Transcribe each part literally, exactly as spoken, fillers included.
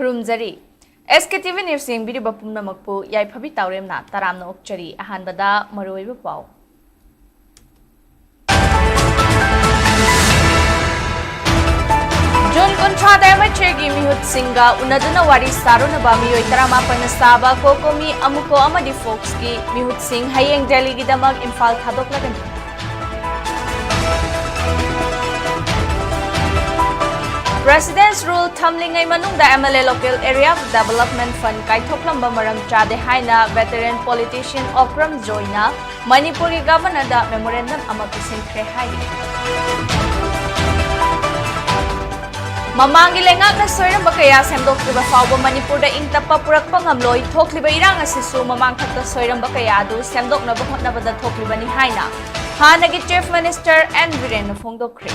ꯈꯨꯔꯨꯝꯖꯔꯤ꯫ ꯑꯦꯁ ꯀꯦ T V News ꯌꯦꯡꯕꯤꯔꯤꯕ ꯄꯨꯝꯅꯃꯛꯄꯨ ꯌꯥꯏꯐꯕꯤ ꯇꯥꯎꯔꯦꯝꯅ ꯇꯔꯥꯝꯅ ꯑꯣꯛꯆꯔꯤ꯫ ꯑꯍꯥꯟꯕꯗ ꯃꯔꯨꯑꯣꯏꯕ ꯄꯥꯎ꯫ ꯖꯨꯟ ꯀꯨꯟꯊ꯭ꯔꯥꯗ ꯑꯦꯝ ꯑꯩꯆ ꯑꯦꯒꯤ ꯃꯤꯍꯨꯠꯁꯤꯡꯒ ꯎꯅꯗꯨꯅ ꯋꯥꯔꯤ ꯁꯥꯔꯨꯅꯕ ꯃꯤꯑꯣꯏ ꯇꯔꯥꯃꯥꯄꯟꯅ ꯁꯥꯕ ꯀꯣꯀꯣꯃꯤ, ꯑꯃꯨꯀꯣ ꯑꯃꯗꯤ ꯐꯣꯛꯁꯀꯤ ꯃꯤꯍꯨꯠꯁꯤꯡ ꯍꯌꯦꯡ ꯗꯦꯜꯂꯤꯒꯤꯗꯃꯛ ꯏꯝꯐꯥꯜ ꯊꯥꯗꯣꯛꯂꯒꯅꯤ꯫ President's Rule ꯊꯝꯂꯤꯉꯩ ꯃꯅꯨꯡꯗ M L A Local Area Development Fund ꯀꯥꯏꯊꯣꯛꯂꯝꯕ ꯃꯔꯝ ꯆꯥꯗꯦ ꯍꯥꯏꯅ veteran politician ꯑꯣꯀ꯭ꯔꯝ ꯖꯣꯏꯅ ꯃꯅꯤꯄꯨꯔꯒꯤ Governorꯗ memorandum ꯑꯃ ꯄꯤꯁꯤꯟꯈ꯭ꯔꯦ ꯍꯥꯏꯔꯤ꯫ ꯃꯃꯥꯡꯒꯤ ꯂꯩꯉꯥꯛꯅ ꯁꯣꯏꯔꯝꯕ ꯀꯌꯥ ꯁꯦꯝꯗꯣꯛꯇ꯭ꯔꯤꯕ ꯐꯥꯎꯕ ꯃꯅꯤꯄꯨꯔꯗ ꯏꯪ ꯇꯞꯄ ꯄꯨꯔꯛꯄ ꯉꯝꯂꯣꯏ꯫ ꯊꯣꯛꯂꯤꯕ ꯏꯔꯥꯡ ꯑꯁꯤꯁꯨ ꯃꯃꯥꯡꯊꯛꯇ ꯁꯣꯏꯔꯝꯕ ꯀꯌꯥ ꯑꯗꯨ ꯁꯦꯝꯗꯣꯛꯅꯕ ꯍꯣꯠꯅꯕꯗ ꯊꯣꯛꯂꯤꯕꯅꯤ ꯍꯥꯏꯅ ꯍꯥꯟꯅꯒꯤ Chief Minister N ꯕꯤꯔꯦꯟꯅ ꯐꯣꯡꯗꯣꯛꯈ꯭ꯔꯦ꯫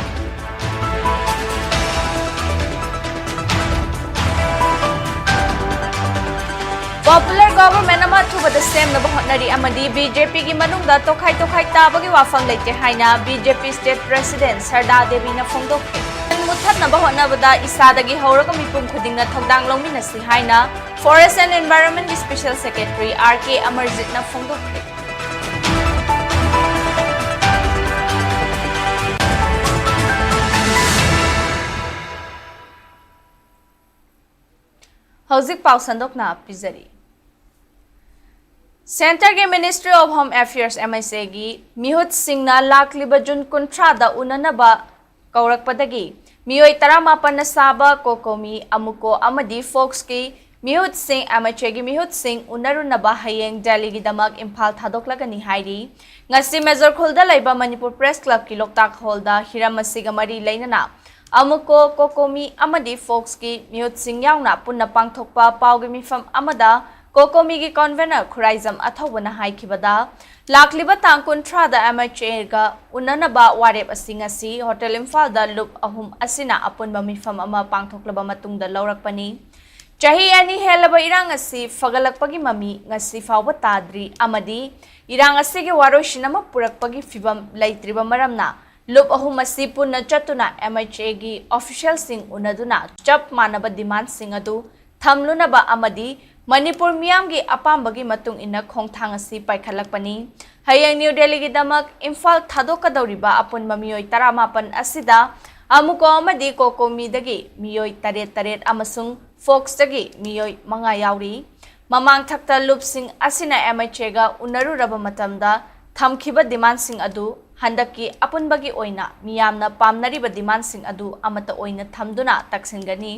Popular government ꯑꯃ ꯑꯊꯨꯕꯗ ꯁꯦꯝꯅꯕ ꯍꯣꯠꯅꯔꯤ ꯑꯃꯗꯤ B J Pꯒꯤ ꯃꯅꯨꯡꯗ ꯇꯣꯈꯥꯏ ꯇꯣꯈꯥꯏ ꯇꯥꯕꯒꯤ ꯋꯥꯐꯝ ꯂꯩꯇꯦ ꯍꯥꯏꯅ B J P State President ꯁꯔꯗꯥ ꯗꯦꯕꯤꯅ ꯐꯣꯡꯗꯣꯛꯈ꯭ꯔꯦ꯫ ꯃꯨꯠꯊꯠꯅꯕ ꯍꯣꯠꯅꯕꯗ ꯏꯁꯥꯗꯒꯤ ꯍꯧꯔꯒ ꯃꯤꯄꯨꯝ ꯈꯨꯗꯤꯡꯅ ꯊꯧꯗꯥꯡ ꯂꯧꯃꯤꯟꯅꯁꯤ ꯍꯥꯏꯅ Forest and Environmentꯀꯤ Special Secretary R K ꯑꯃꯔꯖꯤꯠꯅ ꯐꯣꯡꯗꯣꯛꯈ꯭ꯔꯦ꯫ ꯍꯧꯖꯤꯛ ꯄꯥꯎ ꯁꯟꯗꯣꯛꯅ ꯄꯤꯖꯔꯤ꯫ Centreꯒꯤ Ministry of Home Affairs, M H Aꯒꯤ ꯃꯤꯍꯨꯠꯁꯤꯡꯅ ꯂꯥꯛꯂꯤꯕ ꯖꯨꯟ ꯀꯨꯟꯊ꯭ꯔꯥꯗ ꯎꯅꯅꯕ ꯀꯧꯔꯛꯄꯗꯒꯤ ꯃꯤꯑꯣꯏ ꯇꯔꯥꯃꯥꯄꯟꯅ ꯁꯥꯕ ꯀꯣꯀꯣꯃꯤ, ꯑꯃꯨꯀꯣ ꯑꯃꯗꯤ ꯐꯣꯛꯁꯀꯤ ꯃꯤꯍꯨꯠꯁꯤꯡ, M H Aꯒꯤ ꯃꯤꯍꯨꯠꯁꯤꯡ ꯎꯅꯔꯨꯅꯕ ꯍꯌꯦꯡ ꯗꯦꯜꯂꯤꯒꯤꯗꯃꯛ ꯏꯝꯐꯥꯜ ꯊꯥꯗꯣꯛꯂꯒꯅꯤ ꯍꯥꯏꯔꯤ꯫ ꯉꯁꯤ ꯃꯦꯖꯔ ꯈꯨꯜꯗ ꯂꯩꯕ ꯃꯅꯤꯄꯨꯔ Press Clubꯀꯤ ꯂꯣꯛꯇꯥꯛ ꯍꯣꯜꯗ ꯍꯤꯔꯝ ꯑꯁꯤꯒ ꯃꯔꯤ ꯂꯩꯅꯅ ꯑꯃꯨꯀꯣ, ꯀꯣꯀꯣꯃꯤ ꯑꯃꯗꯤ ꯐꯣꯛꯁꯀꯤ ꯃꯤꯍꯨꯠꯁꯤꯡ ꯌꯥꯎꯅ ꯄꯨꯟꯅ ꯄꯥꯡꯊꯣꯛꯄ ꯄꯥꯎꯒꯤ ꯃꯤꯐꯝ ꯑꯃꯗ ꯀꯣꯀꯣꯃꯤꯒꯤ convener ꯈꯨꯔꯥꯏꯖꯝ ꯑꯊꯧꯕꯅ ꯍꯥꯏꯈꯤꯕꯗ, ꯂꯥꯛꯂꯤꯕ ꯇꯥꯡ ꯀꯨꯟꯊ꯭ꯔꯥꯗ M H Aꯒ ꯎꯅꯅꯕ ꯋꯥꯔꯦꯞ ꯑꯁꯤ ꯉꯁꯤ ꯍꯣꯇꯦꯜ ꯏꯝꯐꯥꯜꯗ ꯂꯨꯞ ꯑꯍꯨꯝ ꯑꯁꯤꯅ ꯑꯄꯨꯟꯕ ꯃꯤꯐꯝ ꯑꯃ ꯄꯥꯡꯊꯣꯛꯂꯕ ꯃꯇꯨꯡꯗ ꯂꯧꯔꯛꯄꯅꯤ꯫ ꯆꯍꯤ ꯑꯅꯤ ꯍꯦꯜꯂꯕ ꯏꯔꯥꯡ ꯑꯁꯤ ꯐꯒꯠꯂꯛꯄꯒꯤ ꯃꯃꯤ ꯉꯁꯤ ꯐꯥꯎꯕ ꯇꯥꯗ꯭ꯔꯤ ꯑꯃꯗꯤ ꯏꯔꯥꯡ ꯑꯁꯤꯒꯤ ꯋꯥꯔꯣꯏꯁꯤꯟ ꯑꯃ ꯄꯨꯔꯛꯄꯒꯤ ꯐꯤꯚꯝ ꯂꯩꯇ꯭ꯔꯤꯕ ꯃꯔꯝꯅ ꯂꯨꯞ ꯑꯍꯨꯝ ꯑꯁꯤ ꯄꯨꯟꯅ ꯆꯠꯇꯨꯅ M H A ꯒꯤ official ꯁꯤꯡ ꯎꯅꯗꯨꯅ ꯆꯞ ꯃꯥꯟꯅꯕ demand ꯁꯤꯡ ꯑꯗꯨ ꯊꯝꯂꯨꯅꯕ ꯑꯃꯗꯤ ꯃꯅꯤꯄꯨꯔ ꯃꯤꯌꯥꯝꯒꯤ ꯑꯄꯥꯝꯕꯒꯤ ꯃꯇꯨꯡ ꯏꯟꯅ ꯈꯣꯡꯊꯥꯡ ꯑꯁꯤ ꯄꯥꯏꯈꯠꯂꯛꯄꯅꯤ꯫ ꯍꯌꯦꯡ ꯅ꯭ꯌꯨ ꯗꯦꯜꯂꯤꯒꯤꯗꯃꯛ ꯏꯝꯐꯥꯜ ꯊꯥꯗꯣꯛꯀꯗꯧꯔꯤꯕ ꯑꯄꯨꯟꯕ ꯃꯤꯑꯣꯏ ꯇꯔꯥꯃꯥꯄꯟ ꯑꯁꯤꯗ ꯑꯃꯨꯀꯣ ꯑꯃꯗꯤ ꯀꯣꯀꯣꯃꯤꯗꯒꯤ ꯃꯤꯑꯣꯏ ꯇꯔꯦꯠ ꯇꯔꯦꯠ ꯑꯃꯁꯨꯡ ꯐꯣꯛꯁꯇꯒꯤ ꯃꯤꯑꯣꯏ ꯃꯉꯥ ꯌꯥꯎꯔꯤ꯫ ꯃꯃꯥꯡꯊꯛꯇ ꯂꯨꯞꯁꯤꯡ ꯑꯁꯤꯅ M H A ꯒ ꯎꯅꯔꯨꯔꯕ ꯃꯇꯝꯗ ꯊꯝꯈꯤꯕ demand ꯁꯤꯡ ꯑꯗꯨ ꯍꯟꯗꯛꯀꯤ ꯑꯄꯨꯟꯕꯒꯤ ꯑꯣꯏꯅ ꯃꯤꯌꯥꯝꯅ ꯄꯥꯝꯅꯔꯤꯕ demand ꯁꯤꯡ ꯑꯗꯨ ꯑꯃꯠꯇ ꯑꯣꯏꯅ ꯊꯝꯗꯨꯅ ꯇꯛꯁꯤꯟꯒꯅꯤ꯫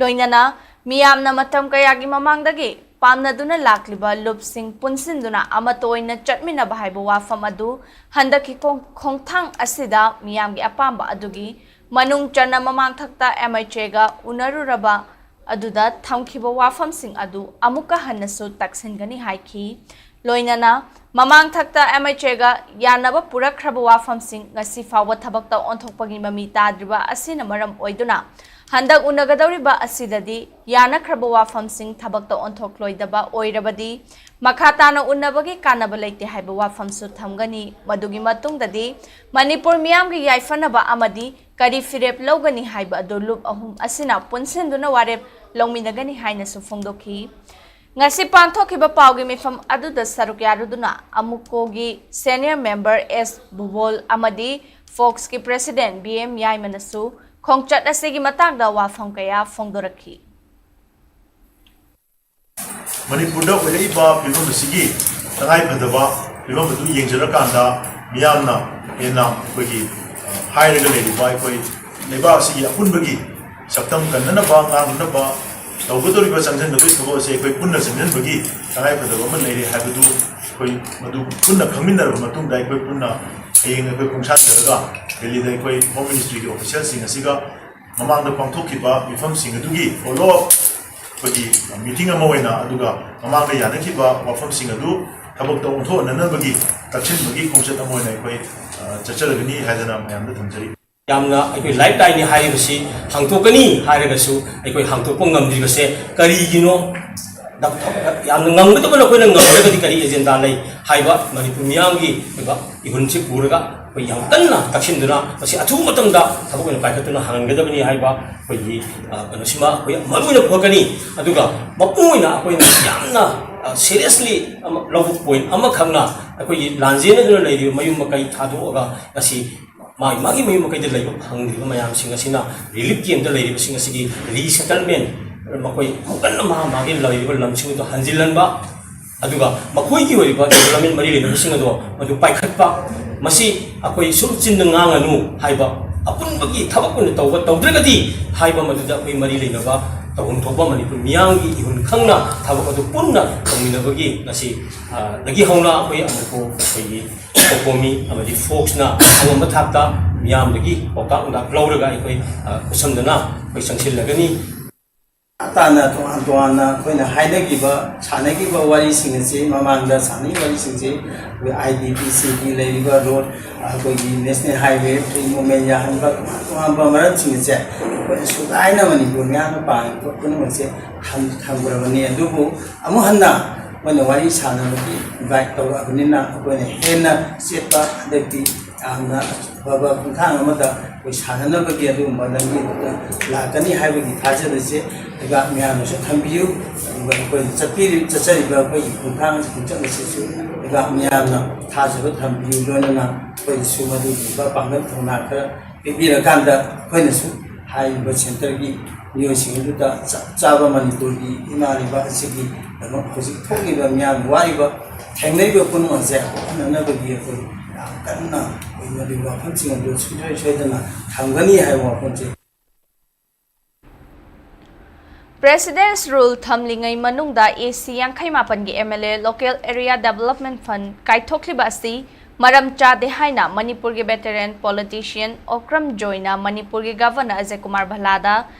ꯂꯣꯏꯅꯅ ꯃꯤꯌꯥꯝꯅ ꯃꯇꯝ ꯀꯌꯥꯒꯤ ꯃꯃꯥꯡꯗꯒꯤ ꯄꯥꯝꯅꯗꯨꯅ ꯂꯥꯛꯂꯤꯕ ꯂꯨꯞꯁꯤꯡ ꯄꯨꯟꯁꯤꯟꯗꯨꯅ ꯑꯃꯠꯇ ꯑꯣꯏꯅ ꯆꯠꯃꯤꯟꯅꯕ ꯍꯥꯏꯕ ꯋꯥꯐꯝ ꯑꯗꯨ ꯍꯟꯗꯛꯀꯤ ꯈꯣꯡ-, ꯈꯣꯡꯊꯥꯡ ꯑꯁꯤꯗ ꯃꯤꯌꯥꯝꯒꯤ ꯑꯄꯥꯝꯕ ꯑꯗꯨꯒꯤ ꯃꯅꯨꯡ ꯆꯟꯅ ꯃꯃꯥꯡꯊꯛꯇ M H A ꯒ ꯎꯅꯔꯨꯔꯕ ꯑꯗꯨꯗ ꯊꯝꯈꯤꯕ ꯋꯥꯐꯝꯁꯤꯡ ꯑꯗꯨ ꯑꯃꯨꯛꯀ ꯍꯟꯅꯁꯨ ꯇꯛꯁꯤꯟꯒꯅꯤ ꯍꯥꯏꯈꯤ꯫ ꯂꯣꯏꯅꯅ ꯃꯃꯥꯡꯊꯛꯇ M H A ꯒ ꯌꯥꯅꯕ ꯄꯨꯔꯛꯈ꯭ꯔꯕ ꯋꯥꯐꯝꯁꯤꯡ ꯉꯁꯤ ꯐꯥꯎꯕ ꯊꯕꯛꯇ ꯑꯣꯟꯊꯣꯛꯄꯒꯤ ꯃꯃꯤ ꯇꯥꯗ꯭ꯔꯤꯕ ꯑꯁꯤꯅ ꯃꯔꯝ ꯑꯣꯏꯗꯨꯅ ꯍꯟꯗꯛ ꯎꯅꯒꯗꯧꯔꯤꯕ ꯑꯁꯤꯗꯗꯤ ꯌꯥꯅꯈ꯭ꯔꯕ ꯋꯥꯐꯝꯁꯤꯡ ꯊꯕꯛꯇ ꯑꯣꯟꯊꯣꯛꯂꯣꯏꯗꯕ ꯑꯣꯏꯔꯕꯗꯤ ꯃꯈꯥ ꯇꯥꯅ ꯎꯅꯕꯒꯤ ꯀꯥꯟꯅꯕ ꯂꯩꯇꯦ ꯍꯥꯏꯕ ꯋꯥꯐꯝꯁꯨ ꯊꯝꯒꯅꯤ꯫ ꯃꯗꯨꯒꯤ ꯃꯇꯨꯡꯗꯗꯤ ꯃꯅꯤꯄꯨꯔ ꯃꯤꯌꯥꯝꯒꯤ ꯌꯥꯏꯐꯅꯕ ꯑꯃꯗꯤ ꯀꯔꯤ ꯐꯤꯔꯦꯞ ꯂꯧꯒꯅꯤ ꯍꯥꯏꯕ ꯑꯗꯨ ꯂꯨꯞ ꯑꯍꯨꯝ ꯑꯁꯤꯅ ꯄꯨꯟꯁꯤꯟꯗꯨꯅ ꯋꯥꯔꯦꯞ ꯂꯧꯃꯤꯟꯅꯒꯅꯤ ꯍꯥꯏꯅꯁꯨ ꯐꯣꯡꯗꯣꯛꯈꯤ꯫ ꯉꯁꯤ ꯄꯥꯡꯊꯣꯛꯈꯤꯕ ꯄꯥꯎꯒꯤ ꯃꯤꯐꯝ ꯑꯗꯨꯗ ꯁꯔꯨꯛ ꯌꯥꯔꯨꯗꯨꯅ ꯑꯃꯨꯀꯣꯒꯤ senior member ꯑꯦꯁ ꯕꯨꯕꯣꯜ ꯑꯃꯗꯤ ꯐꯣꯛꯁꯀꯤ president ꯕꯤ ꯑꯦꯝ ꯌꯥꯏꯃꯅꯁꯨ ꯈꯣꯡꯆꯠ ꯑꯁꯤꯒꯤ ꯃꯇꯥꯡꯗ ꯋꯥꯐꯝ ꯀꯌꯥ ꯐꯣꯡꯗꯣꯔꯛꯈꯤ꯫ ꯃꯅꯤꯄꯨꯔꯗ ꯑꯣꯏꯔꯛꯏꯕ ꯐꯤꯕꯝ ꯑꯁꯤꯒꯤ ꯇꯉꯥꯏꯐꯗꯕ ꯐꯤꯕꯝ ꯑꯗꯨ ꯌꯦꯡꯖꯔꯀꯥꯟꯗ ꯃꯤꯌꯥꯝꯅ ꯍꯦꯟꯅ ꯑꯩꯈꯣꯏꯒꯤ, ꯑ, ꯍꯥꯏꯔꯒ ꯂꯩꯔꯤꯕ ꯑꯩꯈꯣꯏ ꯂꯩꯕꯥꯛ ꯑꯁꯤꯒꯤ ꯑꯄꯨꯟꯕꯒꯤ ꯁꯛꯇꯝ ꯀꯟꯅꯅꯕ, ꯉꯥꯛꯅꯅꯕ ꯇꯧꯒꯗꯧꯔꯤꯕ ꯆꯪꯁꯤꯟꯒꯗꯧꯔꯤꯕ ꯊꯕꯛ ꯑꯁꯤ ꯑꯩꯈꯣꯏ ꯄꯨꯟꯅ ꯆꯪꯁꯤꯟꯕꯒꯤ ꯇꯉꯥꯏꯐꯗꯕ ꯑꯃ ꯂꯩꯔꯦ ꯍꯥꯏꯕꯗꯨ ꯑꯩꯈꯣꯏ ꯃꯗꯨ ꯄꯨꯟꯅ ꯈꯪꯃꯤꯟꯅꯔꯕ ꯃꯇꯨꯡꯗ ꯑꯩꯈꯣꯏ ꯄꯨꯟꯅ ꯍꯌꯦꯡ ꯑꯩꯈꯣꯏ ꯈꯣꯡꯁꯥꯟꯖꯔꯒ ꯗꯦꯜꯂꯤꯗ ꯑꯩꯈꯣꯏ Home Ministryꯒꯤ officialꯁꯤꯡ ꯑꯁꯤꯒ ꯃꯃꯥꯡꯗ ꯄꯥꯡꯊꯣꯛꯈꯤꯕ ꯃꯤꯐꯝꯁꯤꯡ ꯑꯗꯨꯒꯤ follow up ꯑꯩꯈꯣꯏꯒꯤ meeting ꯑꯃ ꯑꯣꯏꯅ, ꯑꯗꯨꯒ ꯃꯃꯥꯡꯗ ꯌꯥꯅꯈꯤꯕ ꯋꯥꯐꯝꯁꯤꯡ ꯑꯗꯨ ꯊꯕꯛꯇ ꯑꯣꯟꯊꯣꯛꯅꯅꯕꯒꯤ ꯇꯛꯁꯤꯟꯕꯒꯤ ꯈꯣꯡꯆꯠ ꯑꯃ ꯑꯣꯏꯅ ꯑꯩꯈꯣꯏ, ꯑ, ꯆꯠꯆꯔꯒꯅꯤ ꯍꯥꯏꯗꯅ ꯃꯌꯥꯝꯗ ꯊꯝꯖꯔꯤ꯫ ꯌꯥꯝꯅ ꯑꯩꯈꯣꯏ lifetimeꯅꯤ ꯍꯥꯏꯔꯤꯕꯁꯤ ꯍꯥꯡꯗꯣꯛꯀꯅꯤ ꯍꯥꯏꯔꯒꯁꯨ ꯑꯩꯈꯣꯏ ꯍꯥꯡꯗꯣꯛꯄ ꯉꯝꯗ꯭ꯔꯤꯕꯁꯦ ꯀꯔꯤꯒꯤꯅꯣ? ꯌꯥꯝꯅ ꯉꯝꯒꯗꯕ ꯅꯈꯣꯏꯅ ꯉꯝꯗ꯭ꯔꯒꯗꯤ ꯀꯔꯤ ꯑꯦꯖꯦꯟꯗꯥ ꯂꯩ ꯍꯥꯏꯕ ꯃꯅꯤꯄꯨꯔ ꯃꯤꯌꯥꯝꯒꯤ ꯑꯣꯏꯕ ꯏꯍꯨꯜꯁꯤ ꯄꯨꯔꯒ ꯑꯩꯈꯣꯏ ꯌꯥꯝ ꯀꯟꯅ ꯇꯛꯁꯤꯟꯗꯨꯅ ꯃꯁꯤ ꯑꯊꯨꯕ ꯃꯇꯝꯗ ꯊꯕꯛ ꯑꯣꯏꯅ ꯄꯥꯏꯈꯠꯇꯨꯅ ꯍꯥꯡꯍꯟꯒꯗꯕꯅꯤ ꯍꯥꯏꯕ ꯑꯩꯈꯣꯏꯒꯤ ꯀꯩꯅꯣꯁꯤꯃ ꯑꯩꯈꯣꯏ ꯃꯔꯨ ꯑꯣꯏꯅ ꯄꯨꯔꯛꯀꯅꯤ꯫ ꯑꯗꯨꯒ ꯃꯄꯨꯡ ꯑꯣꯏꯅ ꯑꯩꯈꯣꯏꯅ ꯌꯥꯝꯅ ꯁꯦꯔꯤꯌꯁꯂꯤ ꯂꯧꯕ ꯄꯣꯏꯟ ꯑꯃꯈꯛꯅ ꯑꯩꯈꯣꯏꯒꯤ ꯂꯥꯟꯖꯦꯟꯅꯗꯨꯅ ꯂꯩꯔꯤꯕ ꯃꯌꯨꯝ ꯃꯀꯩ ꯊꯥꯗꯣꯛꯑꯒ ꯉꯁꯤ ꯃꯥꯒꯤ ꯃꯥꯒꯤ ꯃꯌꯨꯝ ꯃꯀꯩꯗ ꯂꯩꯕ ꯐꯪꯗ꯭ꯔꯤꯕ ꯃꯌꯥꯝꯁꯤꯡ ꯑꯁꯤꯅ ꯔꯤꯂꯤꯐ ꯀꯦꯝꯗ ꯂꯩꯔꯤꯕꯁꯤꯡ ꯑꯁꯤꯒꯤ ꯔꯤꯁꯦꯇꯜꯃꯦꯟ, ꯃꯈꯣꯏ ꯑꯃꯨꯛ ꯀꯟꯅ ꯃꯥ ꯃꯥꯒꯤ ꯂꯩꯔꯤꯕ ꯂꯝꯁꯤꯡ ꯑꯗꯨ ꯍꯟꯖꯤꯜꯍꯟꯕ, ꯑꯗꯨꯒ ꯃꯈꯣꯏꯒꯤ ꯑꯣꯏꯔꯤꯕ ꯗꯤꯕꯂꯞꯃꯦꯟ ꯃꯔꯤ ꯂꯩꯅꯕꯁꯤꯡ ꯑꯗꯣ ꯃꯗꯨ ꯄꯥꯏꯈꯠꯄ, ꯃꯁꯤ ꯑꯩꯈꯣꯏ ꯁꯨꯝ ꯆꯤꯟꯗ ꯉꯥꯡꯉꯅꯨ ꯍꯥꯏꯕ ꯑꯄꯨꯟꯕꯒꯤ ꯊꯕꯛ ꯑꯣꯏꯅ ꯇꯧꯕ ꯇꯧꯗ꯭ꯔꯒꯗꯤ ꯍꯥꯏꯕ ꯃꯗꯨꯗ ꯑꯩꯈꯣꯏ ꯃꯔꯤ ꯂꯩꯅꯕ ꯇꯧꯐꯝ ꯊꯣꯛꯄ ꯃꯅꯤꯄꯨꯔ ꯃꯤꯌꯥꯝꯒꯤ ꯏꯍꯨꯜ ꯈꯪꯅ ꯊꯕꯛ ꯑꯗꯨ ꯄꯨꯟꯅ ꯇꯧꯃꯤꯟꯅꯕꯒꯤ ꯉꯁꯤ, ꯑ, ꯗꯒꯤ ꯍꯧꯅ ꯑꯩꯈꯣꯏ ꯑꯃꯨꯛꯐꯥꯎ ꯑꯩꯈꯣꯏꯒꯤ ꯀꯣꯀꯣꯃꯤ ꯑꯃꯗꯤ ꯐꯣꯛꯁꯅ ꯑꯉꯝꯕ ꯊꯥꯛꯇ ꯃꯤꯌꯥꯝꯗꯒꯤ ꯄꯥꯎꯇꯥꯛ ꯅꯨꯡꯇꯥꯛ ꯂꯧꯔꯒ ꯑꯩꯈꯣꯏ, ꯑ, ꯈꯨꯠꯁꯝꯗꯅ ꯑꯩꯈꯣꯏ ꯆꯪꯁꯤꯜꯂꯒꯅꯤ꯫ ꯇꯥꯅ ꯇꯣꯉꯥꯟ ꯇꯣꯉꯥꯟꯅ ꯑꯩꯈꯣꯏꯅ ꯍꯥꯏꯅꯈꯤꯕ, ꯁꯥꯟꯅꯈꯤꯕ ꯋꯥꯔꯤꯁꯤꯡ ꯑꯁꯤ, ꯃꯃꯥꯡꯗ ꯁꯥꯟꯅꯈꯤꯕ ꯋꯥꯔꯤꯁꯤꯡꯁꯤ ꯑꯩꯈꯣꯏ ꯑꯥꯏ ꯗꯤ ꯄꯤ ꯁꯤꯒꯤ ꯂꯩꯔꯤꯕ ꯔꯣꯗ, ꯑꯩꯈꯣꯏꯒꯤ ꯅꯦꯁꯅꯦꯜ ꯍꯥꯏꯋꯦ ꯐ꯭ꯔꯤ ꯃꯨꯞꯃꯦꯟ ꯌꯥꯍꯟꯕ, ꯇꯣꯉꯥꯟ ꯇꯣꯉꯥꯟꯕ ꯃꯔꯝꯁꯤꯡ ꯑꯁꯦ ꯑꯩꯈꯣꯏꯅ ꯁꯨꯒꯥꯏꯅ ꯃꯅꯤꯄꯨꯔ ꯃꯤꯌꯥꯝꯅ ꯄꯥꯝꯃꯤꯕ ꯄꯣꯠ ꯄꯨꯝꯅꯃꯛꯁꯦ ꯊꯝ-, ꯊꯝꯈ꯭ꯔꯕꯅꯤ꯫ ꯑꯗꯨꯕꯨ ꯑꯃꯨꯛ ꯍꯟꯅ ꯃꯣꯏꯅ ꯋꯥꯔꯤ ꯁꯥꯟꯅꯕꯒꯤ ꯏꯟꯚꯥꯏꯠ ꯇꯧꯔꯛꯑꯕꯅꯤꯅ ꯑꯩꯈꯣꯏꯅ ꯍꯦꯟꯅ ꯆꯦꯠꯄ, ꯍꯟꯗꯛꯇꯤ ꯌꯥꯝꯅ ꯑꯐꯕ ꯈꯣꯡꯊꯥꯡ ꯑꯃꯗ ꯑꯩꯈꯣꯏ ꯁꯥꯟꯅꯅꯕꯒꯤ ꯑꯗꯨꯒꯨꯝꯕ ꯂꯝꯕꯤ ꯑꯗꯨꯗ ꯂꯥꯛꯀꯅꯤ ꯍꯥꯏꯕꯒꯤ ꯊꯥꯖꯕꯁꯦ ꯂꯩꯕꯥꯛ ꯃꯤꯌꯥꯝꯅꯁꯨ ꯊꯝꯕꯤꯌꯨ꯫ ꯑꯗꯨꯒ ꯑꯩꯈꯣꯏꯅ ꯆꯠꯄꯤꯔꯤ-, ꯆꯠꯆꯔꯤꯕ ꯑꯩꯈꯣꯏꯒꯤ ꯈꯣꯡꯊꯥꯡ ꯈꯣꯡꯆꯠ ꯑꯁꯤꯁꯨ ꯂꯩꯕꯥꯛ ꯃꯤꯌꯥꯝꯅ ꯊꯥꯖꯕ ꯊꯝꯕꯤꯌꯨ꯫ ꯂꯣꯏꯅꯅ ꯑꯩꯈꯣꯏꯅꯁꯨ ꯃꯗꯨꯒꯨꯝꯕ ꯄꯥꯡꯒꯜ ꯊꯧꯅꯥ ꯈꯔ ꯄꯤꯕꯤꯔꯀꯥꯟꯗ ꯑꯩꯈꯣꯏꯅꯁꯨ ꯍꯥꯏꯔꯤꯕ ꯁꯦꯟꯇꯔꯒꯤ ꯃꯤꯑꯣꯏꯁꯤꯡ ꯑꯗꯨꯗ ꯆꯞ ꯆꯥꯕ ꯃꯅꯤꯄꯨꯔꯒꯤ ꯏꯃꯥ ꯂꯩꯕꯥꯛ ꯑꯁꯤꯒꯤꯗꯃꯛ ꯍꯧꯖꯤꯛ ꯊꯣꯛꯂꯤꯕ ꯃꯤꯌꯥꯝꯅ ꯋꯥꯔꯤꯕ ꯊꯦꯡꯅꯔꯤꯕ ꯄꯨꯝꯅꯃꯛꯁꯦ ꯀꯣꯛꯍꯟꯅꯅꯕꯒꯤ ꯑꯩꯈꯣꯏ ꯌꯥꯝ ꯀꯟꯅ ꯑꯩꯈꯣꯏ ꯃꯗꯨꯒꯤ ꯋꯥꯐꯝꯁꯤꯡ ꯑꯗꯨ ꯁꯨꯡꯁꯣꯏ ꯁꯣꯏꯗꯅ ꯊꯝꯒꯅꯤ ꯍꯥꯏꯕ ꯋꯥꯐꯝꯁꯦ꯫ President's Rule ꯊꯝꯂꯤꯉꯩ ꯃꯅꯨꯡꯗ ꯑꯦ ꯁꯤ ꯌꯥꯡꯈꯩ ꯃꯥꯄꯟꯒꯤ M L A Local Area Development Fund ꯀꯥꯏꯊꯣꯛꯂꯤꯕ ꯑꯁꯤ ꯃꯔꯝ ꯆꯥꯗꯦ ꯍꯥꯏꯅ ꯃꯅꯤꯄꯨꯔꯒꯤ veteran politician ꯑꯣꯀ꯭ꯔꯝ ꯖꯣꯏꯅ ꯃꯅꯤꯄꯨꯔꯒꯤ Governor ꯑꯖꯌ ꯀꯨꯃꯥꯔ ꯚꯜꯂꯥꯗ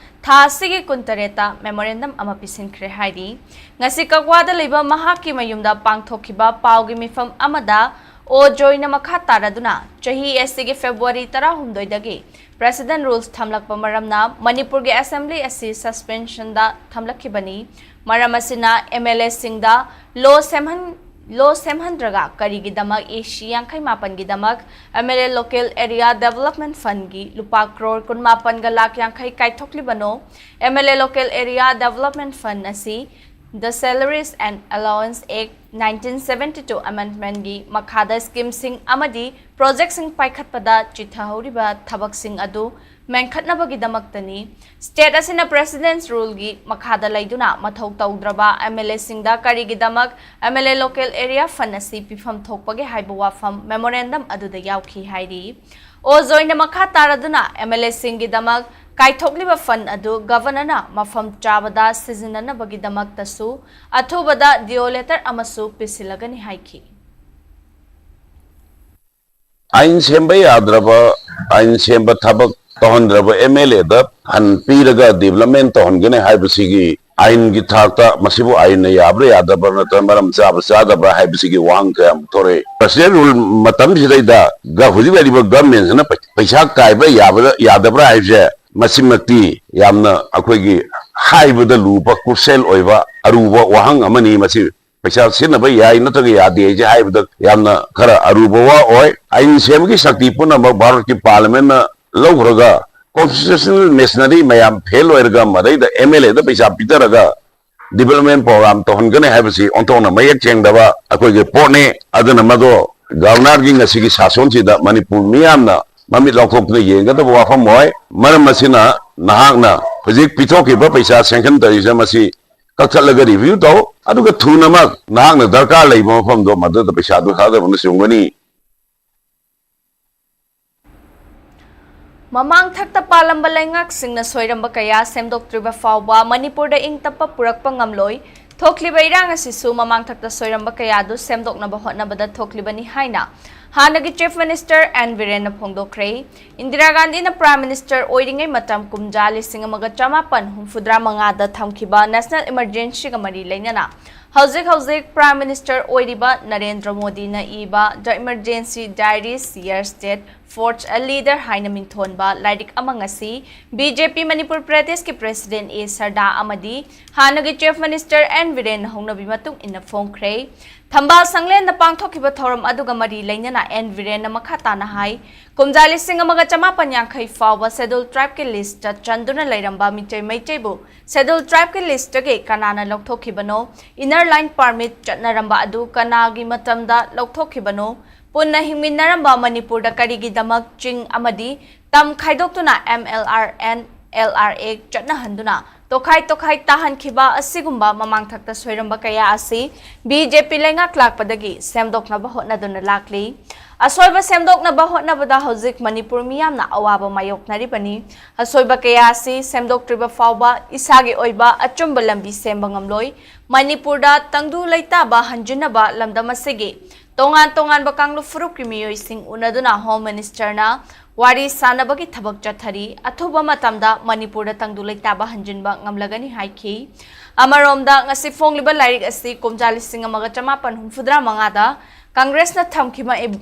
ꯊꯥ ꯑꯁꯤꯒꯤ ꯀꯨꯟꯇꯔꯦꯠꯇ memorandum ꯑꯃ ꯄꯤꯁꯤꯟꯈ꯭ꯔꯦ ꯍꯥꯏꯔꯤ꯫ ꯉꯁꯤ ꯀꯛꯋꯥꯗ ꯂꯩꯕ ꯃꯍꯥꯛꯀꯤ ꯃꯌꯨꯝꯗ ꯄꯥꯡꯊꯣꯛꯈꯤꯕ ꯄꯥꯎꯒꯤ ꯃꯤꯐꯝ ꯑꯃꯗ ꯑꯣ ꯖꯣꯏꯅ ꯃꯈꯥ ꯇꯥꯔꯗꯨꯅ ꯆꯍꯤ ꯑꯁꯤꯒꯤ February ꯇꯔꯥꯍꯨꯝꯗꯣꯏꯗꯒꯤ President Rules ꯊꯝꯂꯛꯄ ꯃꯔꯝꯅ ꯃꯅꯤꯄꯨꯔꯒꯤ Assembly ꯑꯁꯤ suspensionꯗ ꯊꯝꯂꯛꯈꯤꯕꯅꯤ꯫ ꯃꯔꯝ ꯑꯁꯤꯅ MLAꯁꯤꯡꯗ law ꯁꯦꯝꯍꯟ law ꯁꯦꯝꯍꯟꯗ꯭ꯔꯒ ꯀꯔꯤꯒꯤꯗꯃꯛ AC ꯌꯥꯡꯈꯩ ꯃꯥꯄꯟꯒꯤꯗꯃꯛ MLA Local Area Development Fundꯒꯤ ꯂꯨꯄꯥ ꯀ꯭ꯔꯣꯔ ꯀꯨꯟꯃꯥꯄꯟꯒ ꯂꯥꯈ ꯌꯥꯡꯈꯩ ꯀꯥꯏꯊꯣꯛꯂꯤꯕꯅꯣ? MLA Local Area Development Fund ꯑꯁꯤ The Salaries and Allowance Act nineteen seventy two Amendmentꯒꯤ ꯃꯈꯥꯗ schemeꯁꯤꯡ ꯑꯃꯗꯤ projectꯁꯤꯡ ꯄꯥꯏꯈꯠꯄꯗ ꯆꯤꯊꯍꯧꯔꯤꯕ ꯊꯕꯛꯁꯤꯡ ꯑꯗꯨ ꯃꯦꯟꯈꯠꯅꯕꯒꯤꯗꯃꯛꯇꯅꯤ꯫ State ꯑꯁꯤꯅ President's Ruleꯒꯤ ꯃꯈꯥꯗ ꯂꯩꯗꯨꯅ ꯃꯊꯧ ꯇꯧꯗ꯭ꯔꯕ MLAꯁꯤꯡꯗ ꯀꯔꯤꯒꯤꯗꯃꯛ MLA Local Area Fund ꯑꯁꯤ ꯄꯤꯐꯝ ꯊꯣꯛꯄꯒꯦ ꯍꯥꯏꯕ ꯋꯥꯐꯝ memorandum ꯑꯗꯨꯗ ꯌꯥꯎꯈꯤ ꯍꯥꯏꯔꯤ꯫ ꯑꯣ ꯖꯣꯏꯅ ꯃꯈꯥ ꯇꯥꯔꯗꯨꯅ MLAꯁꯤꯡꯒꯤꯗꯃꯛ ꯀꯥꯏꯊꯣꯛꯂꯤꯕ fund ꯑꯗꯨ Governorꯅ ꯃꯐꯝ ꯆꯥꯕꯗ ꯁꯤꯖꯤꯟꯅꯅꯕꯒꯤꯗꯃꯛꯇꯁꯨ ꯑꯊꯨꯕꯗ D O letter ꯑꯃꯁꯨ ꯄꯤꯁꯤꯜꯂꯒꯅꯤ ꯍꯥꯏꯈꯤ꯫ ꯑꯥꯏꯟ ꯁꯦꯝꯕ ꯌꯥꯗ꯭ꯔꯕ, ꯑꯥꯏꯟ ꯁꯦꯝꯕ ꯊꯕꯛ ꯇꯧꯍꯟꯗ꯭ꯔꯕ MLAꯗ fund ꯄꯤꯔꯒ development ꯇꯧꯍꯟꯒꯅꯤ ꯍꯥꯏꯕꯁꯤꯒꯤ ꯑꯥꯏꯟꯒꯤ ꯊꯥꯛꯇ ꯃꯁꯤꯕꯨ ꯑꯥꯏꯟꯅ ꯌꯥꯕ꯭ꯔꯥ ꯌꯥꯗꯕ꯭ꯔꯥ ꯅꯠꯇ꯭ꯔꯒ ꯃꯔꯝ ꯆꯥꯕ꯭ꯔꯥ ꯆꯥꯗꯕ꯭ꯔꯥ ꯍꯥꯏꯕꯁꯤꯒꯤ ꯋꯥꯍꯪ ꯀꯌꯥ ꯑꯃ ꯊꯣꯔꯛꯏ꯫ President Rule ꯃꯇꯝꯁꯤꯗꯩꯗ ꯒ-, ꯍꯧꯖꯤꯛ ꯂꯩꯔꯤꯕ Governmentꯁꯤꯅ ꯄꯩ-, ꯄꯩꯁꯥ ꯀꯥꯏꯕ ꯌꯥꯕ꯭ꯔꯥ ꯌꯥꯗꯕ꯭ꯔꯥ ꯍꯥꯏꯕꯁꯦ ꯃꯁꯤꯃꯛꯇꯤ ꯌꯥꯝꯅ ꯑꯩꯈꯣꯏꯒꯤ ꯍꯥꯏꯕꯗ ꯂꯨꯕ, crucial ꯑꯣꯏꯕ ꯑꯔꯨꯕ ꯋꯥꯍꯪ ꯑꯃꯅꯤ꯫ ꯃꯁꯤ ꯄꯩꯁꯥ ꯁꯤꯖꯤꯟꯅꯕ ꯌꯥꯏ ꯅꯠꯇ꯭ꯔꯒ ꯌꯥꯗꯦ ꯍꯥꯏꯁꯦ ꯍꯥꯏꯕꯗ ꯌꯥꯝꯅ ꯈꯔ ꯑꯔꯨꯕ ꯋꯥ ꯑꯣꯏ꯫ ꯑꯥꯏꯟ ꯁꯦꯝꯕꯒꯤ ꯁꯛꯇꯤ ꯄꯨꯝꯅꯃꯛ ꯚꯥꯔꯠꯀꯤ Parliamentꯅ ꯂꯧꯈ꯭ꯔꯒ constitutional machinery ꯃꯌꯥꯝ fail ꯑꯣꯏꯔꯒ ꯃꯗꯩꯗ MLAꯗ ꯄꯩꯁꯥ ꯄꯤꯊꯔꯒ development program ꯇꯧꯍꯟꯒꯅꯤ ꯍꯥꯏꯕꯁꯤ ꯑꯣꯟꯊꯣꯛꯅ ꯃꯌꯦꯛ ꯁꯦꯡꯗꯕ ꯑꯩꯈꯣꯏꯒꯤ ꯄꯣꯠꯅꯤ꯫ ꯑꯗꯨꯅ ꯃꯗꯨ Governorꯒꯤ ꯉꯁꯤꯒꯤ ꯁꯥꯁꯣꯟꯁꯤꯗ ꯃꯅꯤꯄꯨꯔ ꯃꯤꯌꯥꯝꯅ ꯃꯃꯤꯠ ꯂꯥꯎꯊꯣꯛꯇꯨꯅ ꯌꯦꯡꯒꯗꯕ ꯋꯥꯐꯝ ꯑꯣꯏ꯫ ꯃꯔꯝ ꯑꯁꯤꯅ ꯅꯍꯥꯛꯅ ꯍꯧꯖꯤꯛ ꯄꯤꯊꯣꯛꯈꯤꯕ ꯄꯩꯁꯥ sanction ꯇꯧꯔꯤꯁꯦ ꯃꯁꯤ ꯀꯛꯊꯠꯂꯒ review ꯇꯧ, ꯑꯗꯨꯒ ꯊꯨꯅꯃꯛ ꯅꯍꯥꯛꯅ ꯗꯔꯀꯥꯔ ꯂꯩꯕ ꯃꯐꯝꯗꯣ ꯃꯗꯨꯗ ꯄꯩꯁꯥꯗꯨ ꯊꯥꯗꯕꯅ ꯆꯨꯝꯒꯅꯤ꯫ ꯃꯃꯥꯡ ꯊꯛꯇ ꯄꯥꯜꯂꯝꯕ ꯂꯩꯉꯥꯛꯁꯤꯡꯅ ꯁꯣꯏꯔꯝꯕ ꯀꯌꯥ ꯁꯦꯝꯗꯣꯛꯇ꯭ꯔꯤꯕ ꯐꯥꯎꯕ ꯃꯅꯤꯄꯨꯔꯗ ꯏꯪ ꯇꯞꯄ ꯄꯨꯔꯛꯄ ꯉꯝꯂꯣꯏ꯫ ꯊꯣꯛꯂꯤꯕ ꯏꯔꯥꯡ ꯑꯁꯤꯁꯨ ꯃꯃꯥꯡ ꯊꯛꯇ ꯁꯣꯏꯔꯝꯕ ꯀꯌꯥꯗꯨ ꯁꯦꯝꯗꯣꯛꯅꯕ ꯍꯣꯠꯅꯕꯗ ꯊꯣꯛꯂꯤꯕꯅꯤ ꯍꯥꯏꯅ ꯍꯥꯟꯅꯒꯤ Chief Minister N ꯕꯤꯔꯦꯟꯅ ꯐꯣꯡꯗꯣꯛꯈ꯭ꯔꯦ꯫ ꯏꯟꯗꯤꯔꯥ ꯒꯥꯟꯙꯤꯅ Prime Minister ꯑꯣꯏꯔꯤꯉꯩ ꯃꯇꯝ ꯀꯨꯝꯖꯥ ꯂꯤꯁꯤꯡ ꯑꯃꯒ ꯆꯃꯥꯄꯟ ꯍꯨꯝꯐꯨꯇꯔꯥ ꯃꯉꯥꯗ ꯊꯝꯈꯤꯕ National Emergencyꯒ ꯃꯔꯤ ꯂꯩꯅꯅ ꯍꯧꯖꯤꯛ ꯍꯧꯖꯤꯛ Prime Minister ꯑꯣꯏꯔꯤꯕ ꯅꯔꯦꯟꯗ꯭ꯔ ꯃꯣꯗꯤꯅ ꯏꯕ The Emergency Diaries, Years That Forge a Leader ꯍꯥꯏꯅ ꯃꯤꯡꯊꯣꯟꯕ ꯂꯥꯏꯔꯤꯛ ꯑꯃ ꯉꯁꯤ ꯕꯤ ꯖꯦ ꯄꯤ ꯃꯅꯤꯄꯨꯔ ꯄ꯭ꯔꯗꯦꯁꯀꯤ ꯄ꯭ꯔꯦꯁꯤꯗꯦꯟ ꯑꯦ ꯁꯔꯗꯥ ꯑꯃꯗꯤ ꯍꯥꯟꯅꯒꯤ ꯆꯤꯐ ꯃꯤꯅꯤꯁꯇꯔ ꯑꯦꯟ ꯕꯤꯔꯦꯟꯅ ꯍꯧꯅꯕꯤ ꯃꯇꯨꯡ ꯏꯟꯅ ꯐꯣꯡꯈ꯭ꯔꯦ꯫ ꯊꯝꯕꯥꯜ ꯁꯪꯂꯦꯟꯗ ꯄꯥꯡꯊꯣꯛꯈꯤꯕ ꯊꯧꯔꯝ ꯑꯗꯨꯒ ꯃꯔꯤ ꯂꯩꯅꯅ ꯑꯦꯟ ꯕꯤꯔꯦꯟꯅ ꯃꯈꯥ ꯇꯥꯅ ꯍꯥꯏ, ꯀꯨꯝꯖꯥ ꯂꯤꯁꯤꯡ ꯑꯃꯒ ꯆꯃꯥꯄꯟ ꯌꯥꯡꯈꯩ ꯐꯥꯎꯕ ꯁꯦꯗꯨꯜ ꯇ꯭ꯔꯥꯏꯕꯀꯤ ꯂꯤꯁꯇ ꯆꯟꯗꯨꯅ ꯂꯩꯔꯝꯕ ꯃꯤꯇꯩ ꯃꯩꯇꯩꯕꯨ ꯁꯦꯗꯨꯜ ꯇ꯭ꯔꯥꯏꯕꯀꯤ ꯂꯤꯁꯇꯒꯤ ꯀꯅꯥꯅ ꯂꯧꯊꯣꯛꯈꯤꯕꯅꯣ? ꯏꯅꯔ ꯂꯥꯏꯟ ꯄꯥꯔꯃꯤꯠ ꯆꯠꯅꯔꯝꯕ ꯑꯗꯨ ꯀꯅꯥꯒꯤ ꯃꯇꯝꯗ ꯂꯧꯊꯣꯛꯈꯤꯕꯅꯣ? ꯄꯨꯟꯅ ꯍꯤꯡꯃꯤꯟꯅꯔꯝꯕ ꯃꯅꯤꯄꯨꯔꯗ ꯀꯔꯤꯒꯤꯗꯃꯛ ꯆꯤꯡ ꯑꯃꯗꯤ ꯇꯝ ꯈꯥꯏꯗꯣꯛꯇꯨꯅ M L R and L R A ꯆꯠꯅꯍꯟꯗꯨꯅ ꯇꯣꯈꯥꯏ ꯇꯣꯈꯥꯏ ꯇꯥꯍꯟꯈꯤꯕ ꯑꯁꯤꯒꯨꯝꯕ ꯃꯃꯥꯡꯊꯛꯇ ꯁꯣꯏꯔꯝꯕ ꯀꯌꯥ ꯑꯁꯤ ꯕꯤ ꯖꯦ ꯄꯤ ꯂꯩꯉꯥꯛ ꯂꯥꯛꯄꯗꯒꯤ ꯁꯦꯝꯗꯣꯛꯅꯕ ꯍꯣꯠꯅꯗꯨꯅ ꯂꯥꯛꯂꯤ꯫ ꯑꯁꯣꯏꯕ ꯁꯦꯝꯗꯣꯛꯅꯕ ꯍꯣꯠꯅꯕꯗ ꯍꯧꯖꯤꯛ ꯃꯅꯤꯄꯨꯔ ꯃꯤꯌꯥꯝꯅ ꯑꯋꯥꯕ ꯃꯥꯌꯣꯛꯅꯔꯤꯕꯅꯤ꯫ ꯑꯁꯣꯏꯕ ꯀꯌꯥ ꯑꯁꯤ ꯁꯦꯝꯗꯣꯛꯇ꯭ꯔꯤꯕ ꯐꯥꯎꯕ ꯏꯁꯥꯒꯤ ꯑꯣꯏꯕ ꯑꯆꯨꯝꯕ ꯂꯝꯕꯤ ꯁꯦꯝꯕ ꯉꯝꯂꯣꯏ꯫ ꯃꯅꯤꯄꯨꯔꯗ ꯇꯪꯗꯨ ꯂꯩꯇꯥꯕ ꯍꯟꯖꯤꯟꯅꯕ ꯂꯝꯗꯝ ꯑꯁꯤꯒꯤ ꯇꯣꯉꯥꯟ ꯇꯣꯉꯥꯟꯕ ꯀꯥꯡꯂꯨꯞ ꯐꯨꯔꯨꯞꯀꯤ ꯃꯤꯑꯣꯏꯁꯤꯡ ꯎꯅꯗꯨꯅ ꯍꯣꯝ ꯃꯤꯅꯤꯁꯇꯔꯅ ꯋꯥꯔꯤ ꯁꯥꯅꯕꯒꯤ ꯊꯕꯛ ꯆꯠꯊꯔꯤ꯫ ꯑꯊꯨꯕ ꯃꯇꯝꯗ ꯃꯅꯤꯄꯨꯔꯗ ꯇꯪꯗꯨ ꯂꯩꯇꯥꯕ ꯍꯟꯖꯤꯟꯕ ꯉꯝꯂꯒꯅꯤ ꯍꯥꯏꯈꯤ꯫ ꯑꯃꯔꯣꯝꯗ ꯉꯁꯤ ꯐꯣꯡꯂꯤꯕ ꯂꯥꯏꯔꯤꯛ ꯑꯁꯤ ꯀꯨꯝꯖꯥ ꯂꯤꯁꯤꯡ ꯑꯃꯒ ꯆꯃꯥꯄꯟ ꯍꯨꯝꯐꯨꯇꯔꯥ ꯃꯉꯥꯗ ꯀꯪꯒ꯭ꯔꯦꯁꯅ ꯊꯝꯈꯤꯕ ꯏ-,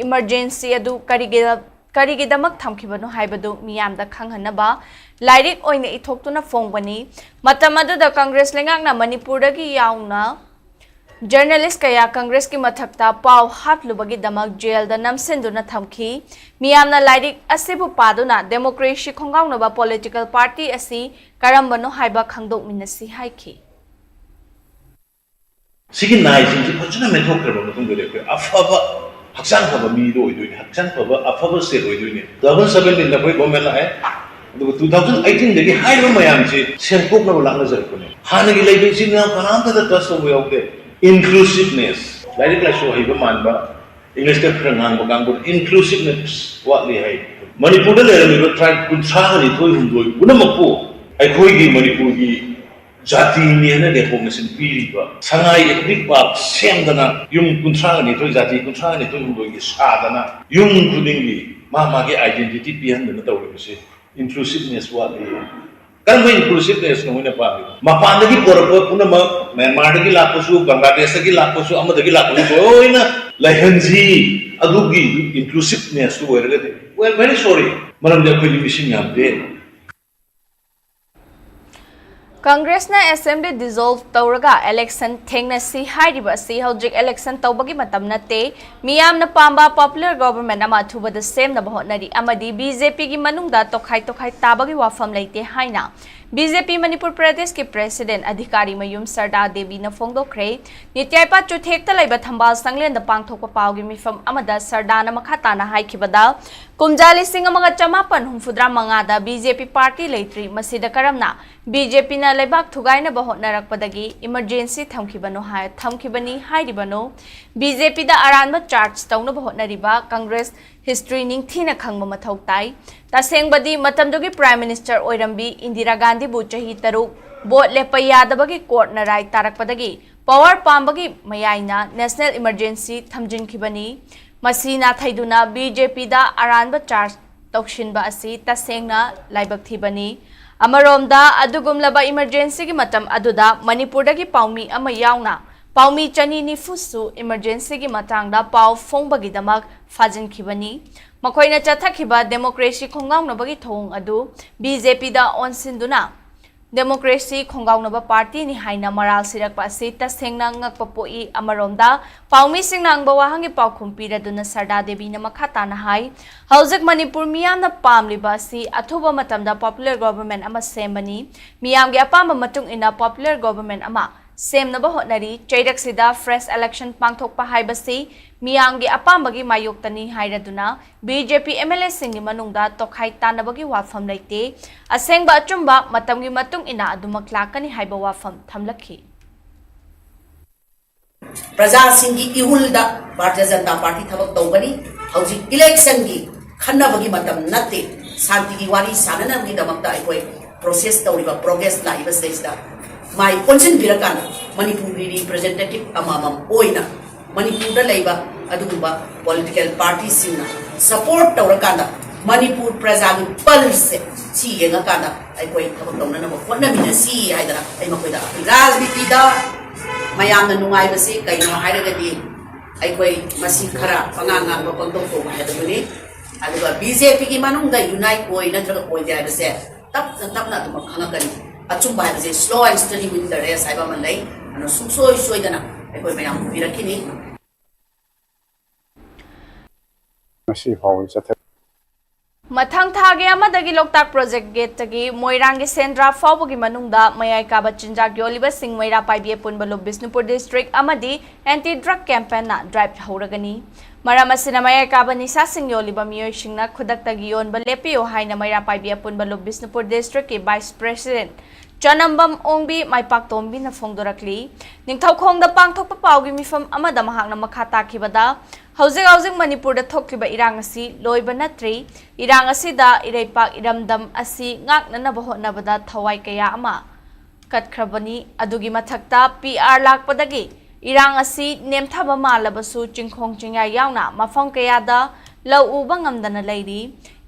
ꯏꯃꯔꯖꯦꯟꯁꯤ ꯑꯗꯨ ꯀꯔꯤꯒꯤ-, ꯀꯔꯤꯒꯤꯗꯃꯛ ꯊꯝꯈꯤꯕꯅꯣ ꯍꯥꯏꯕꯗꯨ ꯃꯤꯌꯥꯝꯗ ꯈꯪꯍꯟꯅꯕ ꯂꯥꯏꯔꯤꯛ ꯑꯣꯏꯅ ꯏꯊꯣꯛꯇꯨꯅ ꯐꯣꯡꯕꯅꯤ꯫ ꯃꯇꯝ ꯑꯗꯨꯗ ꯀꯪꯒ꯭ꯔꯦꯁ ꯂꯩꯉꯥꯛꯅ ꯃꯅꯤꯄꯨꯔꯗꯒꯤ ꯌꯥꯎꯅ ꯖꯔꯅꯦꯂꯤꯁ ꯀꯌꯥ ꯀꯪꯒ꯭ꯔꯦꯁꯀꯤ ꯃꯊꯛꯇ ꯄꯥꯎ ꯍꯥꯞꯂꯨꯕꯒꯤꯗꯃꯛ ꯖꯦꯜꯗ ꯅꯝꯁꯤꯟꯗꯨꯅ ꯊꯝꯈꯤ꯫ ꯃꯤꯌꯥꯝꯅ ꯂꯥꯏꯔꯤꯛ ꯑꯁꯤꯕꯨ ꯄꯥꯗꯨꯅ ꯗꯦꯃꯣꯀ꯭ꯔꯦꯁꯤ ꯈꯣꯡꯒꯥꯎꯅꯕ ꯄꯣꯂꯤꯇꯤꯀꯦꯜ ꯄꯥꯔꯇꯤ ꯑꯁꯤ ꯀꯔꯝꯕꯅꯣ ꯍꯥꯏꯕ ꯈꯪꯗꯣꯛꯃꯤꯟꯅꯁꯤ ꯍꯥꯏꯈꯤ꯫ ꯁꯤꯒꯤ ꯅꯥꯏꯁꯤꯡꯁꯤ ꯐꯖꯅ ꯃꯦꯟꯊꯣꯛꯈ꯭ꯔꯕ ꯃꯇꯨꯡꯗꯗꯤ ꯑꯩꯈꯣꯏ ꯑꯐꯕ, ꯍꯛꯆꯥꯡ ꯐꯕ ꯃꯤꯗꯣ ꯑꯣꯏꯗꯣꯏꯅꯤ, ꯍꯛꯆꯥꯡ ꯐꯕ ꯑꯐꯕ ꯁ꯭ꯇꯦꯠ ꯑꯣꯏꯗꯣꯏꯅꯤ꯫ Two thousand seventeen ꯑꯩꯈꯣꯏ ꯒꯣꯔꯃꯦꯟ ꯂꯥꯛꯑꯦ, ꯑꯗꯨꯒ two thousand eighteen ꯗꯒꯤ ꯍꯥꯏꯔꯤꯕ ꯃꯌꯥꯝꯁꯤ ꯁꯦꯝꯗꯣꯛꯅꯕ ꯂꯥꯛꯅꯖꯔꯛꯄꯅꯦ꯫ ꯍꯥꯟꯅꯒꯤ ꯂꯩꯕ ꯏꯆꯤꯟ ꯏꯅꯥꯎ ꯀꯅꯥꯝꯇꯗ ꯇꯆ ꯇꯧꯕ ꯌꯥꯎꯗꯦ꯫ Inclusiveness, ꯂꯥꯏꯔꯤꯛ ꯂꯥꯏꯁꯨ ꯍꯩꯕ ꯃꯥꯟꯕ, ꯏꯪꯂꯤꯁꯇ ꯈꯔ ꯉꯥꯡꯕ ꯀꯥꯡꯕꯨ, inclusiveness ꯋꯥꯠꯂꯤ ꯍꯥꯏ꯫ ꯃꯅꯤꯄꯨꯔꯗ ꯂꯩꯔꯝꯃꯤꯕ ꯇ꯭ꯔꯥꯏꯕ ꯀꯨꯟꯊ꯭ꯔꯥꯒ ꯅꯤꯊꯣꯏ ꯍꯨꯝꯗꯣꯏ ꯄꯨꯝꯅꯃꯛꯄꯨ ꯑꯩꯈꯣꯏꯒꯤ ꯃꯅꯤꯄꯨꯔꯒꯤ ꯖꯥꯇꯤꯅꯦꯅ ꯔꯤꯀꯣꯛꯅꯦꯁꯟ ꯄꯤꯔꯤꯕ ꯁꯉꯥꯏ ꯑꯦꯊꯅꯤꯛ ꯄꯥꯔꯛ ꯁꯦꯝꯗꯅ, ꯌꯨꯝ ꯀꯨꯟꯊ꯭ꯔꯥꯒ ꯅꯤꯊꯣꯏ, ꯖꯥꯇꯤ ꯀꯨꯟꯊ꯭ꯔꯥꯒ ꯅꯤꯊꯣꯏ ꯍꯨꯝꯗꯣꯏꯒꯤ ꯁꯥꯗꯅ, ꯌꯨꯝ ꯈꯨꯗꯤꯡꯒꯤ ꯃꯥ ꯃꯥꯒꯤ ꯑꯥꯏꯗꯦꯟꯇꯤꯇꯤ ꯄꯤꯍꯟꯗꯅ ꯇꯧꯔꯤꯕꯁꯤ inclusiveness ꯋꯥꯠꯂꯤ꯫ ꯀꯔꯝꯕ inclusivenessꯅꯣ ꯃꯣꯏꯅ ꯄꯥꯝꯃꯤꯕ? ꯃꯄꯥꯟꯗꯒꯤ ꯄꯨꯔꯛꯄ ꯄꯨꯝꯅꯃꯛ, ꯃ꯭ꯌꯥꯟꯃꯥꯔꯗꯒꯤ ꯂꯥꯛꯄꯁꯨ, ꯕꯪꯒ꯭ꯂꯥꯗꯦꯁꯇꯒꯤ ꯂꯥꯛꯄꯁꯨ, ꯑꯃꯗꯒꯤ ꯂꯥꯛꯄꯁꯨ ꯂꯣꯏꯅ ꯂꯩꯍꯟꯁꯤ, ꯑꯗꯨꯒꯤ inclusivenessꯇꯨ ꯑꯣꯏꯔꯒꯗꯤ, we are very sorry, ꯃꯔꯝꯗꯤ ꯑꯩꯈꯣꯏꯗꯤ ꯃꯤꯁꯤꯡ ꯌꯥꯝꯗꯦ꯫ ꯀꯪꯒ꯭ꯔꯦꯁꯅ assembly dissolve ꯇꯧꯔꯒ election ꯊꯦꯡꯅꯁꯤ ꯍꯥꯏꯔꯤꯕ ꯑꯁꯤ ꯍꯧꯖꯤꯛ election ꯇꯧꯕꯒꯤ ꯃꯇꯝ ꯅꯠꯇꯦ꯫ ꯃꯤꯌꯥꯝꯅ ꯄꯥꯝꯕ popular government ꯑꯃ ꯑꯊꯨꯕꯗ ꯁꯦꯝꯅꯕ ꯍꯣꯠꯅꯔꯤ ꯑꯃꯗꯤ BJPꯒꯤ ꯃꯅꯨꯡꯗ ꯇꯣꯈꯥꯏ ꯇꯣꯈꯥꯏ ꯇꯥꯕꯒꯤ ꯋꯥꯐꯝ ꯂꯩꯇꯦ ꯍꯥꯏꯅ BJP ꯃꯅꯤꯄꯨꯔ ꯄ꯭ꯔꯗꯦꯁꯀꯤ president ꯑꯙꯤꯀꯥꯔꯤ ꯃꯌꯨꯝ ꯁꯔꯗꯥ ꯗꯦꯕꯤꯅ ꯐꯣꯡꯗꯣꯛꯈ꯭ꯔꯦ꯫ ꯅꯤꯇ꯭ꯌꯥꯏꯄꯥ ꯆꯨꯊꯦꯛꯇ ꯂꯩꯕ ꯊꯝꯕꯥꯜ ꯁꯪꯂꯦꯟꯗ ꯄꯥꯡꯊꯣꯛꯄ ꯄꯥꯎꯒꯤ ꯃꯤꯐꯝ ꯑꯃꯗ ꯁꯔꯗꯥꯅ ꯃꯈꯥ ꯇꯥꯅ ꯍꯥꯏꯈꯤꯕꯗ, ꯀꯨꯝꯖꯥ ꯂꯤꯁꯤꯡ ꯑꯃꯒ ꯆꯃꯥꯄꯟ ꯍꯨꯝꯐꯨꯇꯔꯥ ꯃꯉꯥꯗ BJP party ꯂꯩꯇ꯭ꯔꯤ, ꯃꯁꯤꯗ ꯀꯔꯝꯅ BJPꯅ ꯂꯩꯕꯥꯛ ꯊꯨꯒꯥꯏꯅꯕ ꯍꯣꯠꯅꯔꯛꯄꯗꯒꯤ emergency ꯊꯝꯈꯤꯕꯅꯣ ꯍꯥꯏ, ꯊꯝꯈꯤꯕꯅꯤ ꯍꯥꯏꯔꯤꯕꯅꯣ? BJPꯗ ꯑꯔꯥꯟꯕ charge ꯇꯧꯅꯕ ꯍꯣꯠꯅꯔꯤꯕ ꯀꯪꯒ꯭ꯔꯦꯁ history ꯅꯤꯡꯊꯤꯅ ꯈꯪꯕ ꯃꯊꯧ ꯇꯥꯏ꯫ ꯇꯁꯦꯡꯕꯗꯤ ꯃꯇꯝꯗꯨꯒꯤ prime minister ꯑꯣꯏꯔꯝꯕꯤ ꯏꯟꯗꯤꯔꯥ ꯒꯥꯟꯙꯤꯕꯨ ꯆꯍꯤ ꯇꯔꯨꯛ vote ꯂꯦꯞꯄ ꯌꯥꯗꯕꯒꯤ courtꯅ ꯔꯥꯏ ꯇꯥꯔꯛꯄꯗꯒꯤ power ꯄꯥꯝꯕꯒꯤ ꯃꯌꯥꯏꯅ national emergency ꯊꯝꯖꯤꯟꯈꯤꯕꯅꯤ꯫ ꯃꯁꯤ ꯅꯥꯊꯩꯗꯨꯅ BJPꯗ ꯑꯔꯥꯟꯕ charge ꯇꯧꯁꯤꯟꯕ ꯑꯁꯤ ꯇꯁꯦꯡꯅ ꯂꯥꯏꯕꯛ ꯊꯤꯕꯅꯤ꯫ ꯑꯃꯔꯣꯝꯗ, ꯑꯗꯨꯒꯨꯝꯂꯕ emergencyꯒꯤ ꯃꯇꯝ ꯑꯗꯨꯗ ꯃꯅꯤꯄꯨꯔꯗꯒꯤ ꯄꯥꯎꯃꯤ ꯑꯃ ꯌꯥꯎꯅ ꯄꯥꯎꯃꯤ ꯆꯅꯤ ꯅꯤꯐꯨꯁꯨ emergencyꯒꯤ ꯃꯇꯥꯡꯗ ꯄꯥꯎ ꯐꯣꯡꯕꯒꯤꯗꯃꯛ ꯐꯥꯖꯤꯟꯈꯤꯕꯅꯤ꯫ ꯃꯈꯣꯏꯅ ꯆꯠꯊꯈꯤꯕ democracy ꯈꯣꯡꯒꯥꯎꯅꯕꯒꯤ ꯊꯧꯑꯣꯡ ꯑꯗꯨ BJPꯗ ꯑꯣꯟꯁꯤꯟꯗꯨꯅ democracy ꯈꯣꯡꯒꯥꯎꯅꯕ partyꯅꯤ ꯍꯥꯏꯅ ꯃꯔꯥꯜ ꯁꯤꯔꯛꯄ ꯑꯁꯤ ꯇꯁꯦꯡꯅ ꯉꯛꯄ ꯄꯣꯛꯏ꯫ ꯑꯃꯔꯣꯝꯗ, ꯄꯥꯎꯃꯤꯁꯤꯡꯅ ꯍꯪꯕ ꯋꯥꯍꯪꯒꯤ ꯄꯥꯎꯈꯨꯝ ꯄꯤꯔꯗꯨꯅ ꯁꯔꯗꯥ ꯗꯦꯕꯤꯅ ꯃꯈꯥ ꯇꯥꯅ ꯍꯥꯏ, ꯍꯧꯖꯤꯛ ꯃꯅꯤꯄꯨꯔ ꯃꯤꯌꯥꯝꯅ ꯄꯥꯝꯂꯤꯕ ꯑꯁꯤ ꯑꯊꯨꯕ ꯃꯇꯝꯗ popular government ꯑꯃ ꯁꯦꯝꯕꯅꯤ꯫ ꯃꯤꯌꯥꯝꯒꯤ ꯑꯄꯥꯝꯕ ꯃꯇꯨꯡ ꯏꯟꯅ popular government ꯑꯃ ꯁꯦꯝꯅꯕ ꯍꯣꯠꯅꯔꯤ꯫ ꯆꯩꯔꯛꯁꯤꯗ fresh election ꯄꯥꯡꯊꯣꯛꯄ ꯍꯥꯏꯕꯁꯤ ꯃꯤꯌꯥꯝꯒꯤ ꯑꯄꯥꯝꯕꯒꯤ ꯃꯥꯌꯣꯛꯇꯅꯤ ꯍꯥꯏꯔꯗꯨꯅ BJP MLAꯁꯤꯡꯒꯤ ꯃꯅꯨꯡꯗ ꯇꯣꯈꯥꯏ ꯇꯥꯅꯕꯒꯤ ꯋꯥꯐꯝ ꯂꯩꯇꯦ꯫ ꯑꯁꯦꯡꯕ ꯑꯆꯨꯝꯕ ꯃꯇꯝꯒꯤ ꯃꯇꯨꯡ ꯏꯟꯅ ꯑꯗꯨꯃꯛ ꯂꯥꯛꯀꯅꯤ ꯍꯥꯏꯕ ꯋꯥꯐꯝ ꯊꯝꯂꯛꯈꯤ꯫ ꯄ꯭ꯔꯖꯥꯁꯤꯡꯒꯤ ꯏꯍꯨꯜꯗ ꯚꯥꯔꯇꯤꯌ ꯖꯅꯇꯥ ꯄꯥꯔꯇꯤ ꯊꯕꯛ ꯇꯧꯒꯅꯤ꯫ ꯍꯧꯖꯤꯛ electionꯒꯤ ꯈꯟꯅꯕꯒꯤ ꯃꯇꯝ ꯅꯠꯇꯦ꯫ ꯁꯥꯟꯇꯤꯒꯤ ꯋꯥꯔꯤ ꯁꯥꯟꯅꯅꯕꯒꯤꯗꯃꯛꯇ ꯑꯩꯈꯣꯏ process ꯇꯧꯔꯤꯕ, progress ꯂꯥꯛꯏꯕ ꯁꯤꯗꯩꯁꯤꯗ ꯃꯥꯏ ꯑꯣꯟꯁꯤꯟꯕꯤꯔꯀꯥꯟꯗ ꯃꯅꯤꯄꯨꯔꯒꯤ representative ꯑꯃꯃꯝ ꯑꯣꯏꯅ ꯃꯅꯤꯄꯨꯔꯗ ꯂꯩꯕ ꯑꯗꯨꯒꯨꯝꯕ political partyꯁꯤꯡꯅ support ꯇꯧꯔꯀꯥꯟꯗ ꯃꯅꯤꯄꯨꯔ ꯄ꯭ꯔꯖꯥꯒꯤ ꯄꯜꯁꯁꯦ ꯁꯤ ꯌꯦꯡꯉꯀꯥꯟꯗ ꯑꯩꯈꯣꯏ ꯊꯕꯛ ꯇꯧꯅꯅꯕ ꯍꯣꯠꯅꯃꯤꯟꯅꯁꯤ ꯍꯥꯏꯗꯅ ꯑꯩ ꯃꯈꯣꯏꯗ ꯑꯄꯤꯜ꯫ ꯔꯥꯖꯅꯤꯇꯤꯗ ꯃꯌꯥꯝꯅ ꯅꯨꯡꯉꯥꯏꯕꯁꯤ ꯀꯩꯅꯣ ꯍꯥꯏꯔꯒꯗꯤ ꯑꯩꯈꯣꯏ ꯃꯁꯤ ꯈꯔ ꯄꯉꯥꯡ ꯉꯥꯡꯕ ꯄꯪꯇꯧ ꯇꯧꯕ ꯍꯥꯏꯕꯗꯨꯅꯤ꯫ ꯑꯗꯨꯒ ꯕꯤ ꯖꯦ ꯄꯤꯒꯤ ꯃꯅꯨꯡꯗ ꯌꯨꯅꯥꯏꯠ ꯑꯣꯏ ꯅꯠꯇ꯭ꯔꯒ ꯑꯣꯏꯗꯦ ꯍꯥꯏꯕꯁꯦ ꯇꯞꯅ ꯇꯞꯅ ꯑꯗꯨꯃꯛ ꯈꯪꯉꯛꯀꯅꯤ꯫ ꯑꯆꯨꯝꯕ ꯍꯥꯏꯕꯁꯦ slow and steady win the race ꯍꯥꯏꯕ ꯑꯃ ꯂꯩ꯫ ꯑꯗꯨꯅ ꯁꯨꯡꯁꯣꯏ ꯁꯣꯏꯗꯅ ꯑꯩꯈꯣꯏ ꯃꯌꯥꯝ ꯎꯕꯤꯔꯛꯈꯤꯅꯤ꯫ ꯉꯁꯤ ꯐꯥꯎꯕ ꯆꯠꯊꯔꯤ꯫ ꯃꯊꯪ ꯊꯥꯒꯤ ꯑꯃꯗꯒꯤ ꯂꯣꯛꯇꯥꯛ ꯄ꯭ꯔꯣꯖꯦꯛ ꯒꯦꯠꯇꯒꯤ ꯃꯣꯏꯔꯥꯡꯒꯤ ꯁꯦꯟꯗ꯭ꯔꯥ ꯐꯥꯎꯕꯒꯤ ꯃꯅꯨꯡꯗ ꯃꯌꯥꯏ ꯀꯥꯕ ꯆꯤꯟꯖꯥꯛ ꯌꯣꯜꯂꯤꯕꯁꯤꯡ ꯃꯩꯔꯥ ꯄꯥꯏꯕꯤ ꯑꯄꯨꯟꯕ ꯂꯨꯞ ꯕꯤꯁꯅꯨꯄꯨꯔ ꯗꯤꯁꯇ꯭ꯔꯤꯛ ꯑꯃꯗꯤ ꯑꯦꯟꯇꯤ ꯗ꯭ꯔꯒ ꯀꯦꯝꯄꯦꯟꯅ ꯗ꯭ꯔꯥꯏꯚ ꯍꯧꯔꯒꯅꯤ꯫ ꯃꯔꯝ ꯑꯁꯤꯅ ꯃꯌꯥꯏ ꯀꯥꯕ ꯅꯤꯁꯥꯁꯤꯡ ꯌꯣꯜꯂꯤꯕ ꯃꯤꯑꯣꯏꯁꯤꯡꯅ ꯈꯨꯗꯛꯇꯒꯤ ꯌꯣꯟꯕ ꯂꯦꯞꯄꯤꯌꯨ ꯍꯥꯏꯅ ꯃꯩꯔꯥ ꯄꯥꯏꯕꯤ ꯑꯄꯨꯟꯕ ꯂꯨꯞ ꯕꯤꯁꯅꯨꯄꯨꯔ ꯗꯤꯁꯇ꯭ꯔꯤꯛꯀꯤ ꯚꯥꯏꯁ ꯄ꯭ꯔꯦꯁꯤꯗꯦꯟꯠ ꯆꯅꯝꯕꯝ ꯑꯣꯡꯕꯤ ꯃꯥꯏꯄꯥꯛꯇꯣꯝꯕꯤꯅ ꯐꯣꯡꯗꯣꯔꯛꯂꯤ꯫ ꯅꯤꯡꯊꯧꯈꯣꯡꯗ ꯄꯥꯡꯊꯣꯛꯄ ꯄꯥꯎꯒꯤ ꯃꯤꯐꯝ ꯑꯃꯗ ꯃꯍꯥꯛꯅ ꯃꯈꯥ ꯇꯥꯈꯤꯕꯗ, ꯍꯧꯖꯤꯛ ꯍꯧꯖꯤꯛ ꯃꯅꯤꯄꯨꯔꯗ ꯊꯣꯛꯂꯤꯕ ꯏꯔꯥꯡ ꯑꯁꯤ ꯂꯣꯏꯕ ꯅꯠꯇ꯭ꯔꯤ꯫ ꯏꯔꯥꯡ ꯑꯁꯤꯗ ꯏꯔꯩꯄꯥꯛ ꯏꯔꯝꯗꯝ ꯑꯁꯤ ꯉꯥꯛꯅꯅꯕ ꯍꯣꯠꯅꯕꯗ ꯊꯋꯥꯏ ꯀꯌꯥ ꯑꯃ ꯀꯠꯈ꯭ꯔꯕꯅꯤ꯫ ꯑꯗꯨꯒꯤ ꯃꯊꯛꯇ ꯄꯤ ꯑꯥꯔ ꯂꯥꯛꯄꯗꯒꯤ ꯏꯔꯥꯡ ꯑꯁꯤ ꯅꯦꯝꯊꯕ ꯃꯥꯜꯂꯕꯁꯨ ꯆꯤꯡꯈꯣꯡ ꯆꯤꯡꯌꯥ ꯌꯥꯎꯅ ꯃꯐꯝ ꯀꯌꯥꯗ ꯂꯧ ꯎꯕ ꯉꯝꯗꯅ ꯂꯩꯔꯤ꯫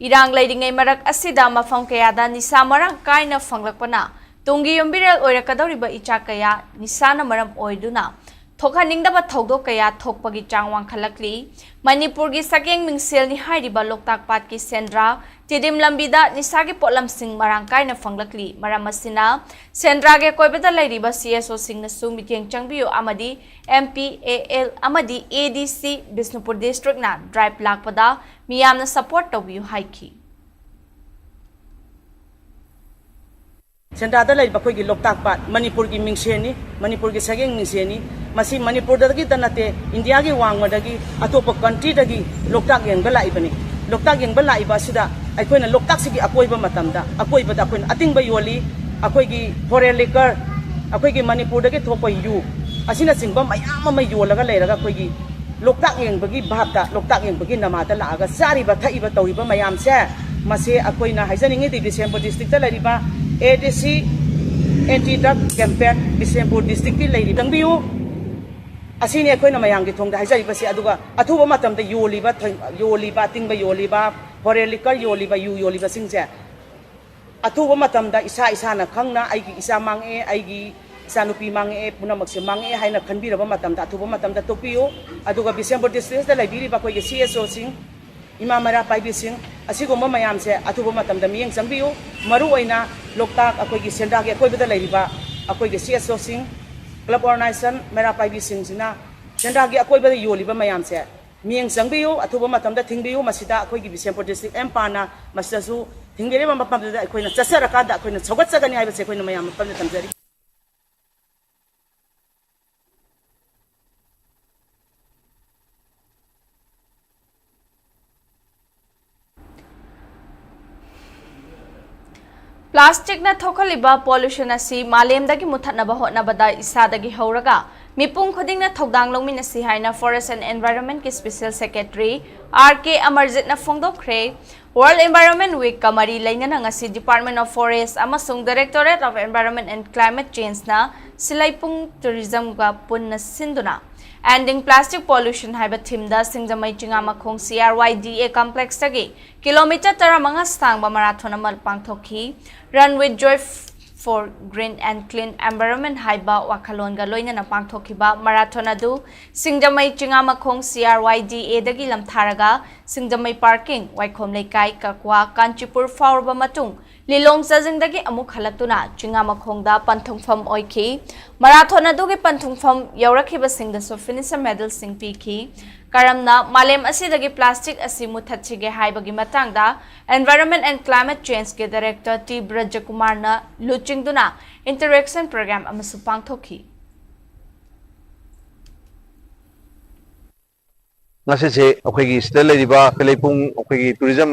ꯏꯔꯥꯡ ꯂꯩꯔꯤꯉꯩ ꯃꯔꯛ ꯑꯁꯤꯗ ꯃꯐꯝ ꯀꯌꯥꯗ ꯅꯤꯁꯥ ꯃꯔꯥꯡ ꯀꯥꯏꯅ ꯐꯪꯂꯛꯄꯅ ꯇꯨꯡꯒꯤ ꯌꯨꯝꯕꯤꯔꯦꯜ ꯑꯣꯏꯔꯛꯀꯗꯧꯔꯤꯕ ꯏꯆꯥ ꯀꯌꯥ ꯅꯤꯁꯥꯅ ꯃꯔꯝ ꯑꯣꯏꯗꯨꯅ ꯊꯣꯛꯍꯟꯅꯤꯡꯗꯕ ꯊꯧꯗꯣꯛ ꯀꯌꯥ ꯊꯣꯛꯄꯒꯤ ꯆꯥꯡ ꯋꯥꯡꯈꯠꯂꯛꯂꯤ꯫ ꯃꯅꯤꯄꯨꯔꯒꯤ ꯁꯛꯌꯦꯡ ꯃꯤꯡꯁꯦꯜꯅꯤ ꯍꯥꯏꯔꯤꯕ ꯂꯣꯛꯇꯥꯛ ꯄꯥꯠꯀꯤ ꯁꯦꯟꯗ꯭ꯔꯥ ꯇꯤꯗꯤꯝ ꯂꯝꯕꯤꯗ ꯅꯤꯁꯥꯒꯤ ꯄꯣꯠꯂꯝꯁꯤꯡ ꯃꯔꯥꯡ ꯀꯥꯏꯅ ꯐꯪꯂꯛꯂꯤ꯫ ꯃꯔꯝ ꯑꯁꯤꯅ ꯁꯦꯟꯗ꯭ꯔꯥꯒꯤ ꯑꯀꯣꯏꯕꯗ ꯂꯩꯔꯤꯕ ꯁꯤ ꯑꯦꯁ ꯑꯣꯁꯤꯡꯅꯁꯨ ꯃꯤꯠꯌꯦꯡ ꯆꯪꯕꯤꯌꯨ ꯑꯃꯗꯤ ꯑꯦꯝ ꯄꯤ ꯑꯦ ꯑꯦꯜ ꯑꯃꯗꯤ ꯑꯦ ꯗꯤ ꯁꯤ ꯕꯤꯁꯅꯨꯄꯨꯔ ꯗꯤꯁꯇ꯭ꯔꯤꯛꯅ ꯗ꯭ꯔꯥꯏꯚ ꯂꯥꯛꯄꯗ ꯃꯤꯌꯥꯝꯅ ꯁꯄꯣꯔꯠ ꯇꯧꯕꯤꯌꯨ ꯍꯥꯏꯈꯤ꯫ ꯁꯦꯟꯗ꯭ꯔꯥꯗ ꯂꯩꯔꯤꯕ ꯑꯩꯈꯣꯏꯒꯤ ꯂꯣꯛꯇꯥꯛ ꯄꯥꯠ ꯃꯅꯤꯄꯨꯔꯒꯤ ꯃꯤꯡꯁꯦꯟꯅꯤ, ꯃꯅꯤꯄꯨꯔꯒꯤ ꯁꯛꯌꯦꯡ ꯃꯤꯡꯁꯦꯟꯅꯤ꯫ ꯃꯁꯤ ꯃꯅꯤꯄꯨꯔꯗꯒꯤꯇ ꯅꯠꯇꯦ, ꯏꯟꯗꯤꯌꯥꯒꯤ ꯋꯥꯡꯃꯗꯒꯤ ꯑꯇꯣꯞꯄ ꯀꯟꯇ꯭ꯔꯤꯗꯒꯤ ꯂꯣꯛꯇꯥꯛ ꯌꯦꯡꯕ ꯂꯥꯛꯏꯕꯅꯤ꯫ ꯂꯣꯛꯇꯥꯛ ꯌꯦꯡꯕ ꯂꯥꯛꯏꯕ ꯑꯁꯤꯗ ꯑꯩꯈꯣꯏꯅ ꯂꯣꯛꯇꯥꯛꯁꯤꯒꯤ ꯑꯀꯣꯏꯕ ꯃꯇꯝꯗ ꯑꯀꯣꯏꯕꯗ ꯑꯩꯈꯣꯏꯅ ꯑꯇꯤꯡꯕ ꯌꯣꯜꯂꯤ, ꯑꯩꯈꯣꯏꯒꯤ ꯐꯣꯔꯦꯟ ꯂꯤꯀꯔ, ꯑꯩꯈꯣꯏꯒꯤ ꯃꯅꯤꯄꯨꯔꯗꯒꯤ ꯊꯣꯛꯄ ꯌꯨ ꯑꯁꯤꯅꯆꯤꯡꯕ ꯃꯌꯥꯝ ꯑꯃ ꯌꯣꯜꯂꯒ ꯂꯩꯔꯒ ꯑꯩꯈꯣꯏꯒꯤ ꯂꯣꯛꯇꯥꯛ ꯌꯦꯡꯕꯒꯤ ꯚꯥꯞꯇ, ꯂꯣꯛꯇꯥꯛ ꯌꯦꯡꯕꯒꯤ ꯅꯃꯥꯗ ꯂꯥꯛꯑꯒ ꯆꯥꯔꯤꯕ ꯊꯛꯏꯕ ꯇꯧꯔꯤꯕ ꯃꯌꯥꯝꯁꯦ, ꯃꯁꯤ ꯑꯩꯈꯣꯏꯅ ꯍꯥꯏꯖꯅꯤꯡꯉꯤꯗꯤ ꯕꯤꯁꯦꯝꯄꯨꯔ ꯗꯤꯁꯇ꯭ꯔꯤꯛꯇ ꯂꯩꯔꯤꯕ ꯑꯦ ꯗꯤ ꯁꯤ ꯑꯦꯟꯇꯤ ꯗ꯭ꯔꯒ ꯀꯦꯝꯄꯦꯟ ꯕꯤꯁꯦꯝꯄꯨꯔ ꯗꯤꯁꯇ꯭ꯔꯤꯛꯀꯤ ꯂꯩꯔꯤꯕ ꯆꯪꯕꯤꯌꯨ꯫ ꯑꯁꯤꯅꯤ ꯑꯩꯈꯣꯏꯅ ꯃꯌꯥꯝꯒꯤ ꯊꯣꯡꯗ ꯍꯥꯏꯖꯔꯤꯕꯁꯤ꯫ ꯑꯗꯨꯒ ꯑꯊꯨꯕ ꯃꯇꯝꯗ ꯌꯣꯜꯂꯤꯕ ꯊꯣꯏ-, ꯌꯣꯜꯂꯤꯕ, ꯑꯇꯤꯡꯕ ꯌꯣꯜꯂꯤꯕ, ꯐꯣꯔꯦꯟ ꯂꯤꯀꯔ ꯌꯣꯜꯂꯤꯕ, ꯌꯨ ꯌꯣꯜꯂꯤꯕꯁꯤꯡꯁꯦ ꯑꯊꯨꯕ ꯃꯇꯝꯗ ꯏꯁꯥ ꯏꯁꯥꯅ ꯈꯪꯅ ꯑꯩꯒꯤ ꯏꯆꯥ ꯃꯥꯡꯉꯛꯑꯦ, ꯑꯩꯒꯤ ꯏꯆꯥꯅꯨꯄꯤ ꯃꯥꯡꯉꯛꯑꯦ, ꯄꯨꯝꯅꯃꯛꯁꯦ ꯃꯥꯡꯉꯛꯑꯦ ꯍꯥꯏꯅ ꯈꯟꯕꯤꯔꯕ ꯃꯇꯝꯗ, ꯑꯊꯨꯕ ꯃꯇꯝꯗ ꯇꯣꯛꯄꯤꯌꯨ꯫ ꯑꯗꯨꯒ ꯕꯤꯁꯦꯝꯄꯨꯔ ꯗꯤꯁꯇ꯭ꯔꯤꯛꯇ ꯂꯩꯕꯤꯔꯤꯕ ꯑꯩꯈꯣꯏꯒꯤ ꯁꯤ ꯑꯦꯁ ꯑꯣꯁꯤꯡ, ꯏꯃꯥ ꯃꯩꯔꯥ ꯄꯥꯏꯕꯤꯁꯤꯡ, ꯑꯁꯤꯒꯨꯝꯕ ꯃꯌꯥꯝꯁꯦ ꯑꯊꯨꯕ ꯃꯇꯝꯗ ꯃꯤꯠꯌꯦꯡ ꯆꯪꯕꯤꯌꯨ꯫ ꯃꯔꯨꯑꯣꯏꯅ ꯂꯣꯛꯇꯥꯛ ꯑꯩꯈꯣꯏꯒꯤ ꯁꯦꯟꯗ꯭ꯔꯥꯒꯤ ꯑꯀꯣꯏꯕꯗ ꯂꯩꯔꯤꯕ ꯑꯩꯈꯣꯏꯒꯤ ꯁꯤ ꯑꯦꯁ ꯑꯣꯁꯤꯡ, ꯀ꯭ꯂꯕ ꯑꯣꯔꯒꯅꯥꯏꯖꯦꯁꯟ, ꯃꯩꯔꯥ ꯄꯥꯏꯕꯤꯁꯤꯡꯁꯤꯅ ꯁꯦꯟꯗ꯭ꯔꯥꯒꯤ ꯑꯀꯣꯏꯕꯗ ꯌꯣꯜꯂꯤꯕ ꯃꯌꯥꯝꯁꯦ ꯃꯤꯠꯌꯦꯡ ꯆꯪꯕꯤꯌꯨ, ꯑꯊꯨꯕ ꯃꯇꯝꯗ ꯊꯤꯡꯕꯤꯌꯨ꯫ ꯃꯁꯤꯗ ꯑꯩꯈꯣꯏꯒꯤ ꯕꯤꯁꯦꯝꯄꯨꯔ ꯗꯤꯁꯇ꯭ꯔꯤꯛ ꯑꯦꯝ ꯄꯥꯅ ꯃꯁꯤꯗꯁꯨ ꯊꯤꯡꯕꯤꯔꯤꯕ ꯃꯐꯝꯗꯨꯗ ꯑꯩꯈꯣꯏꯅ ꯆꯠꯆꯔꯀꯥꯟꯗ ꯑꯩꯈꯣꯏꯅ ꯁꯧꯒꯠꯆꯒꯅꯤ ꯍꯥꯏꯕꯁꯦ ꯑꯩꯈꯣꯏꯅ ꯃꯌꯥꯝ ꯃꯐꯝꯗ ꯊꯝꯖꯔꯤ꯫ ꯄ꯭ꯂꯥꯁꯇꯤꯛꯅ ꯊꯣꯛꯍꯜꯂꯤꯕ ꯄꯣꯂꯨꯁꯟ ꯑꯁꯤ ꯃꯥꯂꯦꯝꯗꯒꯤ ꯃꯨꯠꯊꯠꯅꯕ ꯍꯣꯠꯅꯕꯗ ꯏꯁꯥꯗꯒꯤ ꯍꯧꯔꯒ ꯃꯤꯄꯨꯝ ꯈꯨꯗꯤꯡꯅ ꯊꯧꯗꯥꯡ ꯂꯧꯃꯤꯟꯅꯁꯤ ꯍꯥꯏꯅ ꯐꯣꯔꯦꯁ ꯑꯦꯟ ꯑꯦꯟꯚꯥꯏꯔꯟꯃꯦꯟꯠꯀꯤ ꯁ꯭ꯄꯦꯁꯦꯜ ꯁꯦꯀ꯭ꯔꯦꯇꯔꯤ ꯑꯥꯔ ꯀꯦ ꯑꯃꯔꯖꯤꯠꯅ ꯐꯣꯡꯗꯣꯛꯈ꯭ꯔꯦ꯫ ꯋꯥꯔꯜꯗ ꯏꯟꯚꯥꯏꯔꯟꯃꯦꯟꯠ ꯋꯤꯛꯀ ꯃꯔꯤ ꯂꯩꯅꯅ ꯉꯁꯤ Department of Forest ꯑꯃꯁꯨꯡ Directorate of Environment and Climate Changeꯅ ꯁꯤꯂꯩꯄꯨꯡ ꯇꯨꯔꯤꯖꯝꯒ ꯄꯨꯟꯅ ꯁꯤꯟꯗꯨꯅ Ending Plastic Pollution ꯍꯥꯏꯕ ꯊꯤꯝꯗ ꯁꯤꯡꯖꯃꯩ ꯆꯤꯉꯥꯃꯈꯣꯡ ꯁꯤ ꯑꯥꯔ ꯋꯥꯏ ꯗꯤ ꯑꯦ ꯀꯝꯄ꯭ꯂꯦꯛꯁꯇꯒꯤ ꯀꯤꯂꯣꯃꯤꯇꯔ ꯇꯔꯥꯃꯉꯥ ꯁꯥꯡꯕ ꯃꯔꯥꯊꯣꯟ ꯑꯃ ꯄꯥꯡꯊꯣꯛꯈꯤ꯫ Run with Joy for Green and Clean Environment ꯍꯥꯏꯕ ꯋꯥꯈꯜꯂꯣꯟꯒ ꯂꯣꯏꯅꯅ ꯄꯥꯡꯊꯣꯛꯈꯤꯕ ꯃꯔꯥꯊꯣꯟ ꯑꯗꯨ ꯁꯤꯡꯖꯃꯩ ꯆꯤꯉꯥꯃꯈꯣꯡ ꯁꯤ ꯑꯥꯔ ꯋꯥꯏ ꯗꯤ ꯑꯦꯗꯒꯤ ꯂꯝꯊꯥꯔꯒ ꯁꯤꯡꯖꯃꯩ ꯄꯥꯔꯀꯤꯡ, ꯋꯥꯏꯈꯣꯝ ꯂꯩꯀꯥꯏ, ꯀꯛꯋꯥ, ꯀꯥꯟꯆꯤꯄꯨꯔ ꯐꯥꯎꯔꯕ ꯃꯇꯨꯡ ꯂꯤꯂꯣꯡ ꯆꯥꯖꯤꯡꯗꯒꯤ ꯑꯃꯨꯛ ꯍꯜꯂꯛꯇꯨꯅ ꯆꯤꯉꯥꯃꯈꯣꯡꯗ ꯄꯟꯊꯨꯡꯐꯝ ꯑꯣꯏꯈꯤ꯫ ꯃꯔꯥꯊꯣꯟ ꯑꯗꯨꯒꯤ ꯄꯟꯊꯨꯡꯐꯝ ꯌꯧꯔꯛꯈꯤꯕꯁꯤꯡꯗꯁꯨ finisher medalꯁꯤꯡ ꯄꯤꯈꯤ꯫ ꯀꯔꯝꯅ ꯃꯥꯂꯦꯝ ꯑꯁꯤꯗꯒꯤ ꯄ꯭ꯂꯥꯁꯇꯤꯛ ꯑꯁꯤ ꯃꯨꯠꯊꯠꯁꯤꯒꯦ ꯍꯥꯏꯕꯒꯤ ꯃꯇꯥꯡꯗ Environment and Climate Changeꯀꯤ Director ꯇꯤ ꯕ꯭ꯔꯖꯀꯨꯃꯥꯔꯅ ꯂꯨꯆꯤꯡꯗꯨꯅ interaction program ꯑꯃꯁꯨ ꯄꯥꯡꯊꯣꯛꯈꯤ꯫ ꯉꯁꯤꯁꯦ ꯑꯩꯈꯣꯏꯒꯤ ꯁꯤꯗ ꯂꯩꯔꯤꯕ ꯀꯂꯩꯄꯨꯡ ꯑꯩꯈꯣꯏꯒꯤ ꯇꯨꯔꯤꯖꯝ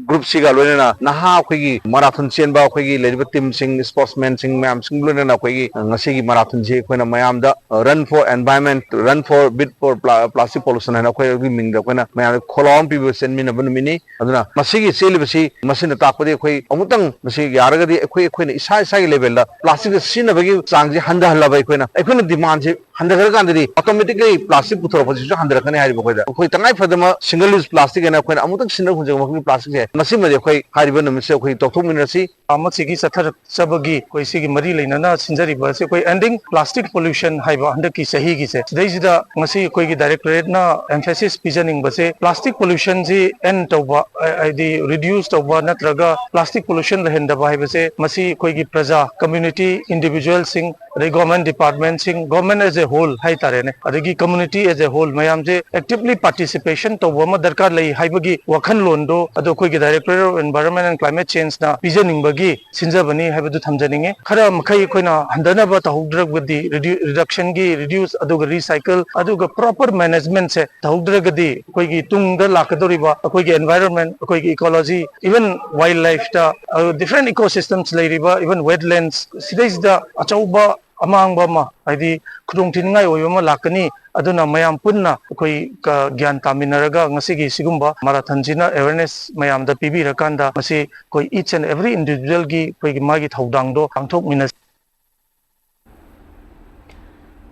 ꯒ꯭ꯔꯨꯞꯁꯤꯒ ꯂꯣꯏꯅꯅ ꯅꯍꯥ ꯑꯩꯈꯣꯏꯒꯤ ꯃꯔꯥꯊꯣꯟ ꯆꯦꯟꯕ ꯑꯩꯈꯣꯏꯒꯤ ꯂꯩꯔꯤꯕ ꯇꯤꯝꯁꯤꯡ, ꯁ꯭ꯄꯣꯔꯠꯁꯃꯦꯟꯁꯤꯡ ꯃꯌꯥꯝꯁꯤꯡ ꯂꯣꯏꯅꯅ ꯑꯩꯈꯣꯏꯒꯤ ꯉꯁꯤꯒꯤ ꯃꯔꯥꯊꯣꯟꯁꯤ ꯑꯩꯈꯣꯏꯅ ꯃꯌꯥꯝꯗ Run for Environment, Run for Beat for Pla- Plastic Pollution ꯍꯥꯏꯅ ꯑꯩꯈꯣꯏꯒꯤ ꯃꯤꯡꯗ ꯑꯩꯈꯣꯏꯅ ꯃꯌꯥꯝꯗ ꯈꯣꯜꯂꯥꯎ ꯑꯃ ꯄꯤꯕ ꯆꯦꯟꯃꯤꯟꯅꯕ ꯅꯨꯃꯤꯠꯅꯤ꯫ ꯑꯗꯨꯅ ꯃꯁꯤꯒꯤ ꯆꯦꯜꯂꯤꯕꯁꯤ ꯃꯁꯤꯅ ꯇꯥꯛꯄꯗꯤ ꯑꯩꯈꯣꯏ ꯑꯃꯨꯛꯇꯪ ꯃꯁꯤ ꯌꯥꯔꯒꯗꯤ ꯑꯩꯈꯣꯏ ꯑꯩꯈꯣꯏꯅ ꯏꯁꯥ ꯏꯁꯥꯒꯤ ꯂꯦꯚꯦꯜꯗ ꯄ꯭ꯂꯥꯁꯇꯤꯛꯁꯦ ꯁꯤꯖꯤꯟꯅꯕꯒꯤ ꯆꯥꯡꯁꯦ ꯍꯟꯊꯍꯜꯂꯕ ꯑꯩꯈꯣꯏꯅ ꯑꯩꯈꯣꯏꯅ ꯗꯤꯃꯥꯟꯁꯦ ꯍꯟꯊꯈ꯭ꯔꯀꯥꯟꯗꯗꯤ automatically plastic ꯄꯨꯊꯣꯔꯛꯄꯁꯤꯁꯨ ꯍꯟꯊꯔꯛꯀꯅꯤ ꯍꯥꯏꯔꯤꯕ ꯑꯩꯈꯣꯏꯗ꯫ ꯑꯩꯈꯣꯏ ꯇꯉꯥꯏ ꯐꯗꯕ single use plastic ꯍꯥꯏꯅ ꯑꯩꯈꯣꯏꯅ ꯑꯃꯨꯛꯇꯪ ꯁꯤꯖꯤꯟꯅꯕ ꯍꯨꯟꯖꯕ ꯃꯈꯜꯒꯤ plastic ꯁꯦ, ꯃꯁꯤꯃꯗꯤ ꯑꯩꯈꯣꯏ ꯍꯥꯏꯔꯤꯕ ꯅꯨꯃꯤꯠꯁꯦ ꯑꯩꯈꯣꯏ ꯇꯣꯛꯊꯣꯛꯃꯤꯟꯅꯁꯤ꯫ ꯃꯁꯤꯒꯤ ꯆꯠꯊꯔꯛꯆꯕꯒꯤ ꯑꯩꯈꯣꯏ ꯁꯤꯒꯤ ꯃꯔꯤ ꯂꯩꯅꯅ ꯁꯤꯟꯖꯔꯤꯕ ꯑꯁꯤ ꯑꯩꯈꯣꯏ Ending Plastic Pollution ꯍꯥꯏꯕ ꯍꯟꯗꯛꯀꯤ ꯆꯍꯤꯒꯤꯁꯦ, ꯁꯤꯗꯩꯁꯤꯗ ꯉꯁꯤ ꯑꯩꯈꯣꯏꯒꯤ directorate ꯅ emphasis ꯄꯤꯖꯅꯤꯡꯕꯁꯦ, plastic pollution ꯁꯤ end ꯇꯧꯕ, ꯑ, ꯍꯥꯏꯗꯤ reduce ꯇꯧꯕ ꯅꯠꯇ꯭ꯔꯒ plastic pollution ꯂꯩꯍꯟꯗꯕ ꯍꯥꯏꯕꯁꯦ, ꯃꯁꯤ ꯑꯩꯈꯣꯏꯒꯤ ꯄ꯭ꯔꯖꯥ, community, individual ꯁꯤꯡ, ꯑꯗꯩ government department ꯁꯤꯡ, government as a whole ꯍꯥꯏꯇꯥꯔꯦꯅꯦ, ꯑꯗꯒꯤ community as a whole ꯃꯌꯥꯝꯁꯦ actively participation ꯇꯧꯕ ꯑꯃ ꯗꯔꯀꯥꯔ ꯂꯩ ꯍꯥꯏꯕꯒꯤ ꯋꯥꯈꯜꯂꯣꯟꯗꯣ ꯑꯗꯣ ꯑꯩꯈꯣꯏꯒꯤ Directorate of Environment and Climate Change ꯅ ꯄꯤꯖꯅꯤꯡꯕꯒꯤ ꯁꯤꯟꯖꯕꯅꯤ ꯍꯥꯏꯕꯗꯨ ꯊꯝꯖꯅꯤꯡꯉꯤ꯫ ꯈꯔ ꯃꯈꯩ ꯑꯩꯈꯣꯏꯅ ꯍꯟꯊꯅꯕ ꯇꯧꯍꯧꯗ꯭ꯔꯒꯗꯤ, redu-, reduction ꯒꯤ, reduce ꯑꯗꯨꯒ recycle ꯑꯗꯨꯒ proper management ꯁꯦ ꯇꯧꯍꯧꯗ꯭ꯔꯒꯗꯤ ꯑꯩꯈꯣꯏꯒꯤ ꯇꯨꯡꯗ ꯂꯥꯛꯀꯗꯧꯔꯤꯕ ꯑꯩꯈꯣꯏꯒꯤ environment, ꯑꯩꯈꯣꯏꯒꯤ ecology, even wildlife ꯇ, ꯑ, different ecosystems ꯂꯩꯔꯤꯕ, even wetlands ꯁꯤꯗꯩꯁꯤꯗ ꯑꯆꯧꯕ ꯑꯃꯥꯡꯕ ꯑꯃ, ꯍꯥꯏꯗꯤ ꯈꯨꯗꯣꯡ ꯊꯤꯅꯤꯡꯉꯥꯏ ꯑꯣꯏꯕ ꯑꯃ ꯂꯥꯛꯀꯅꯤ꯫ ꯑꯗꯨꯅ ꯃꯌꯥꯝ ꯄꯨꯟꯅ ꯑꯩꯈꯣꯏ ꯀ-, ꯒ꯭ꯌꯥꯟ ꯇꯥꯃꯤꯟꯅꯔꯒ ꯉꯁꯤꯒꯤ ꯁꯤꯒꯨꯝꯕ marathon ꯁꯤꯅ awareness ꯃꯌꯥꯝꯗ ꯄꯤꯕꯤꯔꯀꯥꯟꯗ ꯃꯁꯤ ꯑꯩꯈꯣꯏ each and every individual ꯒꯤ ꯑꯩꯈꯣꯏꯒꯤ ꯃꯥꯒꯤ ꯊꯧꯗꯥꯡꯗꯣ ꯄꯥꯡꯊꯣꯛꯃꯤꯟꯅꯁꯤ꯫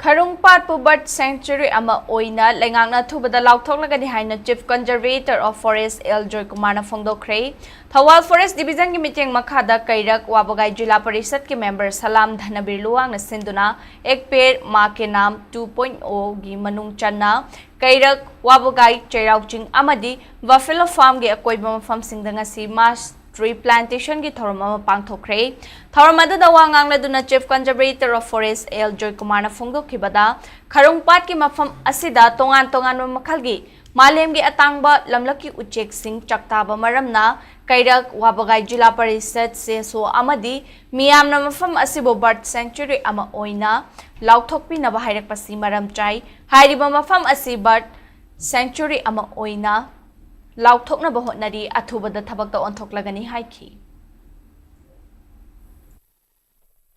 ꯈꯔꯨꯡꯄꯥꯠꯄꯨ bird sanctuary ꯑꯃ ꯑꯣꯏꯅ ꯂꯩꯉꯥꯛꯅ ꯑꯊꯨꯕꯗ ꯂꯥꯎꯊꯣꯛꯂꯒꯅꯤ ꯍꯥꯏꯅ Chief Conservator of Forest L ꯖꯣꯏꯀꯨꯃꯥꯔꯅ ꯐꯣꯡꯗꯣꯛꯈ꯭ꯔꯦ꯫ ꯊꯧꯕꯥꯜ Forest Division ꯒꯤ ꯃꯤꯠꯌꯦꯡ ꯃꯈꯥꯗ ꯀꯩꯔꯛ ꯋꯥꯕꯒꯥꯏ ꯖꯤꯂꯥ ꯄꯔꯤꯁꯠꯀꯤ member ꯁꯂꯥꯝ ꯙꯅꯕꯤꯔ ꯂꯨꯋꯥꯡꯅ ꯁꯤꯟꯗꯨꯅ ꯑꯦꯛ ꯄꯦꯔ ꯃꯥ ꯀꯦ ꯅꯥꯝ two point oh ꯒꯤ ꯃꯅꯨꯡ ꯆꯟꯅ ꯀꯩꯔꯛ, ꯋꯥꯕꯒꯥꯏ, ꯆꯩꯔꯥꯎ ꯆꯤꯡ ꯑꯃꯗꯤ Buffalo Farm ꯒꯤ ꯑꯀꯣꯏꯕ ꯃꯐꯝꯁꯤꯡꯗ ꯉꯁꯤ mass tree plantation ꯒꯤ ꯊꯧꯔꯝ ꯑꯃ ꯄꯥꯡꯊꯣꯛꯈ꯭ꯔꯦ꯫ ꯊꯧꯔꯝ ꯑꯗꯨꯗ ꯋꯥ ꯉꯥꯡꯂꯗꯨꯅ Chief Conservator of Forest L ꯖꯣꯏꯀꯨꯃꯥꯔꯅ ꯐꯣꯡꯗꯣꯛꯈꯤꯕꯗ, ꯈꯔꯨꯡꯄꯥꯠꯀꯤ ꯃꯐꯝ ꯑꯁꯤꯗ ꯇꯣꯉꯥꯟ ꯇꯣꯉꯥꯟꯕ ꯃꯈꯜꯒꯤ ꯃꯥꯂꯦꯝꯒꯤ ꯑꯇꯥꯡꯕ ꯂꯝꯂꯛꯀꯤ ꯎꯆꯦꯛꯁꯤꯡ ꯆꯥꯛꯇꯥꯕ ꯃꯔꯝꯅ ꯀꯩꯔꯛ, ꯋꯥꯕꯒꯥꯏ ꯖꯤꯂꯥ ꯄꯔꯤꯁꯠ, ꯁꯦꯁꯣ ꯑꯃꯗꯤ ꯃꯤꯌꯥꯝꯅ ꯃꯐꯝ ꯑꯁꯤꯕꯨ bird sanctuary ꯑꯃ ꯑꯣꯏꯅ ꯂꯥꯎꯊꯣꯛꯄꯤꯅꯕ ꯍꯥꯏꯔꯛꯄꯁꯤ ꯃꯔꯝ ꯆꯥꯏ꯫ ꯍꯥꯏꯔꯤꯕ ꯃꯐꯝ ꯑꯁꯤ bird sanctuary ꯑꯃ ꯑꯣꯏꯅ ꯂꯥꯎꯊꯣꯛꯅꯕ ꯍꯣꯠꯅꯔꯤ, ꯑꯊꯨꯕꯗ ꯊꯕꯛꯇ ꯑꯣꯟꯊꯣꯛꯂꯒꯅꯤ ꯍꯥꯏꯈꯤ꯫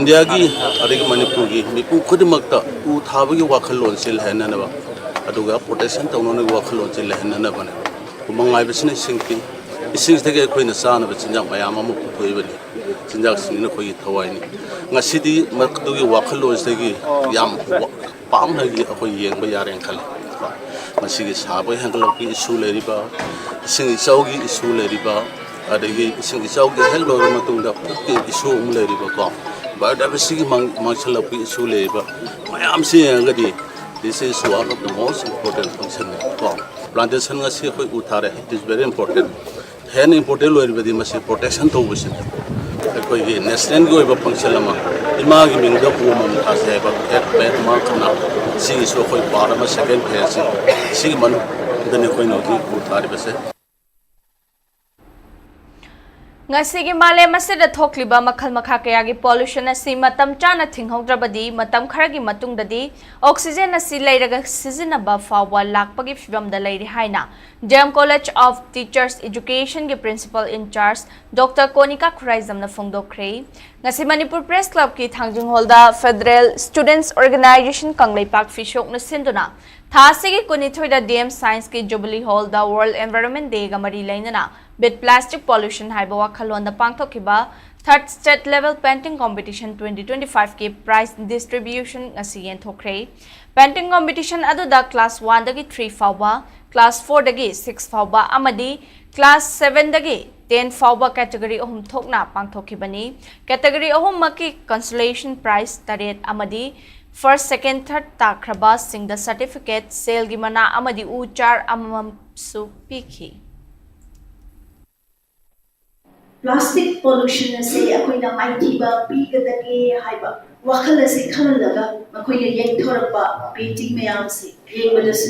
ꯏꯟꯗꯤꯌꯥꯒꯤ ꯑꯗꯒꯤ ꯃꯅꯤꯄꯨꯔꯒꯤ ꯃꯤꯄꯨꯝ ꯈꯨꯗꯤꯡꯃꯛꯇ ꯎ ꯊꯥꯕꯒꯤ ꯋꯥꯈꯜꯂꯣꯟꯁꯤ ꯂꯩꯍꯟꯅꯅꯕ, ꯑꯗꯨꯒ protection ꯇꯧꯅꯅꯕꯒꯤ ꯋꯥꯈꯜꯂꯣꯟꯁꯤ ꯂꯩꯍꯟꯅꯅꯕꯅꯦꯕ꯫ ꯎꯃꯪ ꯍꯥꯏꯕꯁꯤꯅ ꯏꯁꯤꯡ ꯄꯤ, ꯏꯁꯤꯡꯁꯤꯗꯒꯤ ꯑꯩꯈꯣꯏꯅ ꯆꯥꯅꯕ ꯆꯤꯟꯖꯥꯛ ꯃꯌꯥꯝ ꯑꯃ ꯄꯨꯊꯣꯛꯏꯕꯅꯤ꯫ ꯆꯤꯟꯖꯥꯛꯁꯤꯡꯁꯤꯅ ꯑꯩꯈꯣꯏꯒꯤ ꯊꯋꯥꯏꯅꯤ꯫ ꯉꯁꯤꯗꯤ ꯃꯗꯨꯒꯤ ꯋꯥꯈꯜꯂꯣꯟꯁꯤꯗꯒꯤ ꯌꯥꯝ ꯋꯥ-, ꯄꯥꯛꯅꯒꯤ ꯑꯩꯈꯣꯏ ꯌꯦꯡꯕ ꯌꯥꯔꯦꯅ ꯈꯜꯂꯤ꯫ ꯀꯣ, ꯃꯁꯤꯒꯤ ꯁꯥꯕ ꯍꯦꯟꯒꯠꯂꯛꯄꯒꯤ ꯏꯁꯨ ꯂꯩꯔꯤꯕ, ꯏꯁꯤꯡ ꯏꯆꯥꯎꯒꯤ ꯏꯁꯨ ꯂꯩꯔꯤꯕ, ꯑꯗꯒꯤ ꯏꯁꯤꯡ ꯏꯆꯥꯎꯒꯤ ꯍꯦꯛ ꯂꯣꯏꯔ ꯃꯇꯨꯡꯗ ꯐꯨꯗꯀꯤ ꯏꯁꯨ ꯑꯃꯨꯛ ꯂꯩꯔꯤꯕꯀꯣ, ꯕꯥꯏꯑꯣꯗꯥꯏꯕꯔꯁꯤꯇꯤꯒꯤ ꯃꯥꯡ-, ꯃꯥꯡꯁꯤꯜꯂꯛꯄꯒꯤ ꯏꯁꯨ ꯂꯩꯔꯤꯕ ꯃꯌꯥꯝꯁꯤ ꯌꯦꯡꯉꯒꯗꯤ, this is one of the most important function ꯀꯣ꯫ ꯄ꯭ꯂꯥꯟꯇꯦꯁꯟ ꯉꯁꯤ ꯑꯩꯈꯣꯏ ꯎ ꯊꯥꯔꯦ, it is very important꯫ ꯍꯦꯟꯅ ꯏꯝꯄꯣꯔꯇꯦꯟ ꯑꯣꯏꯔꯤꯕꯗꯤ ꯃꯁꯤ ꯄ꯭ꯔꯣꯇꯦꯛꯁꯟ ꯇꯧꯕꯁꯤꯅꯤ꯫ ꯑꯩꯈꯣꯏꯒꯤ ꯅꯦꯁꯅꯦꯜꯒꯤ ꯑꯣꯏꯕ ꯐꯪꯁꯟ ꯑꯃ, ꯏꯃꯥꯒꯤ ꯃꯤꯡꯗ ꯎ ꯑꯃꯃꯝ ꯊꯥꯁꯦ ꯍꯥꯏꯕ ꯑꯦꯛ ꯄꯦꯗ ꯃꯥ ꯀꯅꯥ, ꯁꯤꯒꯤꯁꯨ ꯑꯩꯈꯣꯏ ꯄꯥꯔꯠ ꯑꯃ, ꯁꯦꯀꯦꯟ ꯐꯦꯖꯁꯤ, ꯁꯤꯒꯤ ꯃꯅꯨꯡꯗꯅꯤ ꯑꯩꯈꯣꯏꯅ ꯍꯧꯖꯤꯛ ꯎ ꯊꯥꯔꯤꯕꯁꯦ꯫ ꯉꯁꯤꯒꯤ ꯃꯥꯂꯦꯝ ꯑꯁꯤꯗ ꯊꯣꯛꯂꯤꯕ ꯃꯈꯜ ꯃꯈꯥ ꯀꯌꯥꯒꯤ ꯄꯣꯂꯨꯁꯟ ꯑꯁꯤ ꯃꯇꯝ ꯆꯥꯅ ꯊꯤꯡꯍꯧꯗ꯭ꯔꯕꯗꯤ, ꯃꯇꯝ ꯈꯔꯒꯤ ꯃꯇꯨꯡꯗꯗꯤ ꯑꯣꯛꯁꯤꯖꯦꯟ ꯑꯁꯤ ꯂꯩꯔꯒ ꯁꯤꯖꯤꯟꯅꯕ ꯐꯥꯎꯕ ꯂꯥꯛꯄꯒꯤ ꯐꯤꯕꯝꯗ ꯂꯩꯔꯦ ꯍꯥꯏꯅ D M College of Teachers Educationꯒꯤ Principal in Charge Doctor ꯀꯣꯅꯤꯀꯥ ꯈꯨꯔꯥꯏꯖꯝꯅ ꯐꯣꯡꯗꯣꯛꯈ꯭ꯔꯦ꯫ ꯉꯁꯤ ꯃꯅꯤꯄꯨꯔ ꯄ꯭ꯔꯦꯁ ꯀ꯭ꯂꯕꯀꯤ ꯊꯥꯡꯖꯤꯡ ꯍꯣꯜꯗ Federal Students Organization ꯀꯪꯂꯩꯄꯥꯛ ꯐꯤꯁꯣꯛꯅ ꯁꯤꯟꯗꯨꯅ ꯊꯥ ꯑꯁꯤꯒꯤ ꯀꯨꯟꯅꯤꯊꯣꯏꯗ D M Scienceꯀꯤ Jubilee Hallꯗ World Environment Dayꯒ ꯃꯔꯤ ꯂꯩꯅꯅ Beat Plastic Pollution ꯍꯥꯏꯕ ꯋꯥꯈꯜꯂꯣꯟꯗ ꯄꯥꯡꯊꯣꯛꯈꯤꯕ Third State Level Painting Competition twenty twenty-fiveꯀꯤ prize distribution ꯉꯁꯤ ꯌꯦꯟꯊꯣꯛꯈ꯭ꯔꯦ꯫ Painting competition ꯑꯗꯨꯗ class oneꯗꯒꯤ three ꯐꯥꯎꯕ, class fourꯗꯒꯤ six ꯐꯥꯎꯕ ꯑꯃꯗꯤ class sevenꯗꯒꯤ ten ꯐꯥꯎꯕ category ꯑꯍꯨꯝ ꯊꯣꯛꯅ ꯄꯥꯡꯊꯣꯛꯈꯤꯕꯅꯤ꯫ Category ꯑꯍꯨꯝꯃꯛꯀꯤ consolation prize ꯇꯔꯦꯠ ꯑꯃꯗꯤ first, second, third ꯇꯥꯈ꯭ꯔꯕꯁꯤꯡꯗ certificate, ꯁꯦꯜꯒꯤ ꯃꯅꯥ ꯑꯃꯗꯤ ꯎ ꯆꯥꯔ ꯑꯃꯃꯝꯁꯨ ꯄꯤꯈꯤ꯫ Plastic pollution ꯑꯁꯤ ꯑꯩꯈꯣꯏꯅ ꯃꯥꯏꯊꯤꯕ ꯄꯤꯒꯗꯒꯦ ꯍꯥꯏꯕ ꯋꯥꯈꯜ ꯑꯁꯤ ꯈꯜꯍꯜꯂꯒ ꯃꯈꯣꯏꯅ ꯌꯦꯛꯊꯣꯔꯛꯄ painting ꯃꯌꯥꯝꯁꯤ ꯌꯦꯡꯕꯗꯁꯨ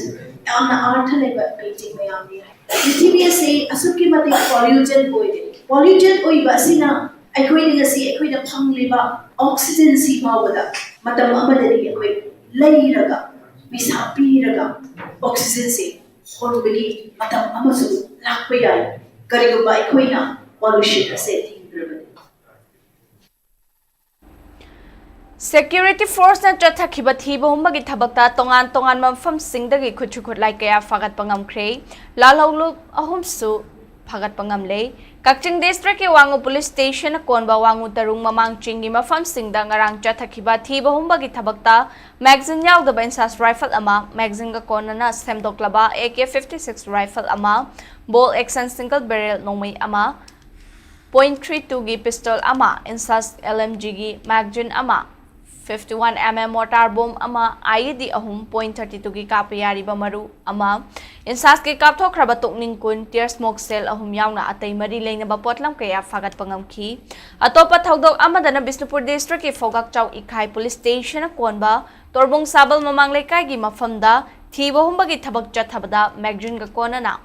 ꯌꯥꯝꯅ ꯑꯥꯔꯊ ꯂꯩꯕ painting ꯃꯌꯥꯝꯅꯤ꯫ ꯄ꯭ꯔꯤꯊꯤꯕꯤ ꯑꯁꯤ ꯑꯁꯨꯛꯀꯤ ꯃꯇꯤꯛ polluted ꯑꯣꯏꯔꯦ꯫ Polluted ꯑꯣꯏꯕ ꯑꯁꯤꯅ ꯑꯩꯈꯣꯏꯗ ꯉꯁꯤ ꯑꯩꯈꯣꯏꯗ ꯐꯪꯂꯤꯕ oxygenꯁꯤ ꯐꯥꯎꯕꯗ ꯃꯇꯝ ꯑꯃꯗꯗꯤ ꯑꯩꯈꯣꯏ ꯂꯩꯔꯒ, ꯄꯩꯁꯥ ꯄꯤꯔꯒ oxygenꯁꯤ ꯍꯣꯟꯕꯒꯤ ꯃꯇꯝ ꯑꯃꯁꯨ ꯂꯥꯛꯄ ꯌꯥꯏ, ꯀꯔꯤꯒꯨꯝꯕ ꯑꯩꯈꯣꯏꯅ pollution ꯑꯁꯦ ꯊꯤꯡꯗ꯭ꯔꯕꯗꯤ꯫ Security forceꯅ ꯆꯠꯊꯈꯤꯕ ꯊꯤꯕ ꯍꯨꯝꯕꯒꯤ ꯊꯕꯛꯇ ꯇꯣꯉꯥꯟ ꯇꯣꯉꯥꯟꯕ ꯃꯐꯝꯁꯤꯡꯗꯒꯤ ꯈꯨꯠꯁꯨ ꯈꯨꯠꯂꯥꯏ ꯀꯌꯥ ꯐꯥꯒꯠꯄ ꯉꯝꯈ꯭ꯔꯦ꯫ ꯂꯥꯜꯍꯧꯂꯨꯞ ꯑꯍꯨꯝꯁꯨ ꯐꯥꯒꯠꯄ ꯉꯝꯂꯦ꯫ ꯀꯛꯆꯤꯡ ꯗꯤꯁꯇ꯭ꯔꯤꯛꯀꯤ ꯋꯥꯉꯨ ꯄꯨꯂꯤꯁ ꯁ꯭ꯇꯦꯁꯟꯅ ꯀꯣꯟꯕ ꯋꯥꯉꯨ ꯇꯔꯨꯡ ꯃꯃꯥꯡ ꯆꯤꯡꯒꯤ ꯃꯐꯝꯁꯤꯡꯗ ꯉꯔꯥꯡ ꯆꯠꯊꯈꯤꯕ ꯊꯤꯕ ꯍꯨꯝꯕꯒꯤ ꯊꯕꯛꯇ ꯃꯦꯒꯥꯖꯤꯟ ꯌꯥꯎꯗꯕ ꯏꯟꯁꯥꯁ ꯔꯥꯏꯐꯜ ꯑꯃ, ꯃꯦꯒꯥꯖꯤꯟꯒ ꯀꯣꯟꯅꯅ ꯁꯦꯝꯗꯣꯛꯂꯕ A K fifty six rifle ꯑꯃ, ꯕꯣꯜ ꯑꯦꯛꯁꯟ ꯁꯤꯡꯒꯜ ꯕꯦꯔꯦꯜ ꯅꯣꯡꯃꯩ ꯑꯃ, ꯄꯣꯏꯟꯠ ꯊ꯭ꯔꯤ ꯇꯨꯒꯤ ꯄꯤꯁꯇꯣꯜ ꯑꯃ, ꯏꯟꯁꯥꯁ ꯑꯦꯜ ꯑꯦꯝ ꯖꯤꯒꯤ ꯃꯦꯒꯥꯖꯤꯟ ꯑꯃ, fifty one M M mortar bomb ꯑꯃ, ꯑꯥꯏ ꯏ ꯗꯤ ꯑꯍꯨꯝ, ꯄꯣꯏꯟꯠ ꯊꯥꯔꯇꯤ ꯇꯨꯒꯤ ꯀꯥꯞꯄ ꯌꯥꯔꯤꯕ ꯃꯔꯨ ꯑꯃ, ꯏꯟꯁꯥꯁꯀꯤ ꯀꯥꯞꯊꯣꯛꯈ꯭ꯔꯕ ꯇꯣꯛꯅꯤꯡ ꯀꯨꯟ, ꯇꯤꯌꯔ ꯁ꯭ꯃꯣꯛ ꯁꯦꯜ ꯑꯍꯨꯝ ꯌꯥꯎꯅ ꯑꯇꯩ ꯃꯔꯤ ꯂꯩꯅꯕ ꯄꯣꯠꯂꯝ ꯀꯌꯥ ꯐꯥꯒꯠꯄ ꯉꯝꯈꯤ꯫ ꯑꯇꯣꯞꯄ ꯊꯧꯗꯣꯛ ꯑꯃꯗꯅ ꯕꯤꯁꯅꯨꯄꯨꯔ ꯗꯤꯁꯇ꯭ꯔꯤꯛꯀꯤ ꯐꯧꯒꯥꯛꯆꯥꯎ ꯏꯈꯥꯏ ꯄꯨꯂꯤꯁ ꯁ꯭ꯇꯦꯁꯟꯅ ꯀꯣꯟꯕ ꯇꯣꯔꯕꯨꯡ ꯁꯥꯕꯜ ꯃꯃꯥꯡ ꯂꯩꯀꯥꯏꯒꯤ ꯃꯐꯝꯗ ꯊꯤꯕ ꯍꯨꯝꯕꯒꯤ ꯊꯕꯛ ꯆꯠꯊꯕꯗ ꯃꯦꯒꯥꯖꯤꯟꯒ ꯀꯣꯟꯅꯅ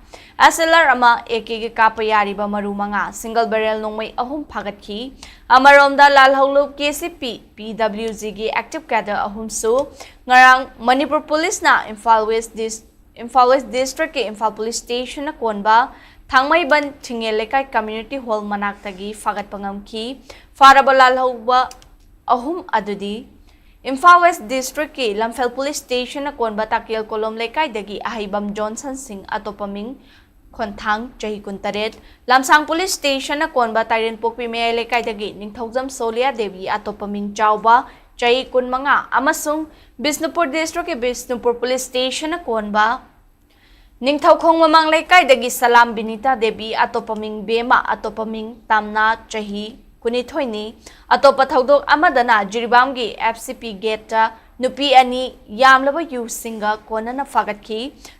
ꯑꯦꯁ ꯑꯦꯜ ꯑꯥꯔ ꯑꯃ, ꯑꯦ ꯀꯦꯒꯤ ꯀꯥꯞꯄ ꯌꯥꯔꯤꯕ ꯃꯔꯨ ꯃꯉꯥ, ꯁꯤꯡꯒꯜ ꯕꯦꯔꯦꯜ ꯅꯣꯡꯃꯩ ꯑꯍꯨꯝ ꯐꯥꯒꯠꯈꯤ꯫ ꯑꯃꯔꯣꯝꯗ ꯂꯥꯜꯍꯧꯂꯨꯞ K C P, P W ꯖꯤꯒꯤ ꯑꯦꯛꯇꯤꯚ ꯀꯦꯗꯔ ꯑꯍꯨꯝꯁꯨ ꯉꯔꯥꯡ ꯃꯅꯤꯄꯨꯔ ꯄꯨꯂꯤꯁꯅ ꯏꯝꯐꯥꯜ ꯋꯦꯁ ꯗꯤꯁ-, ꯏꯝꯐꯥꯜ ꯋꯦꯁ ꯗꯤꯁꯇ꯭ꯔꯤꯛꯀꯤ ꯏꯝꯐꯥꯜ ꯄꯨꯂꯤꯁ ꯁ꯭ꯇꯦꯁꯟꯅ ꯀꯣꯟꯕ ꯊꯥꯡꯃꯩꯕꯟ ꯊꯤꯡꯉꯦꯜ ꯂꯩꯀꯥꯏ ꯀꯝꯃ꯭ꯌꯨꯅꯤꯇꯤ ꯍꯣꯜ ꯃꯅꯥꯛꯇꯒꯤ ꯐꯥꯒꯠꯄ ꯉꯝꯈꯤ꯫ ꯐꯥꯔꯕ ꯂꯥꯜꯍꯧꯕ ꯑꯍꯨꯝ ꯑꯗꯨꯗꯤ ꯏꯝꯐꯥꯜ ꯋꯦꯁ ꯗꯤꯁꯇ꯭ꯔꯤꯛꯀꯤ ꯂꯝꯐꯦꯜ ꯄꯨꯂꯤꯁ ꯁ꯭ꯇꯦꯁꯟꯅ ꯀꯣꯟꯕ ꯇꯥꯀꯦꯜ ꯀꯣꯂꯣꯝ ꯂꯩꯀꯥꯏꯗꯒꯤ ꯑꯍꯩꯕꯝ ꯖꯣꯟꯁꯟ ꯁꯤꯡ, ꯑꯇꯣꯞꯄ ꯃꯤꯡ ꯈꯣꯟꯊꯥꯡ, ꯆꯍꯤ ꯀꯨꯟꯇꯔꯦꯠ, ꯂꯝꯁꯥꯡ ꯄꯨꯂꯤꯁ ꯁ꯭ꯇꯦꯁꯟꯅ ꯀꯣꯟꯕ ꯇꯥꯏꯔꯦꯟꯄꯣꯛꯄꯤ ꯃꯌꯥꯏ ꯂꯩꯀꯥꯏꯗꯒꯤ ꯅꯤꯡꯊꯧꯖꯝ ꯁꯣꯂꯤꯌꯥ ꯗꯦꯕꯤ, ꯑꯇꯣꯞꯄ ꯃꯤꯡ ꯆꯥꯎꯕ, ꯆꯍꯤ ꯀꯨꯟꯃꯉꯥ, ꯑꯃꯁꯨꯡ ꯕꯤꯁꯅꯨꯄꯨꯔ ꯗꯤꯁꯇ꯭ꯔꯤꯛꯀꯤ ꯕꯤꯁꯅꯨꯄꯨꯔ ꯄꯨꯂꯤꯁ ꯁ꯭ꯇꯦꯁꯟꯅ ꯀꯣꯟꯕ ꯅꯤꯡꯊꯧꯈꯣꯡ ꯃꯃꯥꯡ ꯂꯩꯀꯥꯏꯗꯒꯤ ꯁꯂꯥꯝ ꯕꯤꯅꯤꯇꯥ ꯗꯦꯕꯤ, ꯑꯇꯣꯞꯄ ꯃꯤꯡ ꯕꯦꯝꯃ, ꯑꯇꯣꯞꯄ ꯃꯤꯡ ꯇꯥꯝꯅꯥ, ꯆꯍꯤ ꯀꯨꯟꯅꯤꯊꯣꯏꯅꯤ꯫ ꯑꯇꯣꯞꯄ ꯊꯧꯗꯣꯛ ꯑꯃꯗꯅ ꯖꯤꯔꯤꯕꯥꯝꯒꯤ ꯑꯦꯐ ꯁꯤ ꯄꯤ ꯒꯦꯠꯇ ꯅꯨꯄꯤ ꯑꯅꯤ ꯌꯥꯝꯂꯕ ꯌꯨꯁꯤꯡꯒ ꯀꯣꯟꯅꯅ ꯐꯥꯒꯠꯈꯤ꯫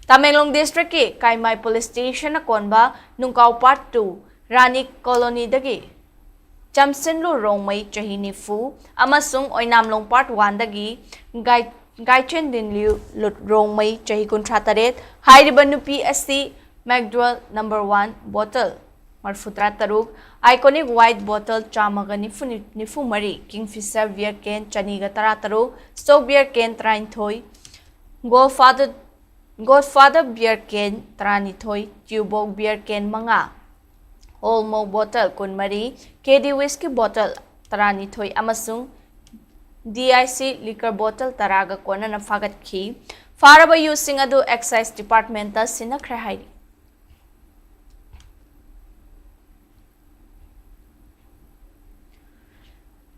ꯇꯃꯦꯡꯂꯣꯡ ꯗꯤꯁꯇ꯭ꯔꯤꯛꯀꯤ ꯀꯥꯏꯃꯥꯏ ꯄꯨꯂꯤꯁ ꯁ꯭ꯇꯦꯁꯟꯅ ꯀꯣꯟꯕ ꯅꯨꯡꯀꯥꯎ ꯄꯥꯔꯠ ꯇꯨ ꯔꯥꯅꯤ ꯀꯣꯂꯣꯅꯤꯗꯒꯤ ꯆꯝꯁꯤꯟꯂꯨ ꯔꯣꯡꯃꯩ, ꯆꯍꯤ ꯅꯤꯐꯨ, ꯑꯃꯁꯨꯡ ꯑꯣꯏꯅꯥꯝꯂꯣꯡ ꯄꯥꯔꯠ ꯋꯥꯟꯗꯒꯤ ꯒꯥꯏ-, ꯒꯥꯏꯆꯦꯟꯗꯤꯟꯂꯤꯎ ꯂꯨꯠ ꯔꯣꯡꯃꯩ, ꯆꯍꯤ ꯀꯨꯟꯊ꯭ꯔꯥ ꯇꯔꯦꯠ꯫ ꯍꯥꯏꯔꯤꯕ ꯅꯨꯄꯤ ꯑꯁꯤ ꯃꯦꯛꯗ꯭ꯋꯦꯜ ꯅꯝꯕꯔ ꯋꯥꯟ ꯕꯣꯇꯜ ꯃꯔꯤꯐꯨ ꯇꯔꯥ ꯇꯔꯨꯛ, ꯑꯥꯏꯀꯣꯅꯤꯛ ꯋꯥꯏꯠ ꯕꯣꯇꯜ ꯆꯥꯝꯃꯒ ꯅꯤꯐꯨ, ꯅꯤꯐꯨ ꯃꯔꯤ, ꯀꯤꯡꯐꯤꯁꯔ ꯕꯤꯌꯔ ꯀꯦꯟ ꯆꯅꯤꯒ ꯇꯔꯥ ꯇꯔꯨꯛ, ꯁ꯭ꯇꯣꯛ ꯕꯤꯌꯔ ꯀꯦꯟ ꯇꯔꯥꯅꯤꯊꯣꯏ, ꯒꯣꯜꯐꯥꯗꯔ, ꯒꯣꯜꯐꯥꯗꯔ ꯕꯤꯌꯔ ꯀꯦꯟ ꯇꯔꯥꯅꯤꯊꯣꯏ, ꯇ꯭ꯌꯨꯕꯣꯛ ꯕꯤꯌꯔ ꯀꯦꯟ ꯃꯉꯥ, ꯑꯣꯜ ꯃꯣꯛ ꯕꯣꯇꯜ ꯀꯨꯟꯃꯔꯤ, ꯀꯦ ꯗꯤ ꯋꯤꯁꯀꯤ ꯕꯣꯇꯜ ꯇꯔꯥꯅꯤꯊꯣꯏ ꯑꯃꯁꯨꯡ ꯗꯤ ꯑꯥꯏ ꯁꯤ ꯂꯤꯀꯔ ꯕꯣꯇꯜ ꯇꯔꯥꯒ ꯀꯣꯟꯅꯅ ꯐꯥꯒꯠꯈꯤ꯫ ꯐꯥꯔꯕ ꯌꯨꯁꯤꯡ ꯑꯗꯨ ꯑꯦꯛꯁꯥꯏꯖ ꯗꯤꯄꯥꯔꯠꯃꯦꯟꯇ ꯁꯤꯟꯅꯈ꯭ꯔꯦ ꯍꯥꯏꯔꯤ꯫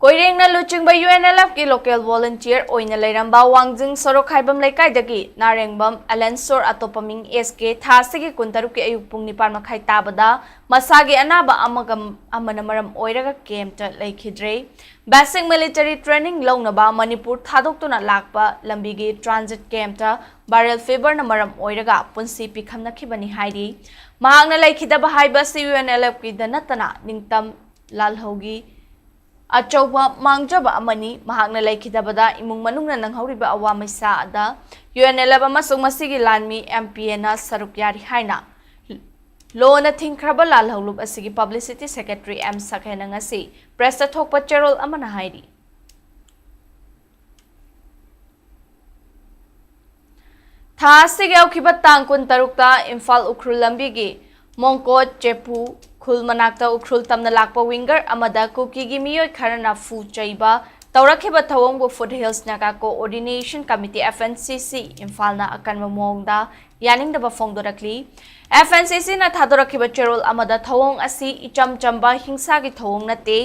ꯀꯣꯏꯔꯦꯡꯅ ꯂꯨꯆꯤꯡꯕ UNLFꯀꯤ local volunteer ꯑꯣꯏꯅ ꯂꯩꯔꯝꯕ ꯋꯥꯡꯖꯤꯡ ꯁꯣꯔꯣꯛꯈꯥꯏꯕꯝ ꯂꯩꯀꯥꯏꯗꯒꯤ ꯅꯥꯔꯦꯡꯕꯝ ꯑꯦꯂꯦꯟꯁꯣꯔ, ꯑꯇꯣꯞꯄ ꯃꯤꯡ SK, ꯊꯥ ꯑꯁꯤꯒꯤ ꯀꯨꯟꯇꯔꯨꯛꯀꯤ ꯑꯌꯨꯛ ꯄꯨꯡ ꯅꯤꯄꯥꯟ ꯃꯈꯥꯏ ꯇꯥꯕꯗ ꯃꯁꯥꯒꯤ ꯑꯅꯥꯕ ꯑꯃꯒ ꯑꯃꯅ ꯃꯔꯝ ꯑꯣꯏꯔꯒ campꯇ ꯂꯩꯈꯤꯗ꯭ꯔꯦ꯫ Basic military training ꯂꯧꯅꯕ ꯃꯅꯤꯄꯨꯔ ꯊꯥꯗꯣꯛꯇꯨꯅ ꯂꯥꯛꯄ ꯂꯝꯕꯤꯒꯤ transit campꯇ viral feverꯅ ꯃꯔꯝ ꯑꯣꯏꯔꯒ ꯄꯨꯟꯁꯤ ꯄꯤꯈꯝꯅꯈꯤꯕꯅꯤ ꯍꯥꯏꯔꯤ꯫ ꯃꯍꯥꯛꯅ ꯂꯩꯈꯤꯗꯕ ꯍꯥꯏꯕ ꯑꯁꯤ UNLFꯀꯤꯗ ꯅꯠꯇꯅ ꯅꯤꯡꯇꯝ ꯂꯥꯜꯍꯧꯒꯤ ꯑꯆꯧꯕ ꯃꯥꯡꯖꯕ ꯑꯃꯅꯤ꯫ ꯃꯍꯥꯛꯅ ꯂꯩꯈꯤꯗꯕꯗ ꯏꯃꯨꯡ ꯃꯅꯨꯡꯅ ꯅꯪꯍꯧꯔꯤꯕ ꯑꯋꯥ ꯃꯩꯁꯥꯗ UNLF ꯑꯃꯁꯨꯡ ꯃꯁꯤꯒꯤ ꯂꯥꯟꯃꯤ MPNꯅ ꯁꯔꯨꯛ ꯌꯥꯔꯤ ꯍꯥꯏꯅ ꯂꯣꯅ ꯊꯤꯡꯈ꯭ꯔꯕ ꯂꯥꯜꯍꯧꯂꯨꯞ ꯑꯁꯤꯒꯤ publicity secretary M ꯁꯛꯍꯦꯟꯅ ꯉꯁꯤ pressꯇ ꯊꯣꯛꯄ ꯆꯦꯔꯣꯜ ꯑꯃꯅ ꯍꯥꯏꯔꯤ꯫ ꯊꯥ ꯑꯁꯤꯒꯤ ꯍꯧꯈꯤꯕ ꯇꯥꯡ ꯀꯨꯟꯇꯔꯨꯛꯇ ꯏꯝꯐꯥꯜ ꯎꯈ꯭ꯔꯨꯜ ꯂꯝꯕꯤꯒꯤ ꯃꯣꯡꯀꯣꯠ ꯆꯦꯄꯨ ꯈꯨꯜ ꯃꯅꯥꯛꯇ ꯎꯈ꯭ꯔꯨꯜ ꯇꯝꯅ ꯂꯥꯛꯄ winger ꯑꯃꯗ ꯀꯨꯀꯤꯒꯤ ꯃꯤꯑꯣꯏ ꯈꯔꯅ ꯐꯨ ꯆꯩꯕ ꯇꯧꯔꯛꯈꯤꯕ ꯊꯧꯑꯣꯡꯕꯨ Foothills Naga Coordination Committee, FNCC, ꯏꯝꯐꯥꯜꯅ ꯑꯀꯟꯕ ꯃꯑꯣꯡꯗ ꯌꯥꯅꯤꯡꯗꯕ ꯐꯣꯡꯗꯣꯔꯛꯂꯤ꯫ FNCCꯅ ꯊꯥꯗꯣꯔꯛꯈꯤꯕ ꯆꯦꯔꯣꯜ ꯑꯃꯗ ꯊꯧꯑꯣꯡ ꯑꯁꯤ ꯏꯆꯝ ꯆꯝꯕ ꯍꯤꯡꯁꯥꯒꯤ ꯊꯧꯑꯣꯡ ꯅꯠꯇꯦ,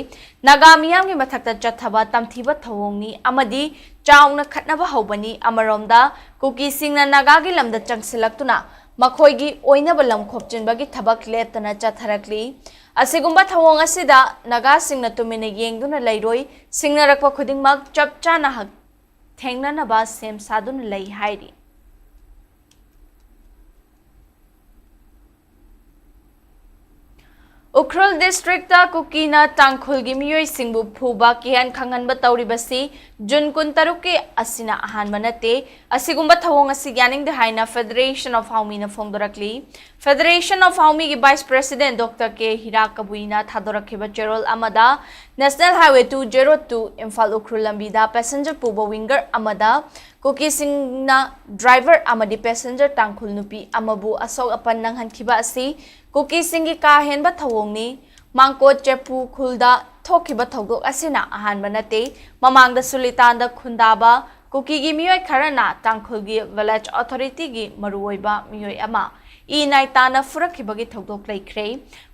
ꯅꯥꯒꯥ ꯃꯤꯌꯥꯝꯒꯤ ꯃꯊꯛꯇ ꯆꯠꯊꯕ ꯇꯝꯊꯤꯕ ꯊꯧꯑꯣꯡꯅꯤ ꯑꯃꯗꯤ ꯆꯥꯎꯅ ꯈꯠꯅꯕ ꯍꯧꯕꯅꯤ꯫ ꯑꯃꯔꯣꯝꯗ ꯀꯨꯀꯤꯁꯤꯡꯅ ꯅꯥꯒꯥꯒꯤ ꯂꯝꯗ ꯆꯪꯁꯤꯜꯂꯛꯇꯨꯅ ꯃꯈꯣꯏꯒꯤ ꯑꯣꯏꯅꯕ ꯂꯝ ꯈꯣꯞꯆꯤꯟꯕꯒꯤ ꯊꯕꯛ ꯂꯦꯞꯇꯅ ꯆꯠꯊꯔꯛꯂꯤ꯫ ꯑꯁꯤꯒꯨꯝꯕ ꯊꯧꯑꯣꯡ ꯑꯁꯤꯗ ꯅꯥꯒꯥꯁꯤꯡꯅ ꯇꯨꯃꯤꯟꯅ ꯌꯦꯡꯗꯨꯅ ꯂꯩꯔꯣꯏ, ꯁꯤꯡꯅꯔꯛꯄ ꯈꯨꯗꯤꯡꯃꯛ ꯆꯞ ꯆꯥꯅ ꯍꯛ-, ꯊꯦꯡꯅꯅꯕ ꯁꯦꯝ ꯁꯥꯗꯨꯅ ꯂꯩ ꯍꯥꯏꯔꯤ꯫ ꯎꯈ꯭ꯔꯨꯜ districtꯇ ꯀꯨꯀꯤꯅ ꯇꯥꯡꯈꯨꯜꯒꯤ ꯃꯤꯑꯣꯏꯁꯤꯡꯕꯨ ꯐꯨꯕ ꯀꯤꯍꯟ ꯈꯪꯍꯟꯕ ꯇꯧꯔꯤꯕꯁꯤ ꯖꯨꯟ ꯀꯨꯟꯇꯔꯨꯛꯀꯤ ꯑꯁꯤꯅ ꯑꯍꯥꯟꯕ ꯅꯠꯇꯦ꯫ ꯑꯁꯤꯒꯨꯝꯕ ꯊꯧꯑꯣꯡ ꯑꯁꯤ ꯌꯥꯅꯤꯡꯗꯦ ꯍꯥꯏꯅ Federation of Haomeeꯅ ꯐꯣꯡꯗꯣꯔꯛꯂꯤ꯫ Federation of Haomeeꯒꯤ Vice President Doctor K ꯍꯤꯔꯥ ꯀꯕꯨꯏꯅ ꯊꯥꯗꯣꯔꯛꯈꯤꯕ ꯆꯦꯔꯣꯜ ꯑꯃꯗ National Highway two zero two Imphal Ukhrul ꯂꯝꯕꯤꯗ passenger ꯄꯨꯕ winger ꯑꯃꯗ ꯀꯨꯀꯤꯁꯤꯡꯅ driver ꯑꯃꯗꯤ passenger ꯇꯥꯡꯈꯨꯜ ꯅꯨꯄꯤ ꯑꯃꯕꯨ ꯑꯁꯣꯛ ꯑꯄꯟ ꯅꯪꯍꯟꯈꯤꯕ ꯑꯁꯤ ꯀꯨꯀꯤꯁꯤꯡꯒꯤ ꯀꯥ ꯍꯦꯟꯕ ꯊꯧꯑꯣꯡꯅꯤ꯫ ꯃꯥꯡꯀꯣꯠ ꯆꯦꯄꯨ ꯈꯨꯜꯗ ꯊꯣꯛꯈꯤꯕ ꯊꯧꯗꯣꯛ ꯑꯁꯤꯅ ꯑꯍꯥꯟꯕ ꯅꯠꯇꯦ꯫ ꯃꯃꯥꯡꯗꯁꯨ ꯂꯤꯇꯥꯟꯗ ꯈꯨꯟꯗꯥꯕ ꯀꯨꯀꯤꯒꯤ ꯃꯤꯑꯣꯏ ꯈꯔꯅ ꯇꯥꯡꯈꯨꯜꯒꯤ village authorityꯒꯤ ꯃꯔꯨꯑꯣꯏꯕ ꯃꯤꯑꯣꯏ ꯑꯃ ꯏ ꯅꯥꯏ ꯇꯥꯅ ꯐꯨꯔꯛꯈꯤꯕꯒꯤ ꯊꯧꯗꯣꯛ ꯂꯩꯈ꯭ꯔꯦ꯫